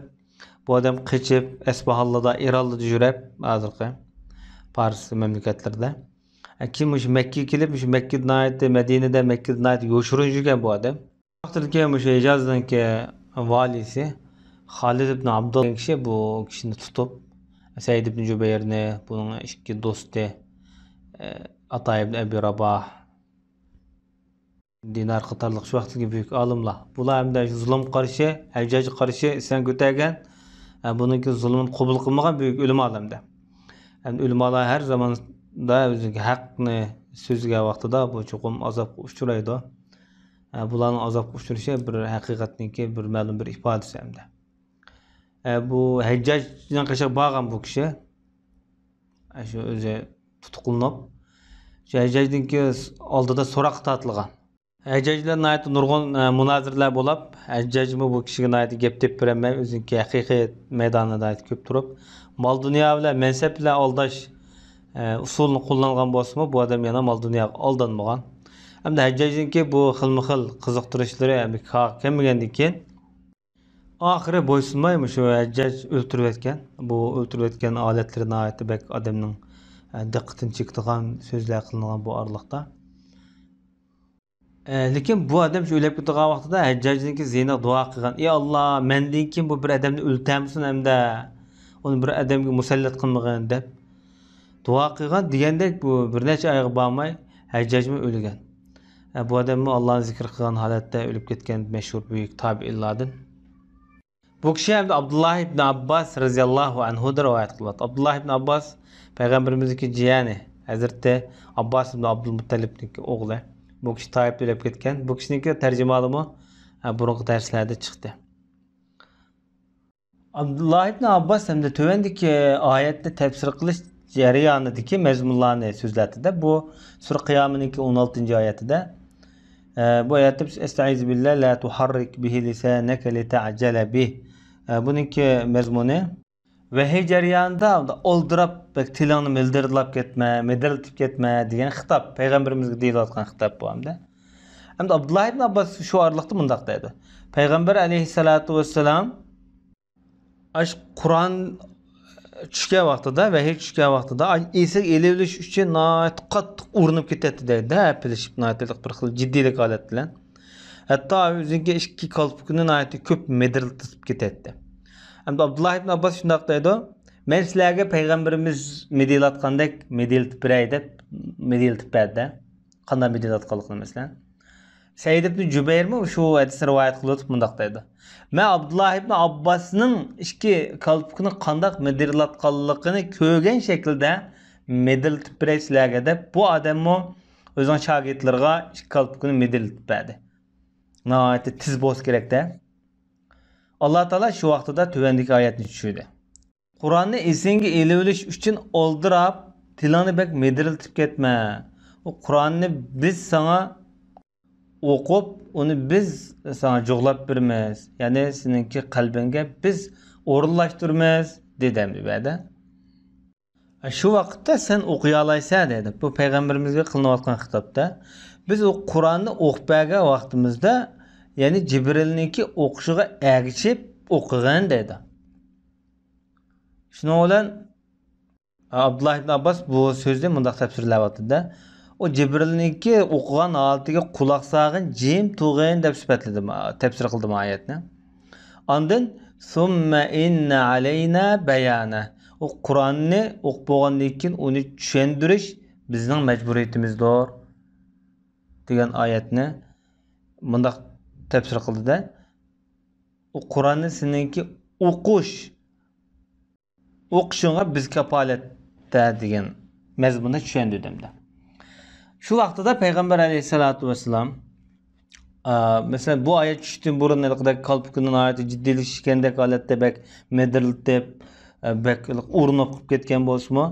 بۇ ئادەم قېچىپ، ئەسپاھانلاردا، ئىرانلاردا يۈرۈپ، ھازىرقى پارس مەملىكەتلىرىدە. ھە، كېيىن مۇشۇ مەككىگە كېلىپ، مۇشۇ مەككىدە ناھايىتى، مەدىنىدە، مەككىدە ناھايىتى يوشۇرۇن يۈرگەن بۇ ئادەم. ۋاقتىدىكى مۇشۇ ھىجازنىڭكى ۋالىسى خالىد ئىبن ئابدۇللا دېگەن كىشى بۇ كىشىنى تۇتۇپ، سەئىد ئىبن جۇبەيرنى، بۇنىڭ ئىككى دوستى، ئاتا ئىبن ئەبى راباھ، دىنار قاتارلىق شۇ ۋاقىتتىكى بۈيۈك ئالىملار. بۇلار ھەمدە شۇ زۇلۇمغا قارشى، ھەججاجغا قارشى ئىسيان كۆتەرگەن، بۇنىڭكى زۇلۇمىنى قوبۇل قىلمىغان بۈيۈك ئۆلىمالار ھەمدە. ھەم ئۆلىمالار ھەر زاماندا ئۆزىنىڭكى ھەقنى سۆزلىگەن ۋاقتىدا بۇ چوقۇم ئازابقا ئۇچرايدۇ. ئە، بۇلارنىڭ ئازابقا ئۇچرىشى بىر ھەقىقەتنىڭكى بىر مەلۇم بىر ئىپادىسى ھەمدە. ئە، بۇ ھەججاجنىڭ قېشىغا بارغان بۇ كىشى. ئە، شۇ ئۆزى تۇتقۇنلىنىپ، شۇ ھەججاجنىڭكى ئالدىدا سوراققا تارتىلغان. ھەججاج بىلەن ناھايىتى نۇرغۇن، ئە، مۇنازىرىلەر بولاپ، ھەججاجمۇ بۇ كىشىگە ناھايىتى گەپ تېپىپ بېرەلمەي، ئۆزىنىڭكى ھەقىقىي مەيدانىدا ناھايىتى كۆپ تۇرۇپ، مال-دۇنيا بىلەن، مەنسەپ بىلەن ئالداش، ئە، ئۇسۇلىنى قوللانغان بولسىمۇ، بۇ ئادەم يەنە مال-دۇنياغا ئالدانمىغان. ھەمدە ھەججاجنىڭكى بۇ خىلمۇ خىل قىزىقتۇرۇشلىرى ھەم كارغا كەلمىگەندىن كېيىن، ئاخىرى بويسۇنماي مۇشۇ ھەججاج ئۆلتۈرۈۋەتكەن. بۇ ئۆلتۈرۈۋەتكەن ھالەتلىرى ناھايىتى بەك ئادەمنىڭ، ئە، دىققىتىنى چېكىدىغان سۆزلەر قىلىنغان بۇ ئارىلىقتا. ئە، لېكىن بۇ ئادەم شۇ ئۆلۈپ كېتىدىغان ۋاقتىدا ھەججاجنىڭكى زىينىغا دۇئا قىلغان، «ئى ئاللا، مەندىن كېيىن بۇ بىر ئادەمنى ئۆلتۈرمىسۇن ئەمدى، ئۇنى بىر ئادەمگە مۇسەللەت قىلمىغىن» دەپ دۇئا قىلغان. دېگەندەك بۇ بىر نەچچە ئايغا بارماي ھەججاجمۇ ئۆلگەن. ئە، بۇ ئادەممۇ ئاللانى زىكىر قىلغان ھالەتتە ئۆلۈپ كەتكەن مەشھۇر بۈيۈك تابىئىنلاردىن. بۇ كىشى ھەمدە ئابدۇللا ئىبن ئابباس رەزىياللاھۇ ئەنھۇدىن رىۋايەت قىلىۋاتىدۇ. ئابدۇللا ئىبن ئابباس پەيغەمبىرىمىزنىڭكى جىيەنى، ھەزرىتى ئابباس ئىبن ئابدۇلمۇتتەلىبنىڭكى ئوغلى. بۇ كىشى تائىپتا ئۆلۈپ كەتكەن. بۇ كىشىنىڭكى تەرجىمىھالىمۇ، ھە، بۇرۇنقى دەرسلەردە چىقتى. ئابدۇللا ئىبن ئابباس ھەمدە تۆۋەندىكى ئايەتنى تەپسىر قىلىش جەريانىدىكى مەزمۇنلارنى سۆزلەتتى-دە، بۇ سۈرە قىيامىنىڭكى ئون ئالتىنچى ئايەتىدە، ئە، بۇ ئايەتتە بىز، «ئەستەئىزۇ بىللا، لا تۇھەررىك بىھى لىسانەكە لىتەئجەلە بىھ.» ئە، بۇنىڭكى مەزمۇنى، ۋەھىي جەريانىدا ئالدىراپ، بەك تىلىڭنى مىدىرلاپ كەتمە، مىدىرلىتىپ كەتمە دېگەن خىتاب، پەيغەمبىرىمىزگە دېيىلىۋاتقان خىتاب بۇ ئەمدى. ئەمدى ئابدۇللا ئىبن ئابباس شۇ ئارىلىقتا مۇنداق دەيدۇ، پەيغەمبەر ئەلەيھىسسالاتۇ ۋەسسالام ئاش قۇرئان چۈشكەن ۋاقتىدا، ۋەھىي چۈشكەن ۋاقتىدا ئاش ئېسىگە ئېلىۋېلىش ئۈچۈن ناھايىتى قاتتىق ئۇرۇنۇپ كېتەتتى دەيدۇ، ھەپىلىشىپ، ناھايىتى بىر خىل جىددىيلىك ھالەت بىلەن. ھەتتا ئۆزىنىڭكى ئىككى كالپۇكىنى ناھايىتى كۆپ مىدىرلىتىپ كېتەتتى. ئەمدى ئابدۇللا ئىبن ئابباس شۇنداق دەيدۇ، مەن سىلەرگە پەيغەمبىرىمىز مىدىرلاتقاندەك مىدىرلىتىپ بېرەي دەپ مىدىرلىتىپ بەردى. قانداق مىدىرلاتقانلىقىنى مەسىلەن. سەئىد ئىبن جۇبەيرمۇ شۇ ھەدىسنى رىۋايەت قىلىۋېتىپ مۇنداق دەيدۇ، مەن ئابدۇللا ئىبن ئابباسنىڭ ئىككى كالپۇكىنى قانداق مىدىرلاتقانلىقىنى كۆرگەن شەكىلدە مىدىرلىتىپ بېرەي سىلەرگە دەپ، بۇ ئادەممۇ ئۆزىنىڭ شاگىرتلىرىغا ئىككى كالپۇكىنى مىدىرلىتىپ بەردى. ناھايىتى تېز بولسا كېرەكتە. ئاللا تائالا شۇ ۋاقتىدا تۆۋەندىكى ئايەتنى چۈشۈردى. قۇرئاننى ئېسىڭگە ئېلىۋېلىش ئۈچۈن ئالدىراپ، تىلىڭنى بەك مىدىرلىتىپ كەتمە. ئۇ قۇرئاننى بىز ساڭا ئوقۇپ، ئۇنى بىز ساڭا جۇغلاپ بېرىمىز. يەنى سېنىڭكى قەلبىڭگە بىز ئورۇنلاشتۇرىمىز، دېدى ئەمدى بۇ يەردە. شۇ ۋاقىتتا سەن ئوقۇيالايسەن دەيدۇ. بۇ پەيغەمبىرىمىزگە قىلىنىۋاتقان خىتابتا. بىز ئۇ قۇرئاننى ئوقۇپ بەرگەن ۋاقتىمىزدا، يەنى جىبرىلنىڭكى ئوقۇشىغا ئەگىشىپ ئوقۇغىن دەيدۇ. شۇنىڭ بىلەن ئابدۇللا ئىبن ئابباس بۇ سۆزنى مۇنداق تەپسىرلەۋاتىدۇ. ئۇ جىبرىلنىڭكى ئوقۇغان ھالىتىگە قۇلاق سالغىن، جىم تۇرغىن دەپ سۈپەتلىدى، تەپسىر قىلدى بۇ ئايەتنى. ئاندىن، ثم إن علينا بيانه، ئۇ قۇرئاننى ئوقۇپ بولغاندىن كېيىن ئۇنى چۈشەندۈرۈش بىزنىڭ مەجبۇرىيىتىمىزدۇر، دېگەن ئايەتنى مۇنداق تەپسىر قىلدى-دە، ئۇ قۇرئاننى سېنىڭكى ئوقۇش، ئوقۇشۇڭغا بىز كاپالەتتە دېگەن مەزمۇندا چۈشەندۈردۈم دە. شۇ ۋاقتىدا پەيغەمبەر ئەلەيھىسسالاتۇ ۋەسسالام، ئا، مەسىلەن، بۇ ئايەت چۈشۈشتىن بۇرۇن ھېلىقىدەك قالپىكىنى ناھايىتى جىددىيلىشىشكەندەك ھالەتتە بەك مىدىرلىتىپ، ئا، بەك ئۇرۇنۇپ قىلىپ كەتكەن بولسىمۇ،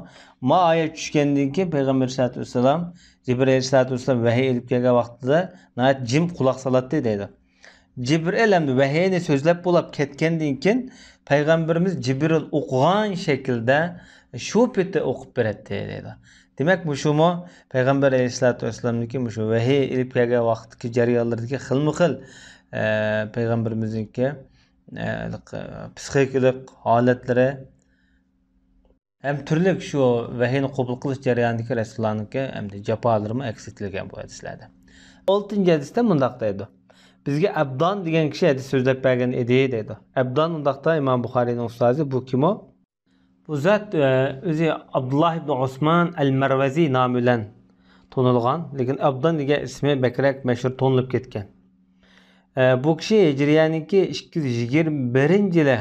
ما ئايەت چۈشكەندىن كېيىن پەيغەمبەر ئەلەيھىسسالاتۇ ۋەسسالام، جىبرىل ئەلەيھىسسالاتۇ ۋەسسالام ۋەھىي ئېلىپ كەلگەن ۋاقتىدا ناھايىتى جىم قۇلاق سالاتتى دەيدۇ. جىبرىل ئەمدى ۋەھىينى سۆزلەپ بولاپ كەتكەندىن كېيىن، پەيغەمبىرىمىز جىبرىل ئوقۇغان شەكىلدە شۇ پېتى ئوقۇپ بېرەتتى، دەيدۇ. دېمەك، مۇشۇمۇ پەيغەمبەر ئەلەيھىسسالاتۇ ۋەسسالامنىڭكى مۇشۇ ۋەھىي ئېلىپ كەلگەن ۋاقىتتىكى جەريانلىرىدىكى خىلمۇ خىل، ئە، پەيغەمبىرىمىزنىڭكى، ئە، پسىخىكىلىق ھالەتلىرى، ھەم تۈرلۈك شۇ ۋەھىينى قوبۇل قىلىش جەريانىدىكى رەسۇلۇللانىڭكى ھەمدە جاپالىرىمۇ ئەكس ئېتىلگەن بۇ ھەدىسلەردە. ئالتىنچى ھەدىستە مۇنداق دەيدۇ، بىزگە ئەبدان دېگەن كىشى ھەدىس سۆزلەپ بەرگەن ئىدى دەيدۇ. ئەبدان ئۇنداقتا ئىمام بۇخارىينىڭ ئۇستازى، بۇ كىم ئۇ؟ بۇ زات، ئە، ئۆزى ئابدۇللا ئىبن ئوسمان ئەل مەرۋەزى نامى بىلەن تونۇلغان، لېكىن ئابدان دېگەن ئىسمى بەكرەك مەشھۇر تونۇلۇپ كەتكەن. ئە، بۇ كىشى ھىجرىيەنىڭكى ئىككى يۈز يىگىرمە بىرىنچى يىلى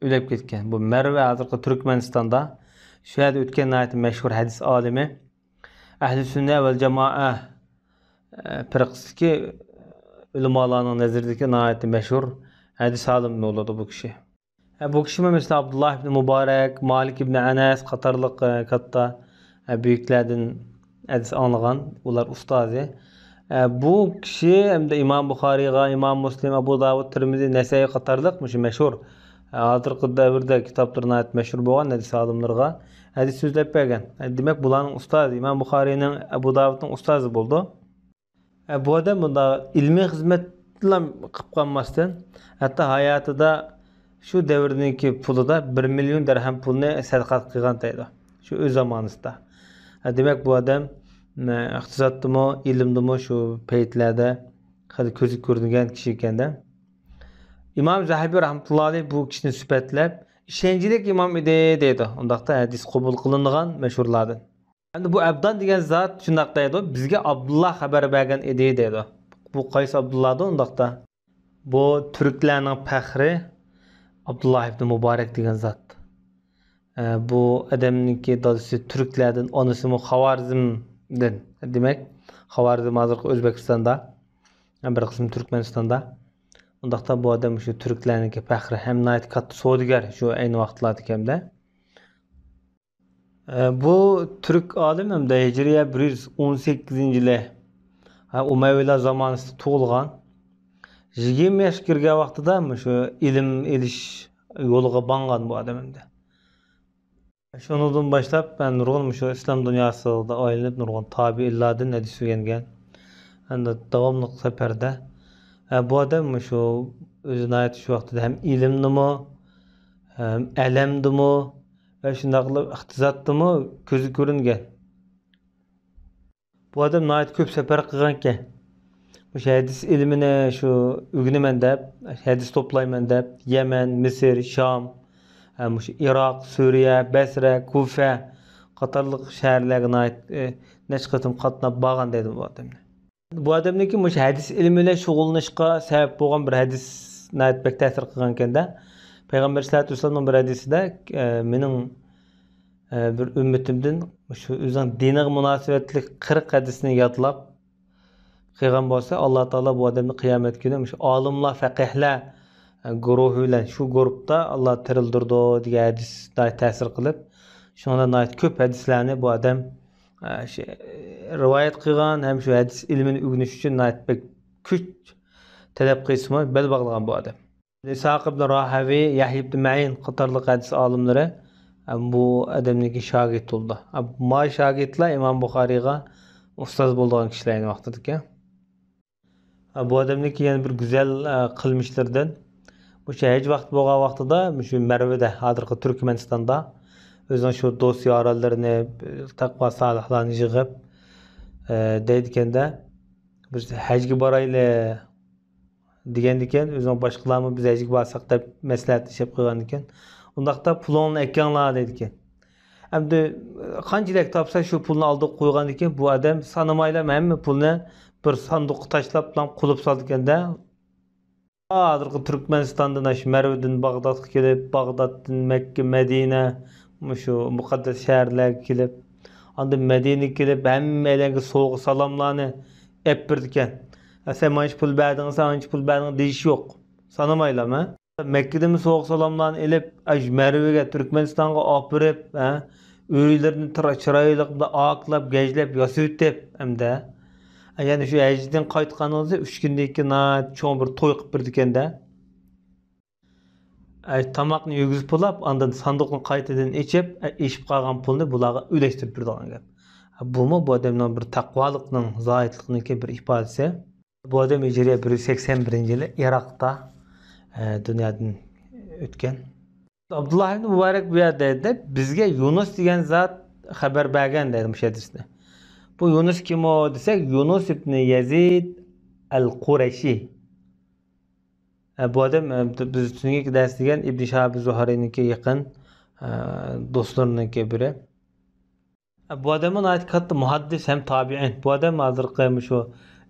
ئۆلۈپ كەتكەن. بۇ مەرۋە ھازىرقى تۈركمەنىستاندا. شۇ يەردە ئۆتكەن ناھايىتى مەشھۇر ھەدىس ئالىمى. ئەھلى سۈننە ۋەل جامائە، ئە، پىرقىسىدىكى ئۆلىمالارنىڭ نەزىرىدىكى ناھايىتى مەشھۇر ھەدىس ئالىمى بولىدۇ بۇ كىشى. ئە، بۇ كىشىمۇ مەسىلەن، ئابدۇللا ئىبنى مۇبارەك، مالىك ئىبنى ئەنەس قاتارلىق، ئە، كاتتا، ئە، بۈيۈكلەردىن ھەدىس ئاڭلىغان، ئۇلار ئۇستازى. ئە، بۇ كىشى ھەمدە ئىمام بۇخارىيغا، ئىمام مۇسلىم، ئەبۇ داۋۇد، تىرمىزى، نەسەئىي قاتارلىق مۇشۇ مەشھۇر، ئە، ھازىرقى دەۋردە كىتابلىرى ناھايىتى مەشھۇر بولغان ھەدىس ئالىملىرىغا ھەدىس سۆزلەپ بەرگەن. ئە، دېمەك، بۇلارنىڭ ئۇستازى، ئىمام بۇخارىينىڭ، ئەبۇ داۋۇدنىڭ ئۇستازى بولىدۇ. ئە، بۇ ئادەم بۇنداق ئىلمىي خىزمەتلەرلا قىلىپ قالماستىن، ھەتتا ھاياتىدا شۇ دەۋردىكى پۇلىدا بىر مىليون دىرھەم پۇلنى سەدىقە قىلغان دەيدۇ. شۇ ئۆز زامانىسىدا. ئە، دېمەك، بۇ ئادەم، ئە، ئىقتىسادتىمۇ، ئىلىمدىمۇ شۇ پەيتلەردە خېلى كۆزگە كۆرۈنگەن كىشى ئىكەن-دە. ئىمام زەھەبى رەھمەتۇللا ئەلەيھ بۇ كىشىنى سۈپەتلەپ، ئىشەنچلىك ئىمام ئىدى دەيدۇ. ئۇنداقتا ھەدىس قوبۇل قىلىنغان مەشھۇرلاردىن. ئەمدى بۇ ئەبدان دېگەن زات شۇنداق دەيدۇ، بىزگە ئابدۇللا خەۋەر بەرگەن ئىدى دەيدۇ. بۇ قايسى ئابدۇللادۇ ئۇنداقتا؟ بۇ تۈركلەرنىڭ پەخرى ئابدۇللا ئىبنى مۇبارەك دېگەن زات. ئە، بۇ ئادەمنىڭكى دادىسى تۈركلەردىن، ئانىسىمۇ خاۋارزمدىن. دېمەك، خاۋارزم ھازىرقى ئۆزبېكىستاندا، بىر قىسمى تۈركمەنىستاندا. ئۇنداقتا بۇ ئادەم شۇ تۈركلەرنىڭكى پەخرى ھەم ناھايىتى كاتتا سودىگەر شۇ ئەينى ۋاقىتلاردىكى ھەمدە. ئە، بۇ تۈرك ئالىم ھەمدە ھىجرىيە بىر يۈز ئون سەككىزىنچى يىلى، ھە، ئۇمەۋىيلار زامانىسىدا تۇغۇلغان. يىگىرمە ياشقا كىرگەن ۋاقتىدا مۇشۇ ئىلىم ئېلىش يولىغا ماڭغان بۇ ئادەم ئەمدى. شۇنىڭدىن باشلاپ، مەن نۇرغۇن مۇشۇ ئىسلام دۇنياسىدا ئايلىنىپ، نۇرغۇن تابىئىنلاردىن ھەدىس ئۆگەنگەن. ئەمدى داۋاملىق سەپەردە. ئە، بۇ ئادەم مۇشۇ ئۆزى ناھايىتى شۇ ۋاقتىدا ھەم ئىلىمدىمۇ، ھەم ئەلەمدىمۇ، ۋە شۇنداقلا ئىقتىسادتىمۇ كۆزگە كۆرۈنگەن. بۇ ئادەم ناھايىتى كۆپ سەپەر قىلغانىكەن. مۇشۇ ھەدىس ئىلمىنى شۇ ئۆگىنىمەن دەپ، ھەدىس توپلايمەن دەپ، يەمەن، مىسىر، شام، ھە، مۇشۇ ئىراق، سۈرىيە، بەسرە، كۇفە قاتارلىق شەھەرلەرگە ناھايىتى، ئى، نەچچە قېتىم قاتناپ بارغان دەيدۇ بۇ ئادەمنى. بۇ ئادەمنىڭكى مۇشۇ ھەدىس ئىلمى بىلەن شۇغۇللىنىشقا سەۋەب بولغان بىر ھەدىس ناھايىتى بەك تەسىر قىلغانىكەن-دە. پەيغەمبەر سەللەللاھۇ ئەلەيھى ۋەسەللەمنىڭ بىر ھەدىسىدە، ئە، مېنىڭ، ئە، بىر ئۈممىتىمدىن مۇشۇ ئۆزىنىڭ دىنىغا مۇناسىۋەتلىك قىرىق ھەدىسنى يادلاپ قىلغان بولسا، ئاللا تائالا بۇ ئادەمنى قىيامەت كۈنى مۇشۇ ئالىملار، فەقىھلەر، ئە، گۇرۇھى بىلەن شۇ گۇرۇپتا ئاللا تىرىلدۈرىدۇ دېگەن ھەدىس ناھايىتى تەسىر قىلىپ، شۇڭا ناھايىتى كۆپ ھەدىسلەرنى بۇ ئادەم ئە، شۇ، رىۋايەت قىلغان ھەم شۇ ھەدىس ئىلمىنى ئۆگىنىش ئۈچۈن ناھايىتى بەك كۈچ تەلەپ قىلسىمۇ بەل باغلىغان بۇ ئادەم. ئىسھاق ئىبن راھەۋى، يەھيا ئىبن مەئىن قاتارلىق ھەدىس ئالىملىرى، ئە، بۇ ئادەمنىڭكى شاگىرتى بولىدۇ. ئە، ما شاگىرتلار ئىمام بۇخارىيغا ئۇستاز بولىدىغان كىشىلەر ئەينى ۋاقتىدىكى. بۇ ئادەمنىڭكى يەنە بىر گۈزەل، ئە، قىلمىشلىرىدىن، مۇشۇ ھەج ۋاقتى بولغان ۋاقتىدا، مۇشۇ مەرۋىدە، ھازىرقى تۈركمەنىستاندا، ئۆزىنىڭ شۇ دوست يارانلىرىنى، تەقۋا سالىھلارنى يىغىپ، ئە، دەيدىكەن-دە، «بىز ھەجگە بارايلى» دېگەندىكىن، ئۆزىنىڭ باشقىلارمۇ «بىز ھەجگە بارساق» دەپ مەسلىھەتلىشىپ قويغاندىكىن، «ئۇنداقتا پۇلۇڭنى ئەكەڭلار» دەيدىكەن. ئەمدى قانچىلىك تاپسا، شۇ پۇلنى ئالدىغا قويغاندىكىن، بۇ ئادەم سانىمايلا ھەممە پۇلنى بىر ساندۇققا تاشلاپ، قۇلۇپ سالىدىكەن-دە. ھازىرقى تۈركمەنىستاندىن، ئاشۇ مەرۋدىن باغدادقا كېلىپ، باغدادتىن مەككە، مەدىنە، مۇشۇ مۇقەددەس شەھەرلەرگە كېلىپ، ئاندىن مەدىنىگە كېلىپ، ھەممەيلەنگە سوۋغا سالاملارنى ئېلىپ بېرىدىكەن. «ئە، سەن مانچە پۇل بەردىڭ، سەن ئانچە پۇل بەردىڭ» دېيىش يوق. سانىمايلا، ھە؟ مەككىدىنمۇ سوۋغا سالاملارنى ئېلىپ، ئاشۇ مەرۋگە، تۈركمەنىستانغا ئاپىرىپ، ھە؟ ئۆيلىرىنى تىرا-، چىرايلىق بىلەن ئاكلاپ، گەجلەپ، ياسىۋېتىپ، ئەمدى. يەنە شۇ ھەجدىن قايتقاندىن كېيىن ئۈچ كۈندىن كېيىن ناھايىتى چوڭ بىر توي قىلىپ بېرىدىكەن-دە. ئەي، تاماقنى يېگۈزۈپ بولاپ، ئاندىن ساندۇقنى قايتىدىن ئېچىپ، ئەي، ئېشىپ قالغان پۇلنى بۇلارغا ئۈلەشتۈرۈپ بېرىدىغان گەپ. بۇمۇ بۇ ئادەمنىڭ بىر تەقۋالىقنىڭ، زاھىدلىقنىڭكى بىر ئىپادىسى. بۇ ئادەم ھىجرىيە بىر يۈز سەكسەن بىرىنچى يىلى ئىراقتا، ئە، دۇنيادىن ئۆتكەن. ئابدۇللا ئىبن مۇبارەك بۇ يەردە دەيدۇ، «بىزگە يۇنۇس دېگەن زات خەۋەر بەرگەن» دەيدۇ مۇشۇ ھەدىسنى. بۇ يۇنۇس كىم ئۇ دېسەك، يۇنۇس ئىبنى يەزىد ئەل قۇرەيشى. ئە، بۇ ئادەم، ئە، بىز تۈنۈگۈنكى دەرس دېگەن ئىبن شىھاب زۇھرىنىڭكى يېقىن، ئە، دوستلىرىنىڭكى بىرى. ئە، بۇ ئادەممۇ ناھايىتى كاتتا مۇھەددىس ھەم تابىئىن. بۇ ئادەم ھازىرقى مۇشۇ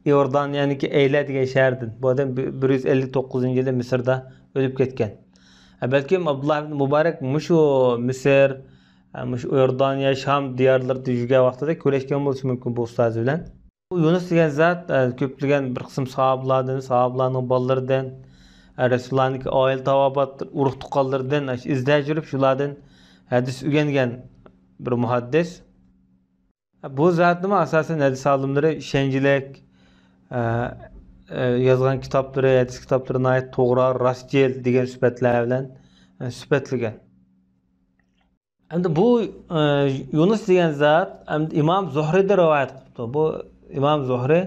ئىئوردانىيەنىڭكى ئەيلە دېگەن شەھەردىن. بۇ ئادەم بىر يۈز ئەللىك توققۇزىنچى يىلى مىسىردا ئۆلۈپ كەتكەن. ئە، بەلكىم ئابدۇللا ئىبن مۇبارەك مۇشۇ مىسىر، ئە، مۇشۇ ئىئوردانىيە، شام دىيارلىرىدا يۈرگەن ۋاقتىدا كۆرۈشكەن بولۇشى مۇمكىن بۇ ئۇستازى بىلەن. بۇ يۇنۇس دېگەن زات، ئە، كۆپلىگەن بىر قىسىم ساھابىلاردىن، ساھابىلارنىڭ بالىلىرىدىن، ئە، رەسۇلۇللانىڭكى ئائىلە تاۋابىئات، ئۇرۇق تۇغقانلىرىدىن، ئە، ئىزدەپ يۈرۈپ شۇلاردىن ھەدىس ئۆگەنگەن بىر مۇھەددىس. بۇ زاتنىمۇ ئاساسەن ھەدىس ئالىملىرى ئىشەنچلىك، ئە، ئە، يازغان كىتابلىرى، ھەدىس كىتابلىرى ناھايىتى توغرا، راستچىل دېگەن سۈپەتلەر بىلەن، ئە، سۈپەتلىگەن. ئەمدى بۇ، ئە، يۇنۇس دېگەن زات ئەمدى ئىمام زۇھرىدىن رىۋايەت قىپتۇ. بۇ ئىمام زۇھرى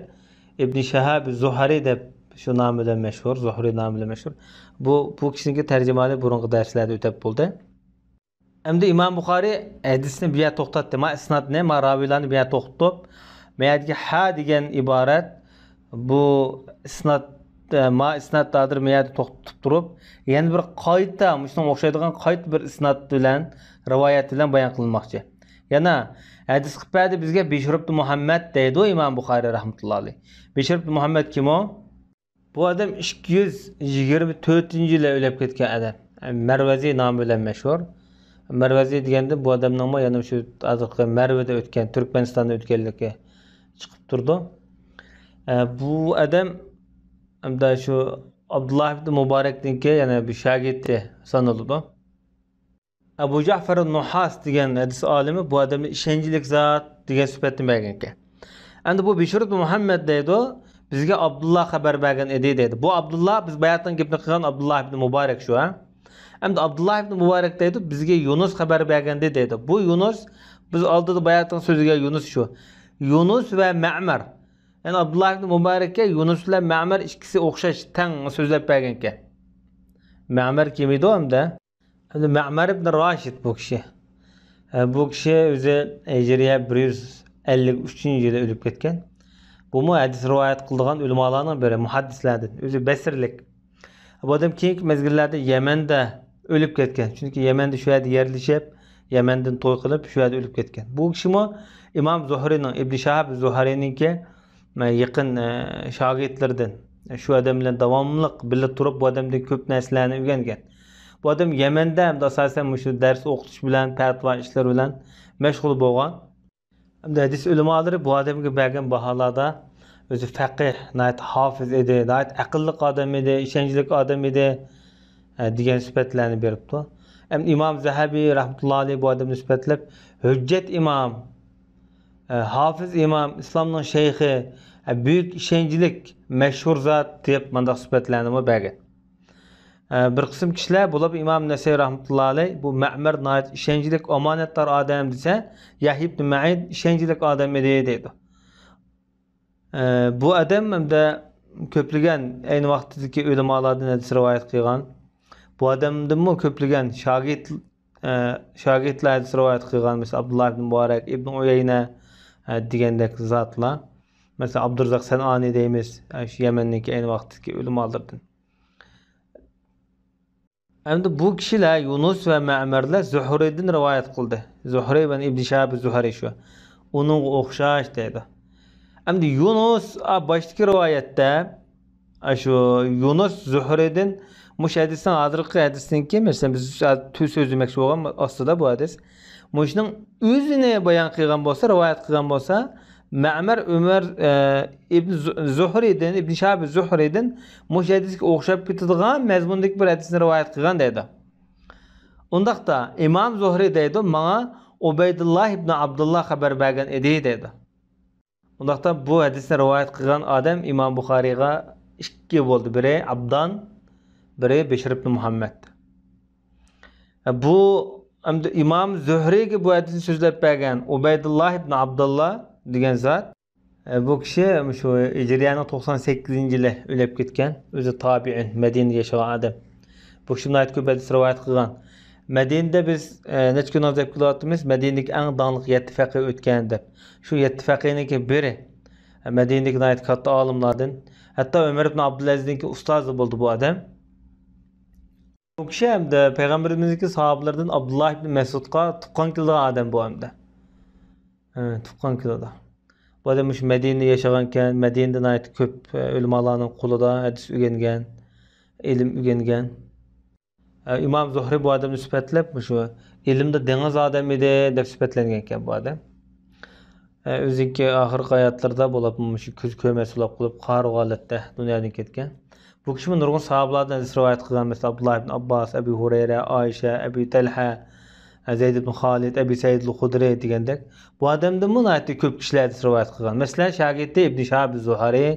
ئىبنى شەھاب زۇھرى دەپ شۇ نامى بىلەن مەشھۇر، زۇھرى نامى بىلەن مەشھۇر. بۇ، بۇ كىشىنىڭكى تەرجىمىھالى بۇرۇنقى دەرسلەردە ئۆتەپ بولدى. ئەمدى ئىمام بۇخارىي ھەدىسنى بۇ يەردە توختاتتى. ما ئىسنادنى، ما راۋىيلارنى بۇ يەردە توختىتىپ، ما يەردىكى ھە دېگەن ئىبارەت بۇ ئىسناد، ما ئىسناد دادىر ما يەردە توختىتىپ تۇرۇپ، يەنە بىر قايتا، مۇشۇنىڭغا ئوخشايدىغان قايتا بىر ئىسناد بىلەن، رىۋايەت بىلەن بايان قىلىنماقچى. يەنە ھەدىس قىلىپ بەردى بىزگە بىشر ئىبن مۇھەممەد دەيدۇ ئىمام بۇخارىي رەھمەتۇللا ئەلەيھ. بىشر ئىبن مۇھەممەد كىم ئۇ؟ بۇ ئادەم ئىككى يۈز يىگىرمە تۆتىنچى يىلى ئۆلۈپ كەتكەن ئادەم. مەرۋەزى نامى بىلەن مەشھۇر. مەرۋەزى دېگەندە بۇ ئادەمنىڭمۇ يەنە شۇ ھازىرقى مەرۋىدە ئۆتكەن، تۈركمەنىستاندا ئۆتكەنلىكى چىقىپ تۇرىدۇ. ئە، بۇ ئادەم ھەمدە شۇ ئابدۇللا ئىبن مۇبارەكنىڭكى يەنە بىر شاگىرتى سانىلىدۇ. ئەبۇ جەفەر نۇھاس دېگەن ھەدىس ئالىمى بۇ ئادەمنى ئىشەنچلىك زات دېگەن سۈپەتنى بەرگەنكەن. ئەمدى بۇ بىشر ئىبن مۇھەممەد دەيدۇ، بىزگە ئابدۇللا خەۋەر بەرگەن ئىدى دەيدۇ. بۇ ئابدۇللا بىز باياتىن گېپىنى قىلغان ئابدۇللا ئىبن مۇبارەك شۇ، ھە؟ ئەمدى ئابدۇللا ئىبن مۇبارەك دەيدۇ، بىزگە يۇنۇس خەۋەر بەرگەندى دەيدۇ. بۇ يۇنۇس، بىز ئالدىدا باياتىن سۆزلىگەن يۇنۇس شۇ. يۇنۇس ۋە مەمەر. يەنى ئابدۇللا ئىبن مۇبارەككە يۇنۇس بىلەن مەمەر ئىككىسى ئوخشاش، تەڭ سۆزلەپ بەرگەنكەن. مەمەر كىم ئىدى ئەمدى؟ ئەمدى مەمەر ئىبن راشىد بۇ كىشى. ئە، بۇ كىشى ئۆزى ھىجرىيە بىر يۈز ئەللىك ئۈچىنچى يىلى ئۆلۈپ كەتكەن. بۇمۇ ھەدىس رىۋايەت قىلىدىغان ئۆلىمالارنىڭ بىرى، مۇھەددىسلاردىن. ئۆزى بەسرىلىك. بۇ ئادەم كېيىنكى مەزگىللەردە يەمەندە ئۆلۈپ كەتكەن. چۈنكى يەمەندە شۇ يەردە يەرلىشىپ، يەمەندىن توي قىلىپ، شۇ يەردە ئۆلۈپ كەتكەن. بۇ كىشىمۇ ئىمام زۇھرىنىڭ، ئىبن شاھاب زۇھرىنىڭكى يېقىن، ئە، شاگىرتلىرىدىن، شۇ ئادەم بىلەن داۋاملىق بىللە تۇرۇپ، بۇ ئادەمدىن كۆپ نەرسىلەرنى ئۆگەنگەن. بۇ ئادەم يەمەندە ھەمدە ئاساسەن مۇشۇ دەرس ئوقۇتۇش بىلەن، پەتىۋا ئىشلىرى بىلەن مەشغۇل بولغان. ھەمدە ھەدىس ئۆلىمالىرى بۇ ئادەمگە بەرگەن باھالاردا ئۆزى فەقىھ، ناھايىتى ھافىز ئىدى، ناھايىتى ئەقىللىق ئادەم ئىدى، ئىشەنچلىك ئادەم ئىدى، ئە، دېگەن سۈپەتلەرنى بېرىپتۇ. ھەم ئىمام زەھەبى رەھمەتۇللا ئەلەيھ بۇ ئادەمنى سۈپەتلەپ، ھۆججەت ئىمام، ئە، ھافىز ئىمام، ئىسلامنىڭ شەيخى، ئە، بۈيۈك ئىشەنچلىك، مەشھۇر زات دەپ مانداق سۈپەتلەرنىمۇ بەرگەن. ئە، بىر قىسىم كىشىلەر، بولۇپ ئىمام نەسەي رەھمەتۇللا ئەلەيھ، بۇ مەمەر ناھايىتى ئىشەنچلىك، ئامانەتدار ئادەم دېسە، يەھيا ئىبن مەئىن ئىشەنچلىك ئادەم ئىدى دەيدۇ. ئە، بۇ ئادەم ھەمدە كۆپلىگەن ئەينى ۋاقىتتىكى ئۆلىمالاردىن ھەدىس رىۋايەت قىلغان. بۇ ئادەمدىنمۇ كۆپلىگەن شاگىرت، ئە، شاگىرتلار ھەدىس رىۋايەت قىلغان، مەسىلەن، ئابدۇللا ئىبن مۇبارەك، ئىبن ئۇيەينە، ئە، دېگەندەك زاتلار. مەسىلەن، ئابدۇرازاق سەنئانى دەيمىز، ئە، شۇ يەمەننىڭكى ئەينى ۋاقىتتىكى ئۆلىمالاردىن. ئەمدى بۇ كىشىلەر يۇنۇس ۋە مەمەرلەر زۇھرىدىن رىۋايەت قىلدى. زۇھرى، يەنى ئىبن شىھاب زۇھرى شۇ. ئۇنىڭغا ئوخشاش دەيدۇ. ئەمدى يۇنۇس، ئا، باشتىكى رىۋايەتتە، ئا، شۇ يۇنۇس زۇھرىدىن مۇشۇ ھەدىسنىڭ ھازىرقى ھەدىسنىڭكى، مەسىلەن، بىز تۈز سۆزلىمەكچى بولغان ئاستىدا بۇ ھەدىس. مۇشۇنىڭ ئۆزىنى بايان قىلغان بولسا، رىۋايەت قىلغان بولسا، مەمەر ئۆمەر، ئە، ئىبن زۇ-، زۇھرىدىن، ئىبن شىھاب زۇھرىدىن مۇشۇ ھەدىسكە ئوخشاپ كېتىدىغان مەزمۇندىكى بىر ھەدىسنى رىۋايەت قىلغان دەيدۇ. ئۇنداقتا ئىمام زۇھرى دەيدۇ، ماڭا ئۇبەيدۇللا ئىبن ئابدۇللا خەۋەر بەرگەن ئىدى دەيدۇ. ئۇنداقتا بۇ ھەدىسنى رىۋايەت قىلغان ئادەم ئىمام بۇخارىيغا ئىككى بولدى. بىرى ئابدان، بىرى بىشر ئىبن مۇھەممەد. بۇ ئەمدى ئىمام زۆھرىگە بۇ ھەدىسنى سۆزلەپ بەرگەن ئۇبەيدۇللا ئىبن ئابدۇللا دېگەن زات. بۇ كىشى شۇ ھىجرىيەنىڭ توقسان سەككىزىنچى يىلى ئۆلۈپ كەتكەن. ئۆزى تابىئىن، مەدىنىدە ياشىغان ئادەم. بۇ كىشى ناھايىتى كۆپ ھەدىس رىۋايەت قىلغان. مەدىنىدە بىز، ئە، نەچچە كۈن ئازاپ كېلىۋاتىمىز، مەدىنىدىكى ئەڭ داڭلىق يەتتە فەقىھ ئۆتكەن دەپ. شۇ يەتتە فەقىھنىڭكى بىرى، ئە، مەدىنىدىكى ناھايىتى كاتتا ئالىملاردىن. ھەتتا ئۆمەر ئىبن ئابدۇلئەزىزنىڭكى ئۇستازى بولدى بۇ ئادەم. بۇ كىشى ھەمدە پەيغەمبىرىمىزنىڭكى ساھابىلىرىدىن ئابدۇللا ئىبن مەسئۇدقا تۇغقان كېلىدىغان ئادەم بۇ ھەمدە. ھە، تۇغقان كېلىدۇ. بۇ ئادەم مۇشۇ مەدىنىدە ياشىغانكەن، مەدىنىدە ناھايىتى كۆپ، ئە، ئۆلىمالارنىڭ قولىدا ھەدىس ئۆگەنگەن، ئىلىم ئۆگەنگەن. ئە، ئىمام زۇھرى بۇ ئادەمنى سۈپەتلەپ، مۇشۇ ئىلىمدا دېڭىز ئادەم ئىدى دەپ سۈپەتلەنگەنكەن بۇ ئادەم. ئە، ئۆزىنىڭكى ئاخىرقى ھاياتلىرىدا بولۇپ، مۇشۇ كۆزى كۆرمەس بولۇپ قېلىپ، قارىغۇ ھالەتتە دۇنيادىن كەتكەن. بۇ كىشىمۇ نۇرغۇن ساھابىلاردىن ھەدىس رىۋايەت قىلغان، مەسىلەن، ئابدۇللا ئىبن ئابباس، ئەبۇ ھۇرەيرە، ئائىشە، ئەبى تەلھە، زەيد ئىبن خالىد، ئەبى سەئىد ئەل خۇدرى دېگەندەك. بۇ ئادەمدىنمۇ ناھايىتى كۆپ كىشىلەر ھەدىس رىۋايەت قىلغان. مەسىلەن، شاگىرتى ئىبن شىھاب زۇھرى،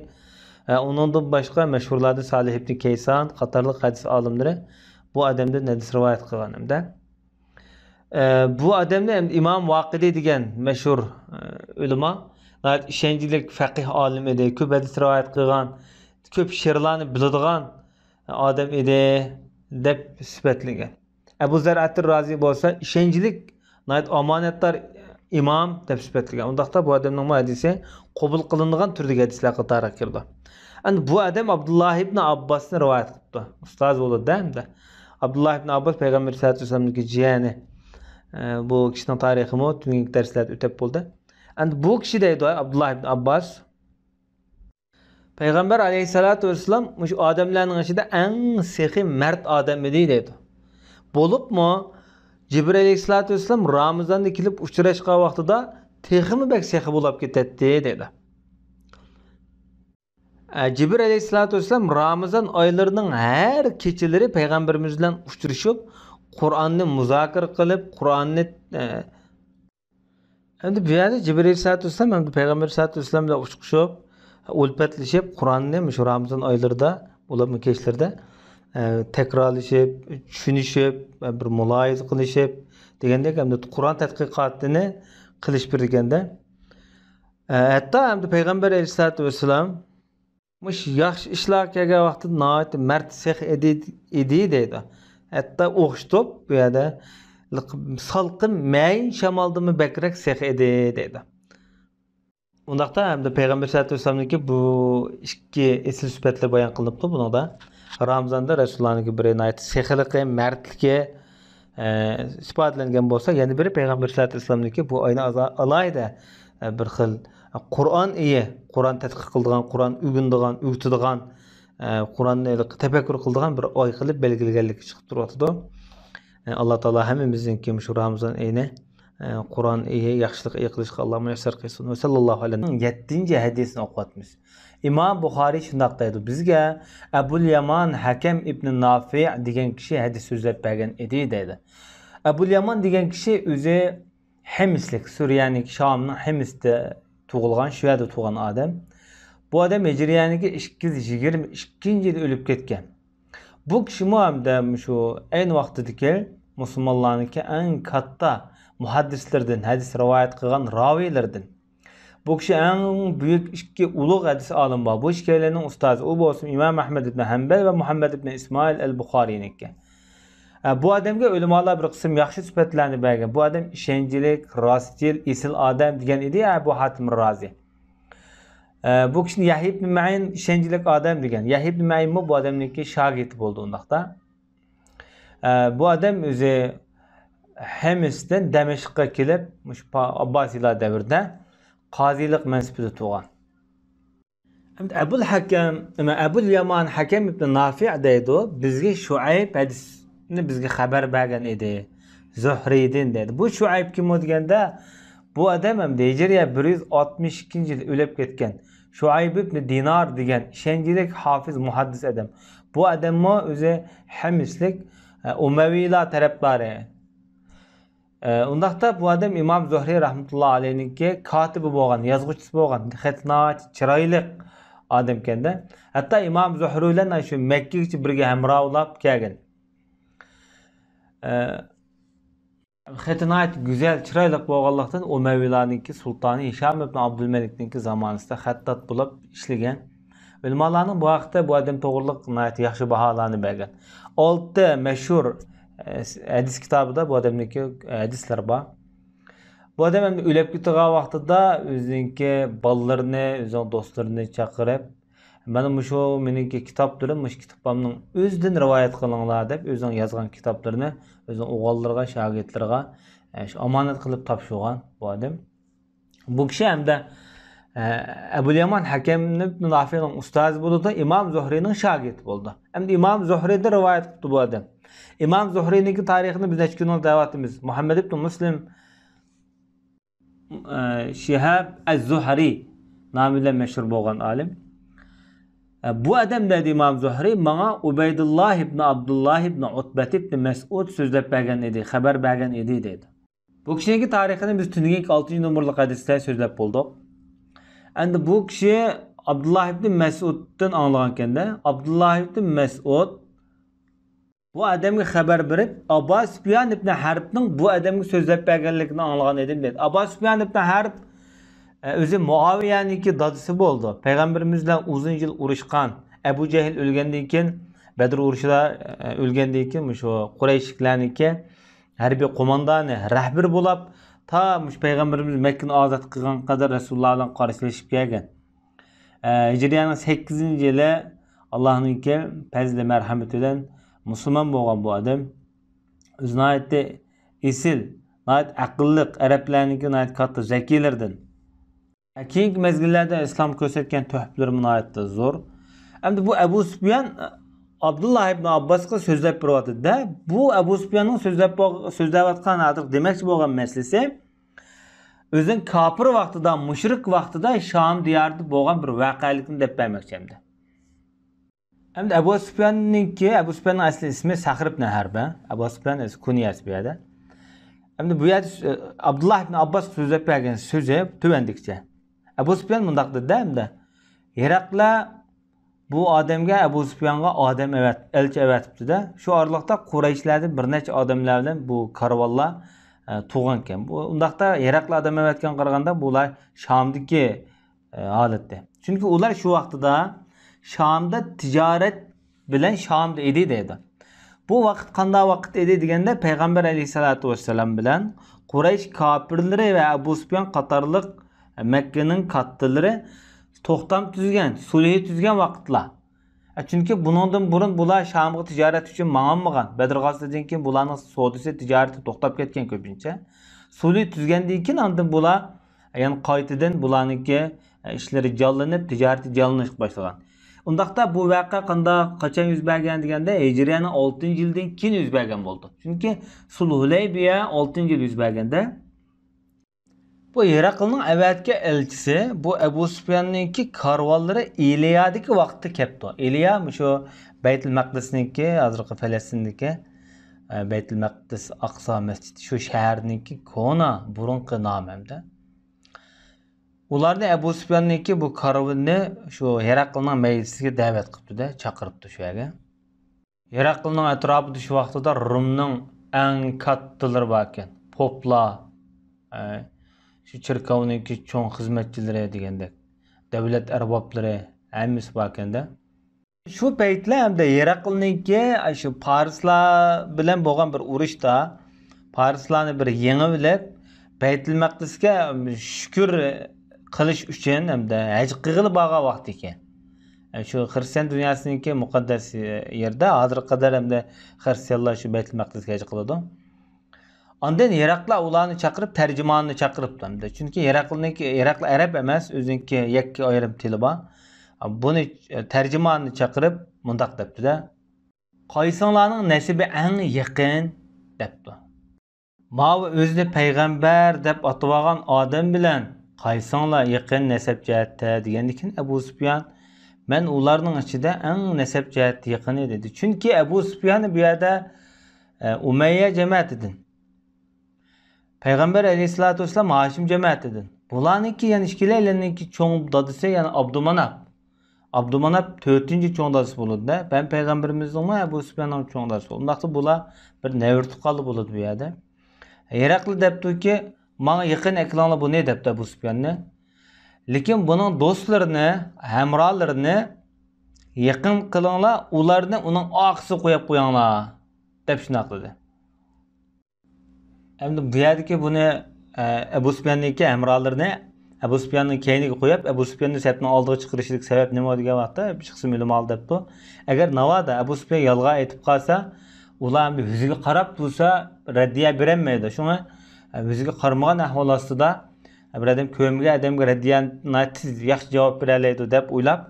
ئە، ئۇنىڭدىن باشقا مەشھۇرلاردىن سالىھ ئىبن كەيسان قاتارلىق ھەدىس ئالىملىرى بۇ ئادەمدىن ھەدىس رىۋايەت قىلغان ھەمدە. ئە، بۇ ئادەمنى ئىمام ۋاقىدى دېگەن مەشھۇر، ئە، ئۆلىما، ناھايىتى ئىشەنچلىك فەقىھ ئالىم ئىدى، كۆپ ھەدىس رىۋايەت قىلغان، كۆپ شېئىرلارنى بىلىدىغان ئادەم ئىدى دەپ سۈپەتلىگەن. ئەبۇ زەرئەتۇر رازى بولسا ئىشەنچلىك، ناھايىتى ئامانەتدار ئىمام دەپ سۈپەتلىگەن. ئۇنداقتا بۇ ئادەمنىڭمۇ ھەدىسى قوبۇل قىلىنىدىغان تۈردىكى ھەدىسلەر قاتارىغا كىرىدۇ. ئەمدى بۇ ئادەم ئابدۇللا ئىبن ئابباسنى رىۋايەت قىپتۇ. ئۇستاز بولىدۇ-دە ئەمدى. ئابدۇللا ئىبن ئابباس پەيغەمبەر سەللەللاھۇ ئەلەيھى ۋەسەللەمنىڭكى جىيەنى. ئە، بۇ كىشىنىڭ تارىخىمۇ تۈنۈگۈنكى دەرسلەردە ئۆتەپ بولدى. ئەمدى بۇ كىشى دەيدۇ، ئابدۇللا ئىبن ئابباس، پەيغەمبەر ئەلەيھىسسالاتۇ ۋەسسالام مۇشۇ ئادەملەرنىڭ ئىچىدە ئەڭ سېخىي مەرد ئادەم ئىدى دەيدۇ. بولۇپمۇ جىبرىل ئەلەيھىسسالاتۇ ۋەسسالام رامىزاندا كېلىپ ئۇچراشقان ۋاقتىدا تېخىمۇ بەك سېخىي بولۇپ كېتەتتى دەيدۇ. ئە، جىبرىل ئەلەيھىسسالاتۇ ۋەسسالام رامىزان ئايلىرىنىڭ ھەر كېچىلىرى پەيغەمبىرىمىز بىلەن ئۇچرىشىپ، قۇرئاننى مۇزاكىرە قىلىپ، قۇرئاننى، ئە، ئەمدى بۇ يەردە جىبرىل ئەلەيھىسسالاتۇ ۋەسسالام ھەمدە پەيغەمبەر ئەلەيھىسسالاتۇ ۋەسسالام بىلەن ئۇچرىشىپ، ئۈلپەتلىشىپ، قۇرئاننى مۇشۇ رامىزان ئايلىرىدا، بولۇپمۇ كەچلىرىدە، ئە، تەكرارلىشىپ، چۈشىنىشىپ، بىر مۇلاھىزە قىلىشىپ دېگەندەك، ئەمدى قۇرئان تەتقىقاتىنى قىلىشىپ بېرىدىكەندە. ئە، ھەتتا ئەمدى پەيغەمبەر ئەلەيھىسسالاتۇ ۋەسسالام مۇشۇ ياخشى ئىشلارغا كەلگەن ۋاقتىدا ناھايىتى مەرد سېخىي ئىدى، ئىدى دەيدۇ. ھەتتا ئوخشىتىپ بۇ يەردە سالقىن مەيىن شامالدىنمۇ بەكرەك سېخىي ئىدى دەيدۇ. ئۇنداقتا ئەمدى پەيغەمبەر سەللەللاھۇ ئەلەيھى ۋەسەللەمنىڭكى بۇ ئىككى ئېسىل سۈپەتلىرى بايان قىلىنىپتۇ بۇنىڭدا. رامىزاندا رەسۇلۇللانىڭكى بىرى ناھايىتى سېخىيلىقى، مەردلىكى، ئە، ئىپادىلەنگەن بولسا، يەنە بىرى پەيغەمبەر سەللەللاھۇ ئەلەيھى ۋەسەللەمنىڭكى بۇ ئاينى ئازا-، ئالاھىدە، ئە، بىر خىل قۇرئان ئېيى، قۇرئان تەتقىق قىلىدىغان، قۇرئان ئۆگىنىدىغان، ئۆگىتىدىغان، ئە، قۇرئاننى تەپەككۇر قىلىدىغان بىر ئاي قىلىپ بەلگىلىگەنلىكى چىقىپ تۇرۇۋاتىدۇ. ئە، ئاللا تائالا ھەممىمىزنىڭكى مۇشۇ رامىزان ئېيىنى، ئە، قۇرئان ئېيى، ياخشىلىق ئېيى قىلىشقا ئاللا مۇيەسسەر قىلسۇن. ۋە سەللەللاھۇ ئەلەيھى ۋەسەللەم. يەتتىنچى ھەدىسنى ئوقۇۋاتىمىز. ئىمام بۇخارىي شۇنداق دەيدۇ، بىزگە ئەبۇل يامان ھەكەم ئىبنى نافىئ دېگەن كىشى ھەدىس سۆزلەپ بەرگەن ئىدى دەيدۇ. ئەبۇل يامان دېگەن كىشى ئۆزى ھىمسلىك، سۈرىيەنىڭ شامنىڭ ھىمسىدە تۇغۇلغان، شۇ يەردە تۇغۇلغان ئادەم. بۇ ئادەم ھىجرىيەنىڭكى ئىككى يۈز يىگىرمە ئىككىنچى يىلى ئۆلۈپ كەتكەن. بۇ كىشىمۇ ھەمدە شۇ ئەينى ۋاقتىدىكى مۇسۇلمانلارنىڭكى ئەڭ كاتتا مۇھەددىسلىرىدىن، ھەدىس رىۋايەت قىلغان راۋىيلىرىدىن. بۇ كىشى ئەڭ بۈيۈك ئىككى ئۇلۇغ ھەدىس ئالىمى بار. بۇ ئىككىيلەننىڭ ئۇستازى. ئۇ بولسۇن ئىمام ئەھمەد ئىبن ھەمبەل ۋە مۇھەممەد ئىبن ئىسمائىل ئەل بۇخارىينىڭكى. ئە، بۇ ئادەمگە ئۆلىمالار بىر قىسىم ياخشى سۈپەتلەرنى بەرگەن. بۇ ئادەم ئىشەنچلىك، راستچىل، ئېسىل ئادەم دېگەن ئىدى، ئە، بۇ ھاتىم رازى. ئە، بۇ كىشىنى يەھيا ئىبن مەئىن ئىشەنچلىك ئادەم دېگەن. يەھيا ئىبن مەئىنمۇ بۇ ئادەمنىڭكى شاگىرتى بولدى ئۇنداقتا. ئە، بۇ ئادەم ئۆزى ھىمستىن دەمەشققە كېلىپ، مۇشۇ پا-، ئابباسىيلار دەۋرىدە قازىلىق مەنسىپىدە تۇرغان. ئەبۇل ھەكەم، ئەبۇل يامان ھەكەم ئىبن نافىئ دەيدۇ، بىزگە شۇئەيب ھەدىسنى بىزگە خەۋەر بەرگەن ئىدى. زۇھرىدىن دەيدۇ. بۇ شۇئەيب كىم ئۇ دېگەندە، بۇ ئادەم ئەمدى ھىجرىيە بىر يۈز ئاتمىش ئىككىنچى يىل ئۆلۈپ كەتكەن شۇئەيب ئىبن دىنار دېگەن ئىشەنچلىك ھافىز مۇھەددىس ئادەم. بۇ ئادەممۇ ئۆزى ھىمسلىك، ئە، ئۇمەۋىيلار تەرەپدارى. ئە، ئۇنداقتا بۇ ئادەم ئىمام زۇھرى رەھمەتۇللا ئەلەيھنىڭكى كاتىپى بولغان، يازغۇچىسى بولغان، خېتى ناھايىتى چىرايلىق ئادەمكەندە. ھەتتا ئىمام زۇھرى بىلەن شۇ مەككىگىچە بىرگە ھەمراھلاپ كەلگەن. ئە، خېتى ناھايىتى گۈزەل، چىرايلىق بولغانلىقتىن، ئۇمەۋىيلارنىڭكى سۇلتانى ھىشام ئىبن ئابدۇلمەلىكنىڭكى زامانىسىدا خەتتات بولۇپ ئىشلىگەن. ئۆلىمالارنىڭ بۇ ھەقتە بۇ ئادەم توغرىلىق ناھايىتى ياخشى باھالارنى بەرگەن. ئالتە مەشھۇر، ئە، ھەدىس كىتابىدا بۇ ئادەمنىڭكى ھەدىسلىرى بار. بۇ ئادەم ئەمدى ئۆلۈپ كېتىدىغان ۋاقتىدا ئۆزىنىڭكى بالىلىرىنى، ئۆزىنىڭ دوستلىرىنى چاقىرىپ، مانا مۇشۇ مېنىڭكى كىتابلىرىم، مۇشۇ كىتابلارنىڭ ئۆزىدىن رىۋايەت قىلىڭلار دەپ، ئۆزىنىڭ يازغان كىتابلىرىنى ئۆزىنىڭ ئوغۇللىرىغا، شاگىرتلىرىغا، ئە، شۇ ئامانەت قىلىپ تاپشۇرغان بۇ ئادەم. بۇ كىشى ھەمدە، ئە، ئەبۇل يامان ھەكەم ئىبن نافىئنىڭ ئۇستازى بولىدۇ، ئىمام زۇھرىنىڭ شاگىرتى بولىدۇ. ئەمدى ئىمام زۇھرىدىن رىۋايەت قىپتۇ بۇ ئادەم. ئىمام زۇھرىنىڭكى تارىخىنى بىز نەچچە كۈندىن دەۋاتىمىز. مۇھەممەد ئىبن مۇسلىم، ئە، شىھاب ئەز-زۇھرى نامى بىلەن مەشھۇر بولغان ئالىم. ئە، بۇ ئادەم دەيدۇ ئىمام زۇھرى، ماڭا ئۇبەيدۇللا ئىبن ئابدۇللا ئىبن ئۇتبەت ئىبن مەسئۇد سۆزلەپ بەرگەن ئىدى، خەۋەر بەرگەن ئىدى دەيدۇ. بۇ كىشىنىڭكى تارىخىنى بىز تۈنۈگۈنكى ئالتىنچى نومۇرلۇق ھەدىستە سۆزلەپ بولدۇق. ئەمدى بۇ كىشى ئابدۇللا ئىبن مەسئۇدتىن ئاڭلىغانكەندە، ئابدۇللا ئىبن مەسئۇد بۇ ئادەمگە خەۋەر بېرىپ، ئابا سۇپيان ئىبن ھەربنىڭ بۇ ئادەمگە سۆزلەپ بەرگەنلىكىنى ئاڭلىغان ئىدىم دەيدۇ. ئابا سۇپيان ئىبن ھەرب، ئە، ئۆزى مۇئاۋىيەنىڭكى دادىسى بولىدۇ. پەيغەمبىرىمىز بىلەن ئۇزۇن يىل ئۇرۇشقان، ئەبۇ جەھىل ئۆلگەندىن كېيىن، بەدر ئۇرۇشىدا، ئە، ئۆلگەندىن كېيىن مۇشۇ قۇرەيشلىكلەرنىڭكى ھەربىي قوماندانى، رەھبىرى بولاپ، تا مۇشۇ پەيغەمبىرىمىز مەككىنى ئازاد قىلغانغا قەدەر رەسۇلۇللا بىلەن قارشىلىشىپ كەلگەن. ئە، ھىجرىيەنىڭ سەككىزىنچى يىلى ئاللانىڭكى پەزلى مەرھەمىتى بىلەن مۇسۇلمان بولغان بۇ ئادەم. ئۆزى ناھايىتى ئېسىل، ناھايىتى ئەقىللىق، ئەرەبلەرنىڭكى ناھايىتى كاتتا زەكىيلىرىدىن. كېيىنكى مەزگىللەردە ئىسلام كۆرسەتكەن تۆھپىلىرىمۇ ناھايىتى زور. ئەمدى بۇ ئەبۇ سۇپيان ئابدۇللا ئىبن ئابباسقا سۆزلەپ بېرىۋاتىدۇ-دە، بۇ ئەبۇ سۇپياننىڭ سۆزلەپ بول-، سۆزلەۋاتقان، ھازىر دېمەكچى بولغان مەسىلىسى، ئۆزىنىڭ كاپىر ۋاقتىدا، مۇشرىك ۋاقتىدا شام دىيارىدا بولغان بىر ۋەقەلىكنى دەپ بەرمەكچى ئەمدى. ئەمدى ئەبۇ سۇپياننىڭكى، ئەبۇ سۇپياننىڭ ئەسلى ئىسمى سەخر ئىبن ھەرب، ئەبۇ سۇپيان ئەس-، كۇنيەسى بۇ يەردە. ئەمدى بۇ يەردە، ئە، ئابدۇللا ئىبن ئابباس سۆزلەپ بەرگەن سۆزى تۆۋەندىكىچە. ئەبۇ سۇپيان مۇنداق دېدى ئەمدى، ھېرەقلە بۇ ئادەمگە، ئەبۇ سۇپيانغا ئادەم ئەۋەت-، ئەلچى ئەۋەتىپتۇ-دە، شۇ ئارىلىقتا قۇرەيشلەردىن بىر نەچچە ئادەملەر بىلەن بۇ كارۋانلار، ئە، تۇرغانىكەن. بۇ، ئۇنداقتا ھېرەقلە ئادەم ئەۋەتكەن قارىغاندا بۇلار شامدىكى، ئە، ھالەتتە. چۈنكى ئۇلار شۇ ۋاقتىدا شامدا تىجارەت بىلەن شامدا ئىدى دەيدۇ. بۇ ۋاقىت قانداق ۋاقىت ئىدى دېگەندە، پەيغەمبەر ئەلەيھىسسالاتۇ ۋەسسالام بىلەن قۇرەيش كاپىرلىرى ۋە ئەبۇ سۇپيان قاتارلىق مەككىنىڭ كاتتىلىرى توختام تۈزگەن، سۇلھى تۈزگەن ۋاقىتلار. ئە، چۈنكى بۇنىڭدىن بۇرۇن بۇلار شامغا تىجارەت ئۈچۈن ماڭالمىغان. بەدر غازۋىتىدىن كېيىن بۇلارنىڭ سودىسى، تىجارىتى توختاپ كەتكەن كۆپىنچە. سۇلھى تۈزگەندىن كېيىن ئاندىن بۇلار يەنە قايتىدىن بۇلارنىڭكى، ئە، ئىشلىرى جانلىنىپ، تىجارىتى جانلىنىشقا باشلىغان. ئۇنداقتا بۇ ۋەقە قانداق، قاچان يۈز بەرگەن دېگەندە، ھىجرىيەنىڭ ئالتىنچى يىلىدىن كېيىن يۈز بەرگەن بولىدۇ. چۈنكى سۇلھ ھۇلەيبىيە ئالتىنچى يىل يۈز بەرگەندە، بۇ ھېرەقلنىڭ ئەۋەتكەن ئەلچىسى، بۇ ئەبۇ سۇپياننىڭكى كارۋانلىرى ئىلىيادىكى ۋاقىتتا كەپتۇ. ئىلىيا مۇشۇ بەيتۇل مەقدىسنىڭكى، ھازىرقى پەلەستىندىكى، ئە، بەيتۇل مەقدىس ئاقسا مەسچىتى، شۇ شەھەرنىڭكى كونا، بۇرۇنقى نامى ئەمدى. ئۇلارنى، ئەبۇ سۇپياننىڭكى بۇ كارۋىنىنى شۇ ھېرەقلنىڭ مەجلىسىگە دەۋەت قىپتۇ-دە، چاقىرىپتۇ شۇ يەرگە. ھېرەقلنىڭ ئەتراپىدا شۇ ۋاقتىدا رومنىڭ ئەڭ كاتتىلىرى باركەن. پوپلار، ئە، شۇ چېركاۋنىڭكى چوڭ خىزمەتچىلىرى دېگەندەك، دەۋلەت ئەربابلىرى ھەممىسى باركەن-دە. شۇ پەيتلەر ھەمدە ھېراقلنىڭكى شۇ پارسلار بىلەن بولغان بىر ئۇرۇشتا، پارسلارنى بىر يېڭىۋېلىپ، بەيتۇل مەقدىسكە شۈكۈر قىلىش ئۈچۈن ھەمدە ھەج قىلغىلى بارغان ۋاقتى ئىكەن. شۇ خىرىستىيان دۇنياسىنىڭكى مۇقەددەس يېرىدە ھازىرغا قەدەر ھەمدە خىرىستىيانلار شۇ بەيتۇل مەقدىسكە ھەج قىلىدۇ. ئاندىن ھېراقلى ئۇلارنى چاقىرىپ، تەرجىماننى چاقىرىپتۇ ھەمدە. چۈنكى ھېراقلىنىڭكى، ھېراقلى ئەرەب ئەمەس، ئۆزىنىڭكى يەككە ئايرىم تىلى بار. بۇنى، تەرجىماننى چاقىرىپ مۇنداق دەپتۇ-دە، «قايسىڭلارنىڭ نەسىبى ئەڭ يېقىن؟» دەپتۇ. «ماۋۇ ئۆزىنى پەيغەمبەر دەپ ئاتىۋالغان ئادەم بىلەن قايسىڭلار يېقىن نەسەب جەھەتتە؟» دېگەندىكىن ئەبۇ سۇپيان، «مەن ئۇلارنىڭ ئىچىدە ئەڭ نەسەب جەھەتتە يېقىنى» دېدى. چۈنكى ئەبۇ سۇپيان بۇ يەردە، ئە، ئۇمەييە جەمەتىدىن. پەيغەمبەر ئەلەيھىسسالاتۇ ۋەسسالام ھاشىم جەمەتىدىن. بۇلارنىڭكى يەنە ئىككىلەيلەننىڭكى چوڭ دادىسى يەنە ئابدۇماناپ. ئابدۇماناپ تۆتىنچى چوڭ دادىسى بولىدۇ-دە. ھەم پەيغەمبىرىمىزنىڭمۇ ئەبۇ سۇپياننىڭ چوڭ دادىسى. ئۇنداقتا بۇلار بىر نەۋرە تۇغقانلار بولىدۇ بۇ يەردە. ھېراقلى دەپتۇكى، «ماڭا يېقىن ئەكىلىڭلار بۇنى» دەپتۇ ئەبۇ سۇپياننى. «لېكىن بۇنىڭ دوستلىرىنى، ھەمراھلىرىنى يېقىن قىلىڭلار، ئۇلارنى ئۇنىڭ ئارقىسىغا قويۇپ قويۇڭلار» دەپ شۇنداق دېدى. ئەمدى بۇ يەردىكى بۇنى، ئە، ئەبۇ سۇپياننىڭكى ھەمراھلىرىنى ئەبۇ سۇپياننىڭ كەينىگە قويۇپ، ئەبۇ سۇپياننى سەپنىڭ ئالدىغا چىقىرىشلىق سەۋەب نېمە دېگەن ۋاقىتتا، بىر قىسىم ئۆلىمالار دەپتۇ، ئەگەر ناۋادا ئەبۇ سۇپيان يالغان ئېيتىپ قالسا، ئۇلار ئەمدى يۈزىگە قاراپ تۇرسا، رەددىيە بېرەلمەيدۇ. شۇڭا، ئە، يۈزىگە قارىمىغان ئەھۋال ئاستىدا، ئە، بىر ئادەم كۆرمىگەن ئادەمگە رەددىيە ناھايىتى تېز، ياخشى جاۋاب بېرەلەيدۇ دەپ ئويلاپ،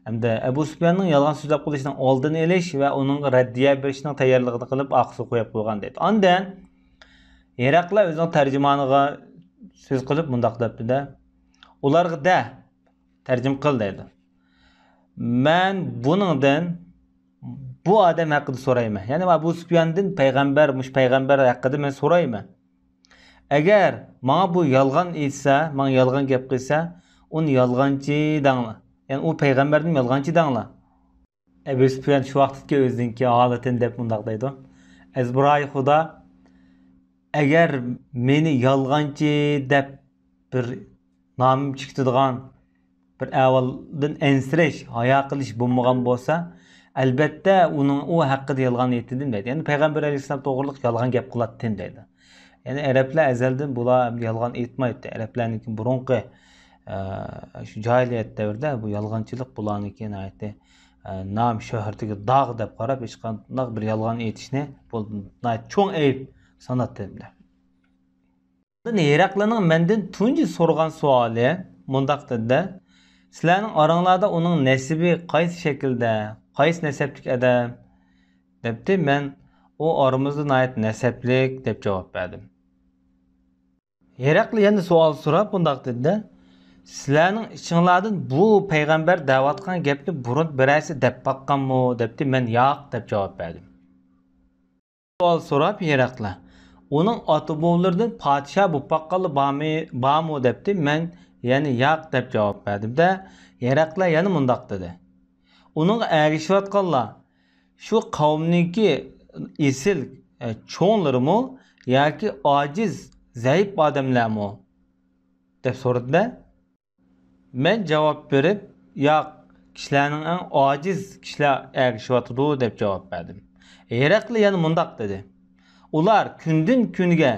ئەمدى ئەبۇ سۇپياننىڭ يالغان سۆزلەپ قېلىشىنىڭ ئالدىنى ئېلىش ۋە ئۇنىڭغا رەددىيە بېرىشنىڭ تەييارلىقىنى قىلىپ، ئارقىسىغا قويۇپ قويغان دەيدۇ. ئاندىن ھېراقلى ئۆزىنىڭ تەرجىمانىغا سۆز قىلىپ مۇنداق دەپتۇ-دە، «ئۇلارغا دە، تەرجىمە قىل» دەيدۇ. «مەن بۇنىڭدىن، بۇ ئادەم ھەققىدە سورايمەن. يەنى ئەبۇ سۇپياندىن پەيغەمبەر، مۇشۇ پەيغەمبەر ھەققىدە مەن سورايمەن. ئەگەر ماڭا بۇ يالغان ئېيتسا، ماڭا يالغان گەپ قىلسا، ئۇنى يالغانچى دەڭلار. يەنى ئۇ پەيغەمبەردىن يالغانچى دەڭلار.» ئەبۇ سۇپيان شۇ ۋاقىتتىكى ئۆزىنىڭكى ھالىتىنى دەپ مۇنداق دەيدۇ، «ئەزبىرايى خۇدا، ئەگەر مېنى يالغانچى دەپ بىر نامىم چىقىدىغان بىر ئەھۋالدىن ئەنسىرەش، ھايا قىلىش بولمىغان بولسا، ئەلبەتتە ئۇنىڭ ئۇ ھەققىدە يالغان ئېيتىدىم» دەيدۇ. يەنى پەيغەمبەر ئەلەيھىسسالام توغرىلىق يالغان گەپ قىلاتتىم دەيدۇ. يەنى ئەرەبلەر ئەزەلدىن بۇلار يالغان ئېيتمايتتى. ئەرەبلەرنىڭكى بۇرۇنقى، ئە، شۇ جاھىلىيەت دەۋرىدە بۇ يالغانچىلىق بۇلارنىڭكى ناھايىتى، ئە، نام شۆھرىتىگە داغ دەپ قاراپ، ھېچقانداق بىر يالغان ئېيتىشنى بۇ ناھايىتى چوڭ ئەيىب ساناتتى. ئاندىن ھېراقلىنىڭ مەندىن تۇنجى سورىغان سوئالى مۇنداق دېدى، «سىلەرنىڭ ئاراڭلاردا ئۇنىڭ نەسىبى قايسى شەكىلدە، قايسى نەسەبلىك ئادەم؟» دەپتۇ. مەن، «ئۇ ئارىمىزدا ناھايىتى نەسەبلىك» دەپ جاۋاب بەردىم. ھېراقلى يەنە سوئال سوراپ مۇنداق دېدى، «سىلەرنىڭ ئىچىڭلاردىن بۇ پەيغەمبەر دەۋاتقان گەپنى بۇرۇن بىرەرسى دەپ باققانمۇ؟» دەپتۇ. مەن، «ياق» دەپ جاۋاب بەردىم. سوئال سوراپ ھېراقلى، «ئۇنىڭ ئاتا-بوۋىلىرىدىن پادىشاھ بولۇپ باققانلار بارمى، بارمۇ؟» دەپتۇ. مەن يەنە «ياق» دەپ جاۋاب بەردىم-دە، ھېراقلى يەنە مۇنداق دېدى، «ئۇنىڭغا ئەگىشىۋاتقانلار شۇ قەۋمنىڭكى ئېسىل، ئە، چوڭلىرىمۇ ياكى ئاجىز، زەئىپ ئادەملەرمۇ؟» دەپ سورىدى-دە. مەن جاۋاب بېرىپ، «ياق، كىشىلەرنىڭ ئەڭ ئاجىز كىشىلەر ئەگىشىۋاتىدۇ» دەپ جاۋاب بەردىم. ھېراقلى يەنە مۇنداق دېدى، «ئۇلار كۈندىن-كۈنگە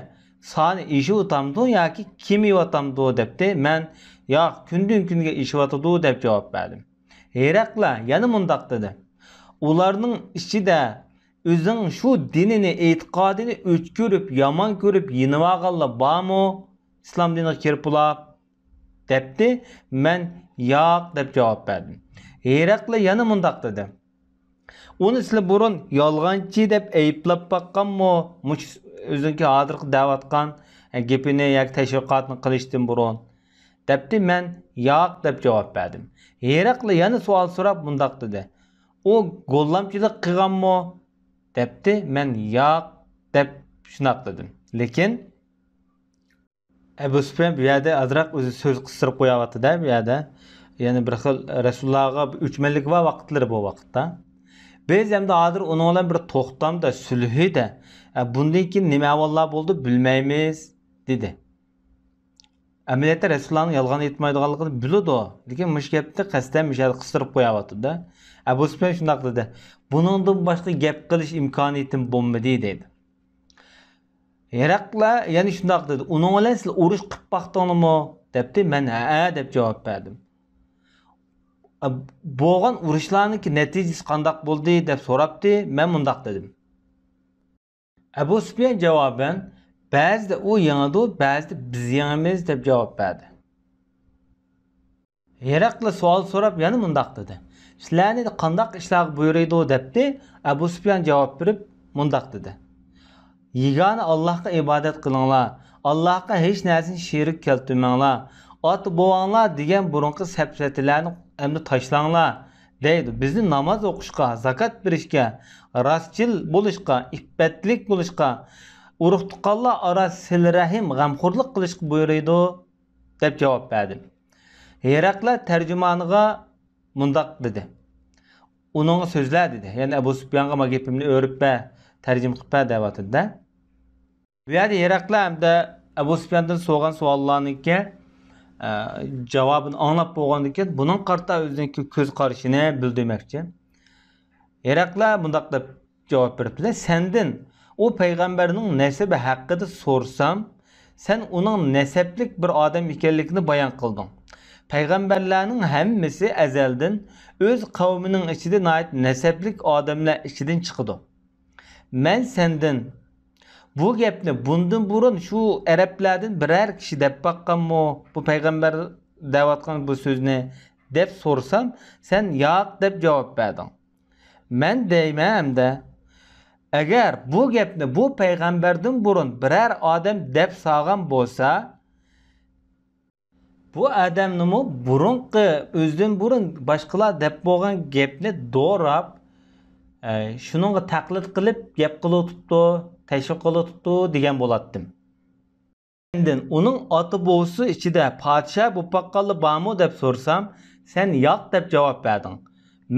سانى ئېشىۋاتامدۇ ياكى كېمىيىۋاتامدۇ؟» دەپتۇ. مەن، «ياق، كۈندىن-كۈنگە ئېشىۋاتىدۇ» دەپ جاۋاب بەردىم. ھېراقلى يەنە مۇنداق دېدى، «ئۇلارنىڭ ئىچىدە ئۆزىنىڭ شۇ دىنىنى، ئېتىقادىنى ئۆچ كۆرۈپ، يامان كۆرۈپ يېنىۋالغانلار بارمۇ؟ ئىسلام دىنىغا كىرىپ بولاپ؟» دەپتۇ. مەن، «ياق» دەپ جاۋاب بەردىم. ھېراقلى يەنە مۇنداق دېدى، «ئۇنى سىلەر بۇرۇن يالغانچى دەپ ئەيىبلەپ باققانمۇ؟ مۇشۇ ئۆزىنىڭكى ھازىرقى دەۋاتقان گېپىنى ياكى تەشۋىقاتنى قىلىشتىن بۇرۇن؟» دەپتۇ. مەن، «ياق» دەپ جاۋاب بەردىم. ھېراقلى يەنە سوئال سوراپ مۇنداق دېدى، «ئۇ گوللامچىلىق قىلغانمۇ؟» دەپتۇ. مەن، «ياق» دەپ شۇنداق دېدىم. لېكىن ئەبۇ سۇپيان بۇ يەردە ئازراق ئۆزى سۆز قىستۇرۇپ قويۇۋاتىدۇ بۇ يەردە. يەنى بىر خىل رەسۇلۇللاغا بىر ئۆچمەنلىكى بار ۋاقىتلىرى بۇ ۋاقىتتا. «بىز ئەمدى ھازىر ئۇنىڭ بىلەن بىر توختامدا، سۈلھىدە، ئە، بۇندىن كېيىن نېمە ئەھۋاللار بولىدۇ بىلمەيمىز» دېدى. ئەمەلىيەتتە رەسۇلۇللانىڭ يالغان ئېيتمايدىغانلىقىنى بىلىدۇ، لېكىن مۇشۇ گەپنى قەستەن مۇشۇ يەردە قىستۇرۇپ قويۇۋاتىدۇ-دە. ئەبۇ سۇپيان شۇنداق دېدى، بۇنىڭدىن باشقا گەپ قىلىش ئىمكانىيىتىم بولمىدى، دەيدۇ. ھېرەقلە يەنە شۇنداق دېدى، ئۇنىڭ بىلەن سىلەر ئۇرۇش قىلىپ باقتىڭلارمۇ؟ دەپتۇ. مەن ھەئە دەپ جاۋاب بەردىم. بولغان ئۇرۇشلارنىڭكى نەتىجىسى قانداق بولدى؟ دەپ سوراپتۇ. مەن مۇنداق دېدىم. ئەبۇ سۇپيان جاۋابەن، بەزىدە ئۇ يېڭىدۇ، بەزىدە بىز يېڭىمىز دەپ جاۋاب بەردى. ھېرەقلى سوئال سوراپ يەنە مۇنداق دېدى، سىلەرنى قانداق ئىشلارغا بۇيرۇيدۇ؟ دەپتى. ئەبۇ سۇپيان جاۋاب بېرىپ مۇنداق دېدى، يېگانە ئاللاھقا ئىبادەت قىلىڭلار، ئاللاھقا ھېچ نەرسىنى شېرىك كەلتۈرمەڭلار، ئاتا بوۋاڭلار دېگەن بۇرۇنقى سەپسەتىلەرنى ئەمدى تاشلاڭلار، دەيدۇ. بىزنى ناماز ئوقۇشقا، زاكات بېرىشكە، راستچىل بولۇشقا، ئىپپەتلىك بولۇشقا، ئۇرۇق-تۇغقانلار ئارا سىلە-رەھىم، غەمخورلۇق قىلىشقا بۇيرۇيدۇ، دەپ جاۋاب بەردىم. ھېرەقلە تەرجىمانىغا مۇنداق دېدى، ئۇنىڭغا سۆزلە دېدى. يەنى ئەبۇ سۇپيانغا ما گېپىمنى ئۆرۈپ بەر، تەرجىمە قىلىپ بەر دەۋاتىدۇ-دە. بۇ يەردە ھېرەقلە ھەمدە ئەبۇ سۇپياندىن سورىغان سوئاللارنىڭكى، ئە، جاۋابىنى ئاڭلاپ بولغاندىن كېيىن، بۇنىڭ قارىتا ئۆزىنىڭكى كۆز قارىشىنى بىلدۈرمەكچى. ھېرەقلە مۇنداق دەپ جاۋاب بېرىپتۇ، سەندىن ئۇ پەيغەمبەرنىڭ نەسىبى ھەققىدە سورىسام، سەن ئۇنىڭ نەسەبلىك بىر ئادەم ئىكەنلىكىنى بايان قىلدىڭ. پەيغەمبەرلەرنىڭ ھەممىسى ئەزەلدىن ئۆز قەۋمىنىڭ ئىچىدە ناھايىتى نەسەبلىك ئادەملەر ئىچىدىن چىقىدۇ. مەن سەندىن بۇ گەپنى بۇندىن بۇرۇن شۇ ئەرەبلەردىن بىرەر كىشى دەپ باققانمۇ، بۇ پەيغەمبەر دەۋاتقان بۇ سۆزنى دەپ سورىسام، سەن ياق دەپ جاۋاب بەردىڭ. مەن دەيمەن ھەمدە، ئەگەر بۇ گەپنى بۇ پەيغەمبەردىن بۇرۇن بىرەر ئادەم دەپ سالغان بولسا، بۇ ئادەمنىمۇ بۇرۇنقى، ئۆزىدىن بۇرۇن باشقىلار دەپ بولغان گەپنى دوراپ، ئە، شۇنىڭغا تەقلىد قىلىپ گەپ قىلىۋېتىپتۇ، تەشۋىق قىلىۋېتىپتۇ دېگەن بولاتتىم. سەندىن ئۇنىڭ ئاتا بوۋىسى ئىچىدە پادىشاھ بولۇپ باققانلار بارمۇ دەپ سورىسام، سەن ياق دەپ جاۋاب بەردىڭ.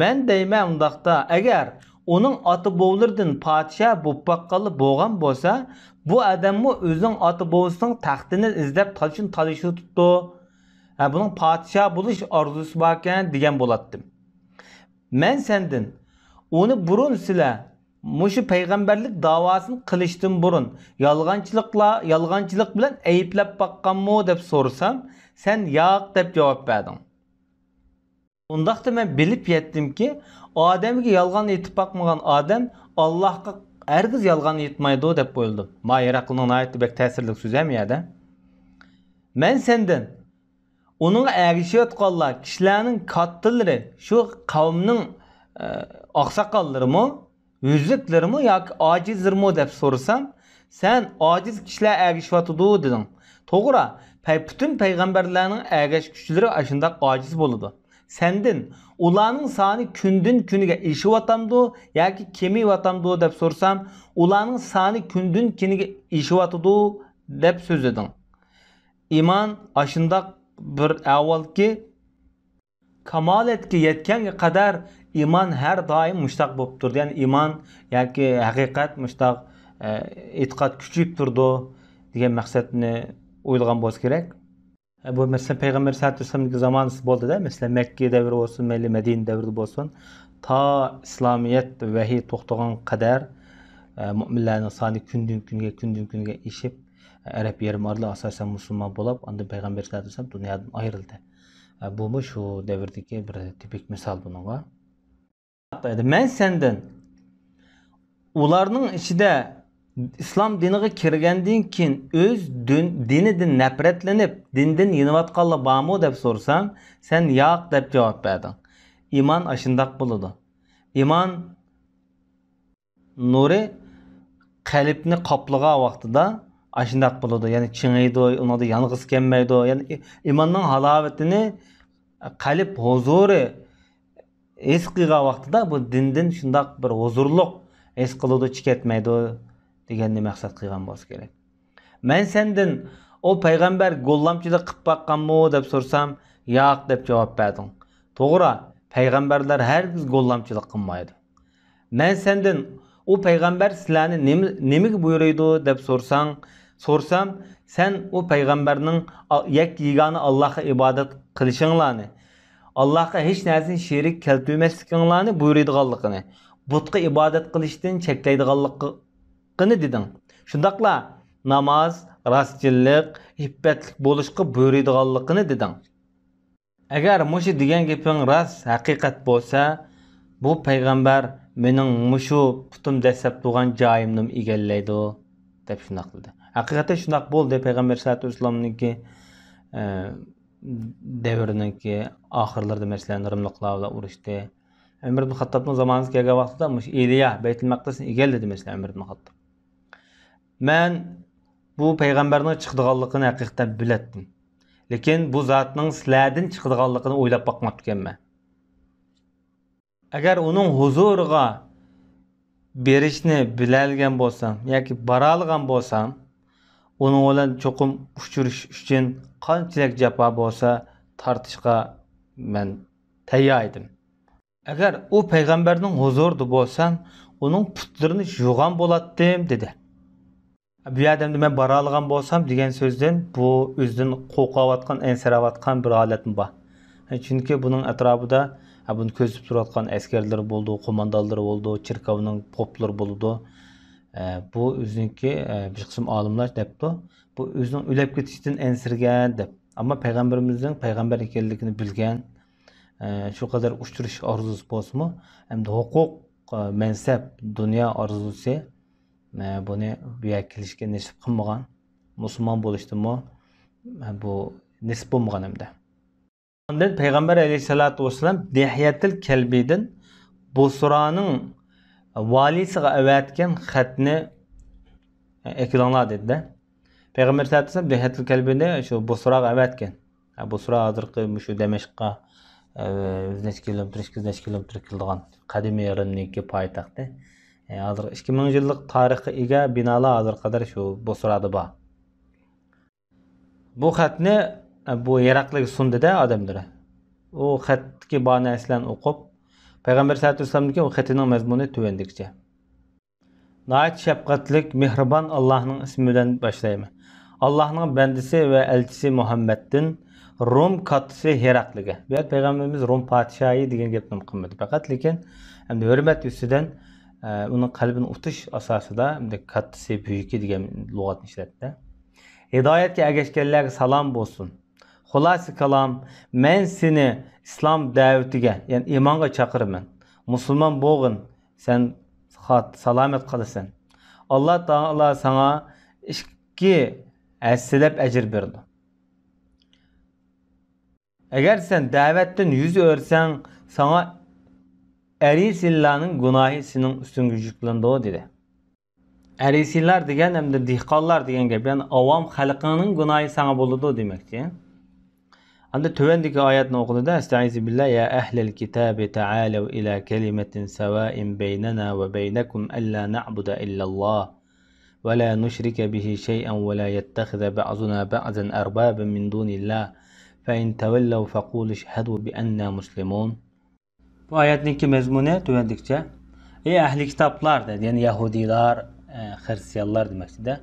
مەن دەيمەن ئۇنداقتا، ئەگەر ئۇنىڭ ئاتا بوۋىلىرىدىن پادىشاھ بولۇپ باققانلار بولغان بولسا، بۇ ئادەممۇ ئۆزىنىڭ ئاتا بوۋىسىنىڭ تەختىنى ئىزدەپ تالىشىنى تالىشىۋېتىپتۇ. ھە، بۇنىڭ پادىشاھ بولۇش ئارزۇسى باركەن دېگەن بولاتتىم. مەن سەندىن ئۇنى بۇرۇن سىلەر مۇشۇ پەيغەمبەرلىك داۋاسىنى قىلىشتىن بۇرۇن يالغانچىلىقلا، يالغانچىلىق بىلەن ئەيىبلەپ باققانمۇ دەپ سورىسام، سەن ياق دەپ جاۋاب بەردىڭ. ئۇنداقتا مەن بىلىپ يەتتىمكى، ئادەمگە يالغان ئېيتىپ باقمىغان ئادەم ئاللاھقا ھەرگىز يالغان ئېيتمايدۇ دەپ ئويلىدىم. ما ھېرەقلىنىڭ ناھايىتى بەك تەسىرلىك سۆزى ھەم يەردە. مەن سەندىن ئۇنىڭغا ئەگىشىۋاتقانلار كىشىلەرنىڭ كاتتىلىرى، شۇ قەۋمنىڭ، ئە، ئاقساقاللىرىمۇ، ۋۆزۈكلىرىمۇ ياكى ئاجىزلىرىمۇ دەپ سورىسام، سەن ئاجىز كىشىلەر ئەگىشىۋاتىدۇ دېدىڭ. توغرا، پەي-، پۈتۈن پەيغەمبەرلەرنىڭ ئەگەشكۈچىلىرى ئاشۇنداق ئاجىز بولىدۇ. سەندىن ئۇلارنىڭ سانى كۈندىن كۈنگە ئېشىۋاتامدۇ ياكى كېمىيىۋاتامدۇ دەپ سورىسام، ئۇلارنىڭ سانى كۈندىن كۈنگە ئېشىۋاتىدۇ دەپ سۆزلىدىڭ. ئىمان ئاشۇنداق بىر ئەھۋالكى، كامالەتكە يەتكەنگە قەدەر ئىمان ھەر دائىم مۇشتاق بولۇپ تۇرىدۇ. يەنى ئىمان ياكى ھەقىقەت مۇشتاق، ئە، ئېتىقاد كۈچىيىپ تۇرىدۇ دېگەن مەقسەتنى ئويلىغان بولسا كېرەك. ئە، بۇ، مەسىلەن، پەيغەمبەر سەللەللاھۇ ئەلەيھى ۋەسەللەمنىڭكى زامانىسى بولدى-دە. مەسىلەن، مەككە دەۋرى بولسۇن، مەيلى مەدىنە دەۋرىدە بولسۇن، تا ئىسلامىيەت ۋەھىي توختىغان قەدەر، ئە، مۆمىنلەرنىڭ سانى كۈندىن كۈنگە، كۈندىن كۈنگە ئېشىپ، ئەرەب يېرىم ئارىلى ئاساسەن مۇسۇلمان بولۇپ، ئاندىن پەيغەمبەر سەللەللاھۇ ئەلەيھى ۋەسەللەم دۇنيادىن ئايرىلدى. ئە، بۇمۇ شۇ دەۋردىكى بىر تىپىك مىسال بۇنىڭغا. مەن سەندىن ئۇلارنىڭ ئىچىدە ئىسلام دىنىغا كىرگەندىن كېيىن ئۆز دىن-، دىنىدىن نەپرەتلىنىپ، دىندىن يېنىۋاتقانلار بارمۇ دەپ سورىسام، سەن ياق دەپ جاۋاب بەردىڭ. ئىمان ئاشۇنداق بولىدۇ. ئىمان نۇرى قەلبنى قاپلىغان ۋاقتىدا ئاشۇنداق بولىدۇ. يەنى چىڭىيدۇ، ئۇنىڭدا يانغۇسى كەلمەيدۇ. يەنى ئى-، ئىماننىڭ ھالاۋىتىنى قەلب ھۇزۇرى ھېس قىلغان ۋاقتىدا بۇ دىندىن شۇنداق بىر ھۇزۇرلۇق ھېس قىلىدۇ، چىقىۋەتمەيدۇ دېگەننى مەقسەت قىلغان بولسا كېرەك. مەن سەندىن ئۇ پەيغەمبەر گوللامچىلىق قىلىپ باققانمۇ دەپ سورىسام، ياق دەپ جاۋاب بەردىڭ. توغرا، پەيغەمبەرلەر ھەرگىز گوللامچىلىق قىلمايدۇ. مەن سەندىن ئۇ پەيغەمبەر سىلەرنى نېمە، نېمىگە بۇيرۇيدۇ دەپ سورىساڭ، سورىسام، سەن ئۇ پەيغەمبەرنىڭ ئا-، يەككە يېگانە ئاللاھقا ئىبادەت قىلىشىڭلارنى، ئاللاھقا ھېچ نەرسىنى شېرىك كەلتۈرمەسلىكىڭلارنى بۇيرۇيدىغانلىقىنى، بۇتقا ئىبادەت قىلىشتىن چەكلەيدىغانلىقىنى دېدىڭ. شۇنداقلا ناماز، راستچىللىق، ئىپپەتلىك بولۇشقا بۇيرۇيدىغانلىقىنى دېدىڭ. ئەگەر مۇشۇ دېگەن گېپىڭ راست، ھەقىقەت بولسا، بۇ پەيغەمبەر مېنىڭ مۇشۇ پۇتۇم دەسسەپ تۇرغان جايىمنىمۇ ئىگىلەيدۇ، دەپ شۇنداق دېدى. ھەقىقەتەن شۇنداق بولدى. پەيغەمبەر سەللەللاھۇ ئەلەيھى ۋەسەللەمنىڭكى، ئە، دەۋرىنىڭكى ئاخىرلىرىدا، مەسىلەن، رىملىقلار بىلەن ئۇرۇشتى. ئۆمەر ئىبن خەتتابنىڭ زامانىسىغا كەلگەن ۋاقتىدا مۇشۇ ئىلىيا، بەيتۇل مەقدىسنى ئىگىلىدى، مەسىلەن، ئۆمەر ئىبن خەتتاب. مەن بۇ پەيغەمبەرنىڭ چىقىدىغانلىقىنى ھەقىقەتەن بىلەتتىم. لېكىن بۇ زاتنىڭ سىلەردىن چىقىدىغانلىقىنى ئويلاپ باقماپتىكەنمەن. ئەگەر ئۇنىڭ ھۇزۇرىغا بېرىشنى بىلەلىگەن بولسام ياكى بارالىغان بولسام، ئۇنىڭ بىلەن چوقۇم ئۇچرىشىش ئۈچۈن قانچىلىك جاپا بولسا تارتىشقا مەن تەييار ئىدىم. ئەگەر ئۇ پەيغەمبەرنىڭ ھۇزۇرىدا بولسام، ئۇنىڭ پۇتلىرىنى يۇغان بولاتتىم، دېدى. بۇ يەردە ئەمدى مەن بارالىغان بولسام دېگەن سۆزدىن بۇ ئۆزىدىن قورقۇۋاتقان، ئەنسىرەۋاتقان بىر ھالەتمۇ بار. چۈنكى بۇنىڭ ئەتراپىدا، بۇنى كۆزىتىپ تۇرۇۋاتقان ئەسكەرلىرى بولىدۇ، قوماندانلىرى بولىدۇ، چېركاۋنىڭ پوپلىرى بولىدۇ. بۇ ئۆزىنىڭكى، بىر قىسىم ئالىملار دەپتۇ، بۇ ئۆزىنىڭ ئۆلۈپ كېتىشىدىن ئەنسىرىگەن دەپ. ئەمما پەيغەمبىرىمىزنىڭ پەيغەمبەر ئىكەنلىكىنى بىلگەن، ئە، شۇ قەدەر ئۇچرىشىش ئارزۇسى بولسىمۇ، ئەمدى ھوقۇق، ئە، مەنسەپ، دۇنيا ئارزۇسى، ئە، بۇنى بۇ يەرگە كېلىشكە نېسىپ قىلمىغان. مۇسۇلمان بولۇشتىمۇ، ئە، بۇ نېسىپ بولمىغان ئەمدى. ئاندىن پەيغەمبەر ئەلەيھىسسالاتۇ ۋەسسالام دىھيەتىل كەلبىدىن بۇسرانىڭ ۋالىسىغا ئەۋەتكەن خەتنى، ئە، ئەكېلىڭلار دېدى-دە. پەيغەمبەر سەللەللاھۇ ئەلەيھى ۋەسەللەم دىھيەتۇل كەلبىنى شۇ بۇسراغا ئەۋەتكەن. ھە، بۇسرا ھازىرقى مۇشۇ دەمەشققە، ئە، يۈز نەچچە كىلومېتىر، ئىككى يۈز نەچچە كىلومېتىر كېلىدىغان قەدىمىي رىمنىڭكى پايتەختى. ئە، ھازىر ئىككى مىڭ يىللىق تارىخقا ئىگە بىنالار ھازىرغا قەدەر شۇ بۇسرادا بار. بۇ خەتنى، ئە، بۇ ھېرەقلىگە سۇندى-دە ئادەملىرى. ئۇ خەتتىكى بار نەرسىلەرنى ئوقۇپ، پەيغەمبەر سەللەللاھۇ ئەلەيھى ۋەسەللەمدىكى ئۇ خېتىنىڭ مەزمۇنى تۆۋەندىكىچە. ناھايىتى شەپقەتلىك، مېھرىبان ئاللاھنىڭ ئىسمى بىلەن باشلايمەن. ئاللاھنىڭ بەندىسى ۋە ئەلچىسى مۇھەممەدتىن روم كاتتىسى ھېرەقلىگە. بۇ يەردە پەيغەمبىرىمىز روم پادىشاھى دېگەن گەپنى قىلمىدى. پەقەت لېكىن ئەمدى ھۆرمەت يۈزىسىدىن، ئە، ئۇنىڭ قەلبىنى ئۇتۇش ئاساسىدا ئەمدى كاتتىسى، بۈيۈكى دېگەن لۇغەتنى ئىشلەتتى. ھىدايەتكە ئەگەشكەنلەرگە سالام بولسۇن. خۇلاسە كالام، مەن سېنى ئىسلام دەۋىتىگە، يەنى ئىمانغا چاقىرىمەن. مۇسۇلمان بولغىن، سەن خات-، سالامەت قالىسەن. ئاللا تائالا ساڭا ئىككى ھەسسىلەپ ئەجىر بېرىدۇ. ئەگەر سەن دەۋەتتىن يۈز ئۆرۈسەڭ، ساڭا ئەرىسىنلارنىڭ گۇناھى سېنىڭ ئۈستۈڭگە يۈكلىنىدۇ، دېدى. ئەرىسىنلار دېگەن ئەمدى دېھقانلار دېگەن گەپ، يەنى ئاۋام خەلقىڭنىڭ گۇناھى ساڭا بولىدۇ دېمەكچى. ئەمدى تۆۋەندىكى ئايەتنى ئوقۇدى-دە، ئەستەئىزۇ بىللا، يا ئەھلەل كىتابى تەئالەۋ ئىلا كەلىمەتىن سەۋائىن بەينەنا ۋە بەينەكۇم ئەللا نەئبۇدە ئىللاللا ۋە لا نۇشرىكە بىھى شەيئەن ۋە لا يەتتەخىزە بەئزۇنا بەئزەن ئەربابەن مىن دۇنىللا فەئىن تەۋەللەۋ فەقۇلۇ ئىشھەدۇ بىئەننا مۇسلىمۇن. بۇ ئايەتنىڭكى مەزمۇنى تۆۋەندىكىچە: ئەي ئەھلى كىتابلار، دەيدۇ، يەنى يەھۇدىيلار، ئە، خرىستىيانلار دېمەكچىدە.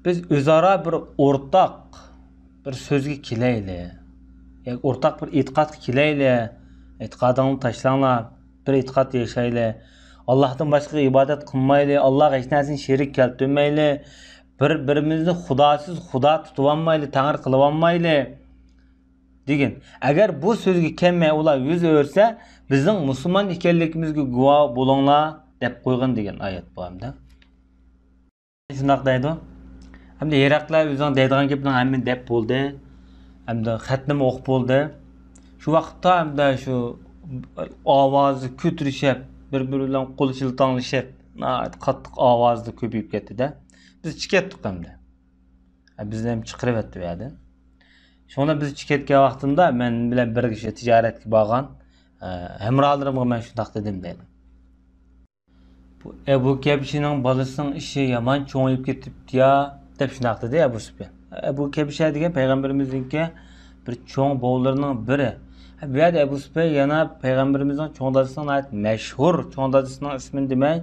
بىز ئۆزئارا بىر ئورتاق بىر سۆزگە كېلەيلى. ياكى ئورتاق بىر ئېتىقادقا كېلەيلى. ئېتىقادىڭلارنى تاشلاڭلار. بىر ئېتىقادتا ياشايلى. ئاللاھتىن باشقىغا ئىبادەت قىلمايلى. ئاللاھقا ھېچ نەرسىنى شېرىك كەلتۈرمەيلى. بىر-بىرىمىزنى خۇداسىز خۇدا تۇتۇۋالمايلى، تەڭرى قىلىۋالمايلى. دېگىن. ئەگەر بۇ سۆزگە كەلمەي ئۇلار يۈز ئۆرسە، بىزنىڭ مۇسۇلمان ئىكەنلىكىمىزگە گۇۋاھ بولۇڭلار، دەپ قويغىن دېگەن ئايەت بۇ ئەمدى. شۇنداق دەيدۇ. ئەمدى ھېرەقلە ئۆزىنىڭ دەيدىغان گېپىنىڭ ھەممىنى دەپ بولدى. ئەمدى خەتنىمۇ ئوقۇپ بولدى. شۇ ۋاقىتتا ئەمدى شۇ ئاۋازى كۆتۈرۈشۈپ، بىر-بىرى بىلەن قول شىلتاڭلىشىپ، ناھايىتى قاتتىق ئاۋازدا كۆپىيىپ كەتتى-دە. بىز چىقىپ كەتتۇق ئەمدى. بىزنى ھەم چىقىرىۋەتتى ئۇ يەردىن. شۇڭا بىز چىقىپ كەتكەن ۋاقتىمدا مەن بىلەن بىرگە شۇ تىجارەتكە بارغان، ئە، ھەمراھلىرىمغا مەن شۇنداق دېدىم دەيدۇ. بۇ ئەبۇ كەبشىنىڭ بالىسىنىڭ ئىشى يامان چوڭىيىپ كېتىپتۇ يا، دەپ شۇنداق دېدى ئەبۇ سۇپيان. ئەبۇ كەبشە دېگەن پەيغەمبىرىمىزنىڭكى بىر چوڭ بوۋىلىرىنىڭ بىرى. بۇ يەردە ئەبۇ سۇپيان يەنە پەيغەمبىرىمىزنىڭ چوڭ دادىسىنىڭ ناھايىتى مەشھۇر چوڭ دادىسىنىڭ ئىسمىنى دېمەي،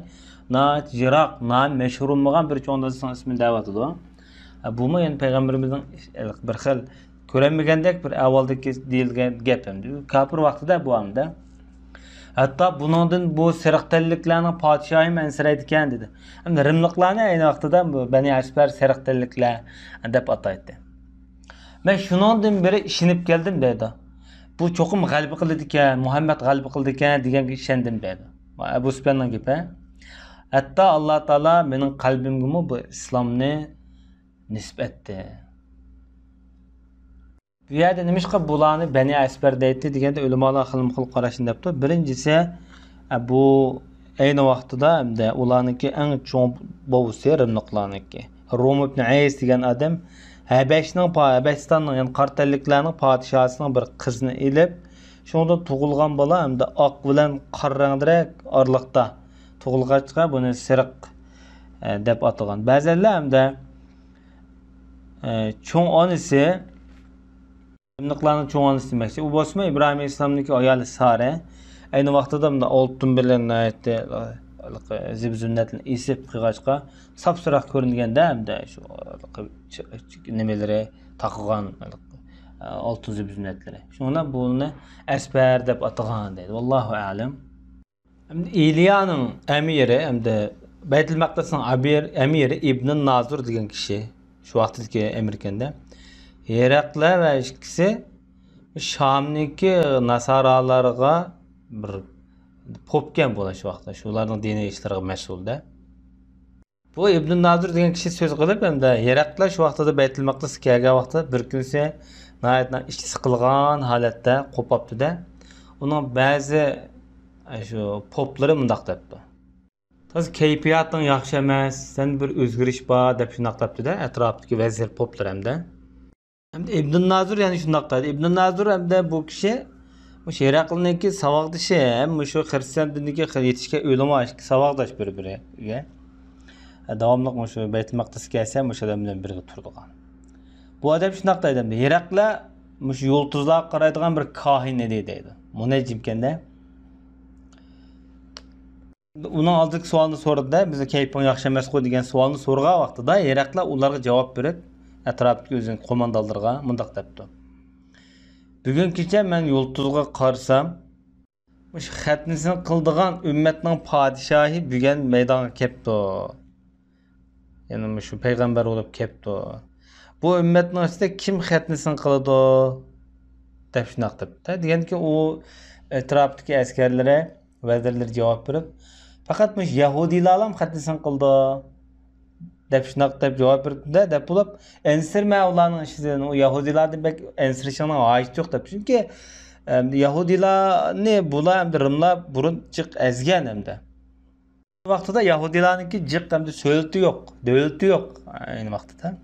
ناھايىتى يىراق، نامى مەشھۇر بولمىغان بىر چوڭ دادىسىنىڭ ئىسمىنى دەۋاتىدۇ. بۇمۇ يەنە پەيغەمبىرىمىزنىڭ بىر خىل كۆرەلمىگەندەك بىر ئەھۋالدىكى دېيىلگەن گەپ ئەمدى. كاپىر ۋاقتىدا بۇ ئەمدى. ھەتتا بۇنىڭدىن بۇ سېرىق تەنلىكلەرنىڭ پادىشاھىمۇ ئەنسىرەيدىكەن دېدى. ئەمدى رىملىقلارنى ئەينى ۋاقتىدا بۇ بەنى ئەسپەر سېرىق تەنلىكلەر دەپ ئاتايتتى. مەن شۇنىڭدىن بېرى ئىشىنىپ كەلدىم دەيدۇ. بۇ چوقۇم غەلىبە قىلىدىكەن، مۇھەممەد غەلىبە قىلىدىكەن دېگەنگە ئىشەندىم دەيدۇ. ئەبۇ سۇپياننىڭ گېپى. ھەتتا ئاللا تائالا مېنىڭ قەلبىمگىمۇ بۇ ئىسلامنى نېسىپ ئەتتى. بۇ يەردە نېمىشقا بۇلارنى بەنى ئەسپەر دەيتتى دېگەندە، ئۆلىمالار خىلمۇ خىل قاراشنى دەپتۇ. بىرىنچىسى، ئە، بۇ ئەينى ۋاقتىدا ھەمدە ئۇلارنىڭكى ئەڭ چوڭ بوۋىسى رىملىقلارنىڭكى. روم ئىبن ئەيس دېگەن ئادەم ھەبەشنىڭ پا-، ھەبەشىستاننىڭ، يەنى قارا تەنلىكلەرنىڭ پادىشاھىسىنىڭ بىر قىزىنى ئېلىپ، شۇنىڭدىن تۇغۇلغان بالا ھەمدە ئاق بىلەن قارا رەڭدىرەك ئارىلىقتا تۇغۇلغاچقا، بۇنى سېرىق، ئە، دەپ ئاتىغان. بەزەنلەر ھەمدە، ئە، چوڭ ئانىسى، رىملىقلارنىڭ چوڭ ئانىسى دېمەكچى. ئۇ بولسىمۇ ئىبراھىم ئەلەيھىسسالامنىڭكى ئايالى سارە. ئەينى ۋاقتىدا مۇنداق ئالتۇن بىلەن ناھايىتى، ئە، زىبزىننەتلەرنى ئېسىپ قىلغاچقا، ساپسېرىق كۆرۈنگەندە ھەمدە شۇ نېمىلىرى تاقىغان ئالتۇن زىبزىننەتلىرى. شۇڭا بۇنى ئەسپەر دەپ ئاتىغان دەيدۇ. ۋاللاھۇ ئەلەم. ئەمدى ئىلىيانىڭ ئەمىرى، ئەمدى بەيتۇل مەقدىسنىڭ ئەمىر-، ئەمىرى ئىبنى نازۇر دېگەن كىشى شۇ ۋاقىتتىكى ئەمىركەندە. ھېرەقلە ۋە ئىككىسى شامنىڭكى ناسارالارغا بىر پوپكەن بۇلار شۇ ۋاقىتتا. شۇلارنىڭ دىنىي ئىشلىرىغا مەسئۇل-دە. بۇ ئىبنى نازىر دېگەن كىشى سۆز قىلىپ، ھەمدە ھېرەقلە شۇ ۋاقتىدا بەيتۇل مەقدىسكە كەلگەن ۋاقتىدا بىر كۈنسى ناھايىتى ئىچى سىقىلغان ھالەتتە قوپاپتۇ-دە. ئۇنىڭ بەزى، ئە، شۇ پوپلىرى مۇنداق دەپتۇ. تازا كەيپىياتىڭ ياخشى ئەمەس، سەندە بىر ئۆزگىرىش بار، دەپ شۇنداق دەپتۇ-دە ئەتراپتىكى ۋەزىر پوپلىرى ھەمدە. ئەمدى ئىبنى نازىر يەنە شۇنداق دەيدۇ. ئىبنى نازىر ئەمدى بۇ كىشى مۇشۇ ھېرەقلىنىڭكى ساۋاقدىشى ھەم مۇشۇ خىرىستىيان دىنىدىكى يېتىشكەن ئۆلىما ئىككى ساۋاقداش بىر-بىرىگە. داۋاملىق مۇشۇ بەيتۇل مەقدىسكە كەلسە مۇشۇ ئادەم بىلەن بىرگە تۇرىدىغان. بۇ ئادەم شۇنداق دەيدۇ ئەمدى. ھېرەقلە مۇشۇ يۇلتۇزلارغا قارايدىغان بىر كاھىن ئىدى دەيدۇ. مۇنەججىمكەن-دە. ئۇنىڭ ئالدىدىكى سوئالنى سورىدى-دە، بىزنىڭ كەيپىڭ ياخشى ئەمەسقۇ دېگەن سوئالنى سورىغان ۋاقتىدا، ھېرەقلە ئۇلارغا جاۋاب بېرىپ، ئەتراپتىكى ئۆزىنىڭ قوماندانلىرىغا مۇنداق دەپتۇ: بۈگۈن كېچە مەن يۇلتۇزغا قارىسام، مۇشۇ خەتنىسىنى قىلىدىغان ئۈممەتنىڭ پادىشاھى بۈگۈن مەيدانغا كەپتۇ. يەنى مۇشۇ پەيغەمبەر بولۇپ كەپتۇ. بۇ ئۈممەتنىڭ ئىچىدە كىم خەتنىسىنى قىلىدۇ؟ دەپ شۇنداق دەپتۇ. دېگەنكى ئۇ ئەتراپتىكى ئەسكەرلىرى، ۋەزىرلىرى جاۋاب بېرىپ، پەقەت مۇشۇ يەھۇدىيلارلا خەتنىسىنى قىلىدۇ، دەپ شۇنداق دەپ جاۋاب بېرىپتۇ-دە، دەپ بولۇپ، ئەنسىرىمە ئۇلارنىڭ ئىشىدىن، ئۇ يەھۇدىيلاردىن بەك ئەنسىرىشىڭنىڭ ھاجىتى يوق دەپ. چۈنكى، ئەم، يەھۇدىيلارنى بۇلار ئەمدى رىملار بۇرۇن جىق ئەزگەن ئەمدى. ۋاقتىدا يەھۇدىيلارنىڭكى جىق ئەمدى سۆلىتى يوق، دۆلىتى يوق ئەينى ۋاقتىدا.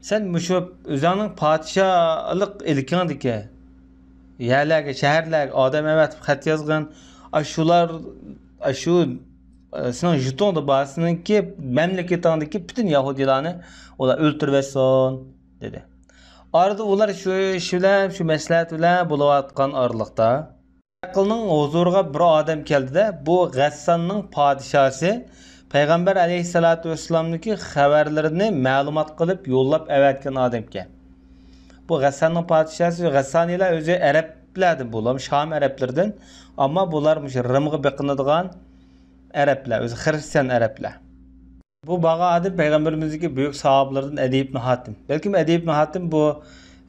سەن مۇشۇ ئۆزۈڭنىڭ پادىشاھلىق ئىلكىڭدىكى يەرلەرگە، شەھەرلەرگە ئادەم ئەۋەتىپ خەت يازغىن. ئاشۇلار، ئاشۇ، ئە، سېنىڭ يۇرتۇڭدا بار، سېنىڭكى مەملىكىتىڭدىكى پۈتۈن يەھۇدىيلارنى ئۇلار ئۆلتۈرۈۋەتسۇن، دېدى. ئارىدا ئۇلار شۇ ئىش بىلەن، شۇ مەسلىھەت بىلەن بولۇۋاتقان ئارىلىقتا، ھېرەقلنىڭ ھۇزۇرىغا بىر ئادەم كەلدى-دە، بۇ غەسساننىڭ پادىشاھى پەيغەمبەر ئەلەيھىسسالاتۇ ۋەسسالامنىڭكى خەۋەرلىرىنى مەلۇمات قىلىپ يوللاپ ئەۋەتكەن ئادەمكەن. بۇ غەسساننىڭ پادىشاھى، غەسسانىيلار ئۆزى ئەرەبلەردىن، بۇلار شام ئەرەبلىرىدىن، ئەمما بۇلار مۇشۇ رىمغا بېقىنىدىغان ئەرەبلەر، ئۆزى خىرىستىيان ئەرەبلەر. بۇ بارغان ئادەم پەيغەمبىرىمىزنىڭكى بۈيۈك ساھابىلىرىدىن ئەدى ئىبن ھاتىم. بەلكىم ئەدى ئىبن ھاتىم بۇ،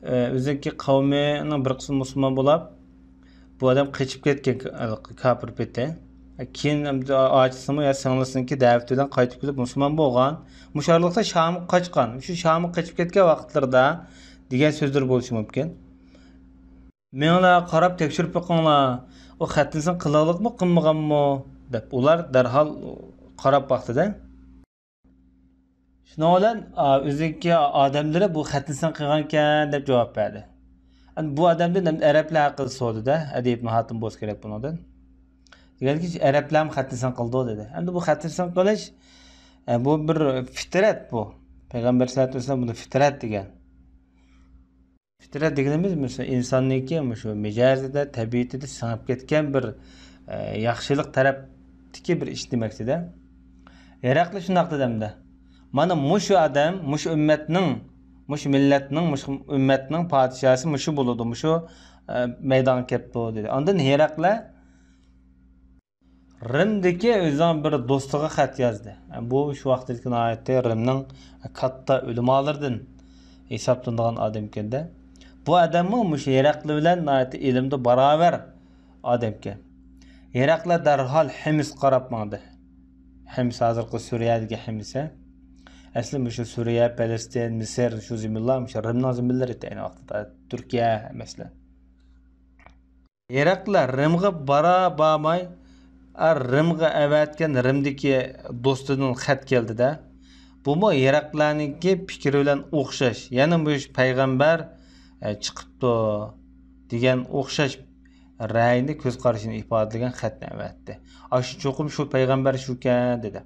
ئە، ئۆزىنىڭكى قەۋمىنىڭ بىر قىسمى مۇسۇلمان بولاپ، بۇ ئادەم قېچىپ كەتكەن ك-، كاپىر پېتى. كېيىن ئەمدى ئاچىسىمۇ يا سىڭلىسىنىڭكى دەۋىتى بىلەن قايتىپ كېلىپ مۇسۇلمان بولغان. مۇشۇ ئارىلىقتا شامغا قاچقان. شۇ شامغا قېچىپ كەتكەن ۋاقىتلىرىدا دېگەن سۆزلىرى بولۇشى مۇمكىن. مېڭىڭلار قاراپ تەكشۈرۈپ بېقىڭلار، ئۇ خەتنىسىنى قىلغانلىقمۇ، قىلمىغانمۇ؟ دەپ ئۇلار دەرھال قاراپ باقتى-دە. شۇنىڭ بىلەن، ئا، ئۆزىنىڭكى ئادەملىرى بۇ خەتنىسىنى قىلغانىكەن دەپ جاۋاب بەردى. ئەمدى بۇ ئادەمدىن ئەرەبلەر ھەققىدە سورىدى-دە، ئەدى ئىبن ھاتىم بولسا كېرەك بۇنىڭدىن. دېگەنكى، ئەرەبلەرمۇ خەتنىسىنى قىلىدۇ دېدى. ئەمدى بۇ خەتنىسىنى قىلىش، ئە، بۇ بىر فىترەت بۇ. پەيغەمبەر سەللەللاھۇ ئەلەيھى ۋەسەللەم بۇنى فىترەت دېگەن. فىترەت دېگىنىمىز، مەسىلەن، ئىنساننىڭكى مۇشۇ مىجەزىدە، تەبىئىتىدە سىڭىپ كەتكەن بىر، ئە، ياخشىلىق تەرەپتىكى بىر ئىش دېمەكچىدە. ھېرەقلى شۇنداق دېدى ئەمدى. مانا مۇشۇ ئادەم، مۇشۇ ئۈممەتنىڭ، مۇشۇ مىللەتنىڭ، مۇشۇ ئۈممەتنىڭ پادىشاھسى مۇشۇ بولىدۇ، مۇشۇ، ئە، مەيدانغا كەپتۇ، دېدى. ئاندىن ھېرەقلە رىمدىكى ئۆزىنىڭ بىر دوستىغا خەت يازدى. بۇ شۇ ۋاقىتتىكى ناھايىتى رىمنىڭ كاتتا ئۆلىمالىرىدىن ھېسابلىنىدىغان ئادەمكەن-دە. بۇ ئادەممۇ مۇشۇ ھېرەقلى بىلەن ناھايىتى ئىلىمدا باراۋەر ئادەمكەن. ھېرەقلە دەرھال ھىمسقا قاراپ ماڭدى. ھىمس ھازىرقى سۈرىيەدىكى ھىمس. ئەسلى مۇشۇ سۈرىيە، پەلەستىن، مىسىر، شۇ زېمىنلار مۇشۇ رىمنىڭ زېمىنلىرى ئىدى ئەينى ۋاقىتتا. تۈركىيە، مەسىلەن. ھېرەقلە رىمغا بارا بارماي، ئا، رىمغا ئەۋەتكەن رىمدىكى دوستىدىن خەت كەلدى-دە. بۇمۇ ھېرەقلەنىڭكى پىكرى بىلەن ئوخشاش. يەنە مۇشۇ پەيغەمبەر، ئە، چىقىپتۇ دېگەن ئوخشاش رەينى، كۆز قارىشىنى ئىپادىلىگەن خەتنى ئەۋەتتى. ئاشۇ چوقۇم شۇ پەيغەمبەر شۇكەن، دېدى.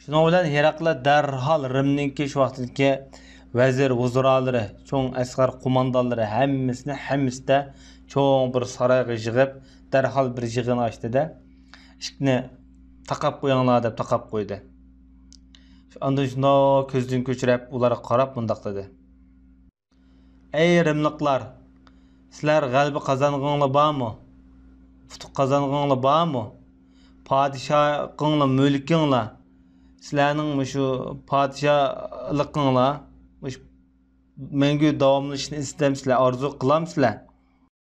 شۇنىڭ بىلەن ھېرەقلە دەرھال رىمنىڭكى شۇ ۋاقىتتىكى ۋەزىر، ۋۇزرالىرى، چوڭ ئەسقەر قوماندانلىرى ھەممىسىنى ھىمستا چوڭ بىر سارايغا يىغىپ، دەرھال بىر يىغىن ئاچتى-دە، ئىشىكنى تاقاپ قويۇڭلار دەپ تاقاپ قويدى. ئاندىن شۇنداق كۆزدىن كۆچۈرۈپ ئۇلارغا قاراپ مۇنداق دېدى. ئەي رىملىقلار، سىلەر غەلىبە قازانغىنىڭلار بارمۇ؟ ئۇتۇق قازانغىنىڭلار بارمۇ؟ پادىشاھلىقىڭلار، مۈلكىڭلار، سىلەرنىڭ مۇشۇ پادىشاھلىقىڭلار مۇشۇ مەڭگۈ داۋاملىشىشىنى ئىستەمسىلەر، ئارزۇ قىلامسىلەر؟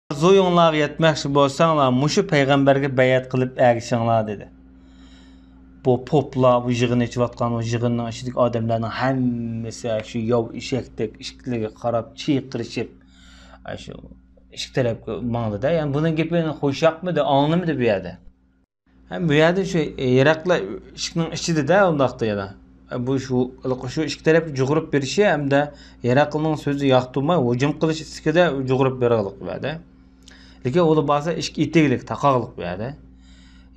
ئارزۇيۇڭلارغا يەتمەكچى بولساڭلار، مۇشۇ پەيغەمبەرگە بەيئەت قىلىپ ئەگىشىڭلار، دېدى. بۇ پوپلار، بۇ يىغىن ئېچىۋاتقان، بۇ يىغىننىڭ ئىچىدىكى ئادەملەرنىڭ ھەممىسى شۇ ياۋ ئېشەكتەك ئىشىكلىرىگە قاراپ چىرقىرىشىپ، شۇ ئىشىك تەرەپكە ماڭدى-دە. يەنى بۇنىڭ گېپىنى خۇش ياقمىدى، ئاڭلىمىدى بۇ يەردە. ھەم بۇ يەردە شۇ ھېرەقلە ئىشىكنىڭ ئىچىدە-دە ئۇنداقتا يەنە. بۇ شۇ، شۇ ئىشىك تەرەپكە جۇغۇرۇپ بېرىشى ھەمدە ھېرەقلىنىڭ سۆزى ياقتۇرماي ھۇجۇم قىلىش ئىستىكىدە جۇغۇرۇپ بېرىلىق بۇ يەردە. لېكىن ئۇلار بارسا ئىشىك ئېتىكلىك، تاقاقلىق بۇ يەردە.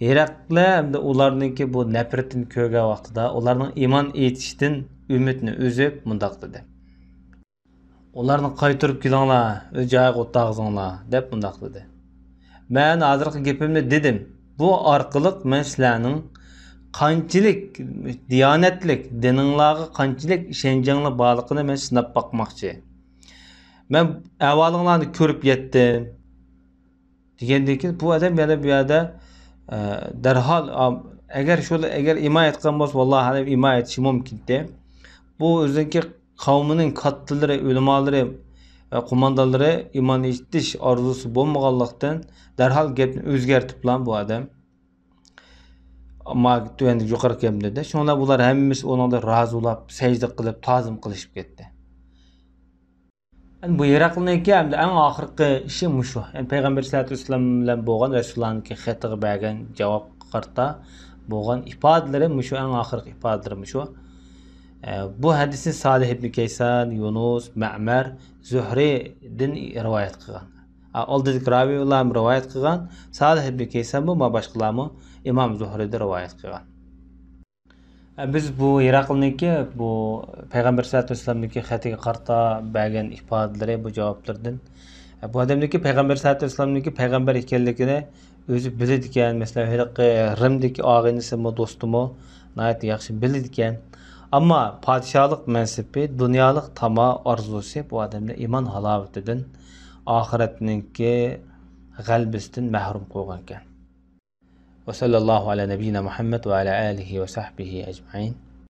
ھېرەقلە ھەمدە ئۇلارنىڭكى بۇ نەپرىتىنى كۆرگەن ۋاقتىدا، ئۇلارنىڭ ئىمان ئېيتىشتىن ئۈمىدنى ئۈزۈپ مۇنداق دېدى. ئۇلارنى قايتۇرۇپ كېلىڭلار، ئۆز جايىغا ئولتۇرغۇزۇڭلار، دەپ مۇنداق دېدى. مەن ھازىرقى گېپىمنى دېدىم. بۇ ئارقىلىق مەن سىلەرنىڭ قانچىلىك دىيانەتلىك، دىنىڭلارغا قانچىلىك ئىشەنچىڭلار بارلىقىنى مەن سىناپ باقماقچى. مەن ئەھۋالىڭلارنى كۆرۈپ يەتتىم. دېگەندىن كېيىن بۇ ئادەم يەنە بۇ يەردە، ئە، دەرھال، ئا، ئەگەر شۇ، ئەگەر ئىمان ئېيتقان بولسا، ۋاللاھى ئەلەم ئىمان ئېيتىشى مۇمكىنتى. بۇ ئۆزىنىڭكى قەۋمىنىڭ كاتتىلىرى، ئۆلىمالىرى، ئە، قوماندانلىرى ئىمان ئېيتىش ئارزۇسى بولمىغانلىقتىن، دەرھال گەپنى ئۆزگەرتىپلا بۇ ئادەم، ما تۆۋەندىكى يۇقىرىقى گەپنى دېدى. شۇنىڭ بىلەن بۇلار ھەممىسى ئۇنىڭدىن رازى بولاپ، سەجدە قىلىپ، تازىم قىلىشىپ كەتتى. يەنى بۇ ھېرەقلىنىڭكى ھەمدە ئەڭ ئاخىرقى ئىشى مۇشۇ. يەنى پەيغەمبەر سەللەللاھۇ ئەلەيھى ۋەسەللەم بىلەن بولغان رەسۇلۇللانىڭكى خېتىگە بەرگەن جاۋابقا قارىتا بولغان ئىپادىلىرى مۇشۇ، ئەڭ ئاخىرقى ئىپادىلىرى مۇشۇ. ئە، بۇ ھەدىسنى سالىھ ئىبنى كەيسان، يۇنۇس، مەمەر، زۇھرىدىن رىۋايەت قىلغان. ئا، ئالدىدىكى راۋىيلارمۇ رىۋايەت قىلغان، سالىھ ئىبنى كەيسانمۇ، ما باشقىلارمۇ ئىمام زۇھرىدىن رىۋايەت قىلغان. بىز بۇ ھېرەقلنىڭكى بۇ پەيغەمبەر سەللەللاھۇ ئەلەيھى ۋەسەللەمنىڭكى خېتىگە قارىتا بەرگەن ئىپادىلىرى، بۇ جاۋابلىرىدىن، بۇ ئادەمنىڭكى پەيغەمبەر سەللەللاھۇ ئەلەيھى ۋەسەللەمنىڭكى پەيغەمبەر ئىكەنلىكىنى ئۆزى بىلىدىكەن. مەسىلەن، ھېلىقى رىمدىكى ئاغىنىسىمۇ، دوستىمۇ ناھايىتى ياخشى بىلىدىكەن. ئەمما پادىشاھلىق مەنسىپى، دۇنيالىق تاما ئارزۇسى بۇ ئادەمنى ئىمان ھالاۋىتىدىن، ئاخىرەتنىڭكى غەلىبىسىدىن مەھرۇم قويغانىكەن. وصلى الله على نبينا محمد وعلى آله وصحبه أجمعين.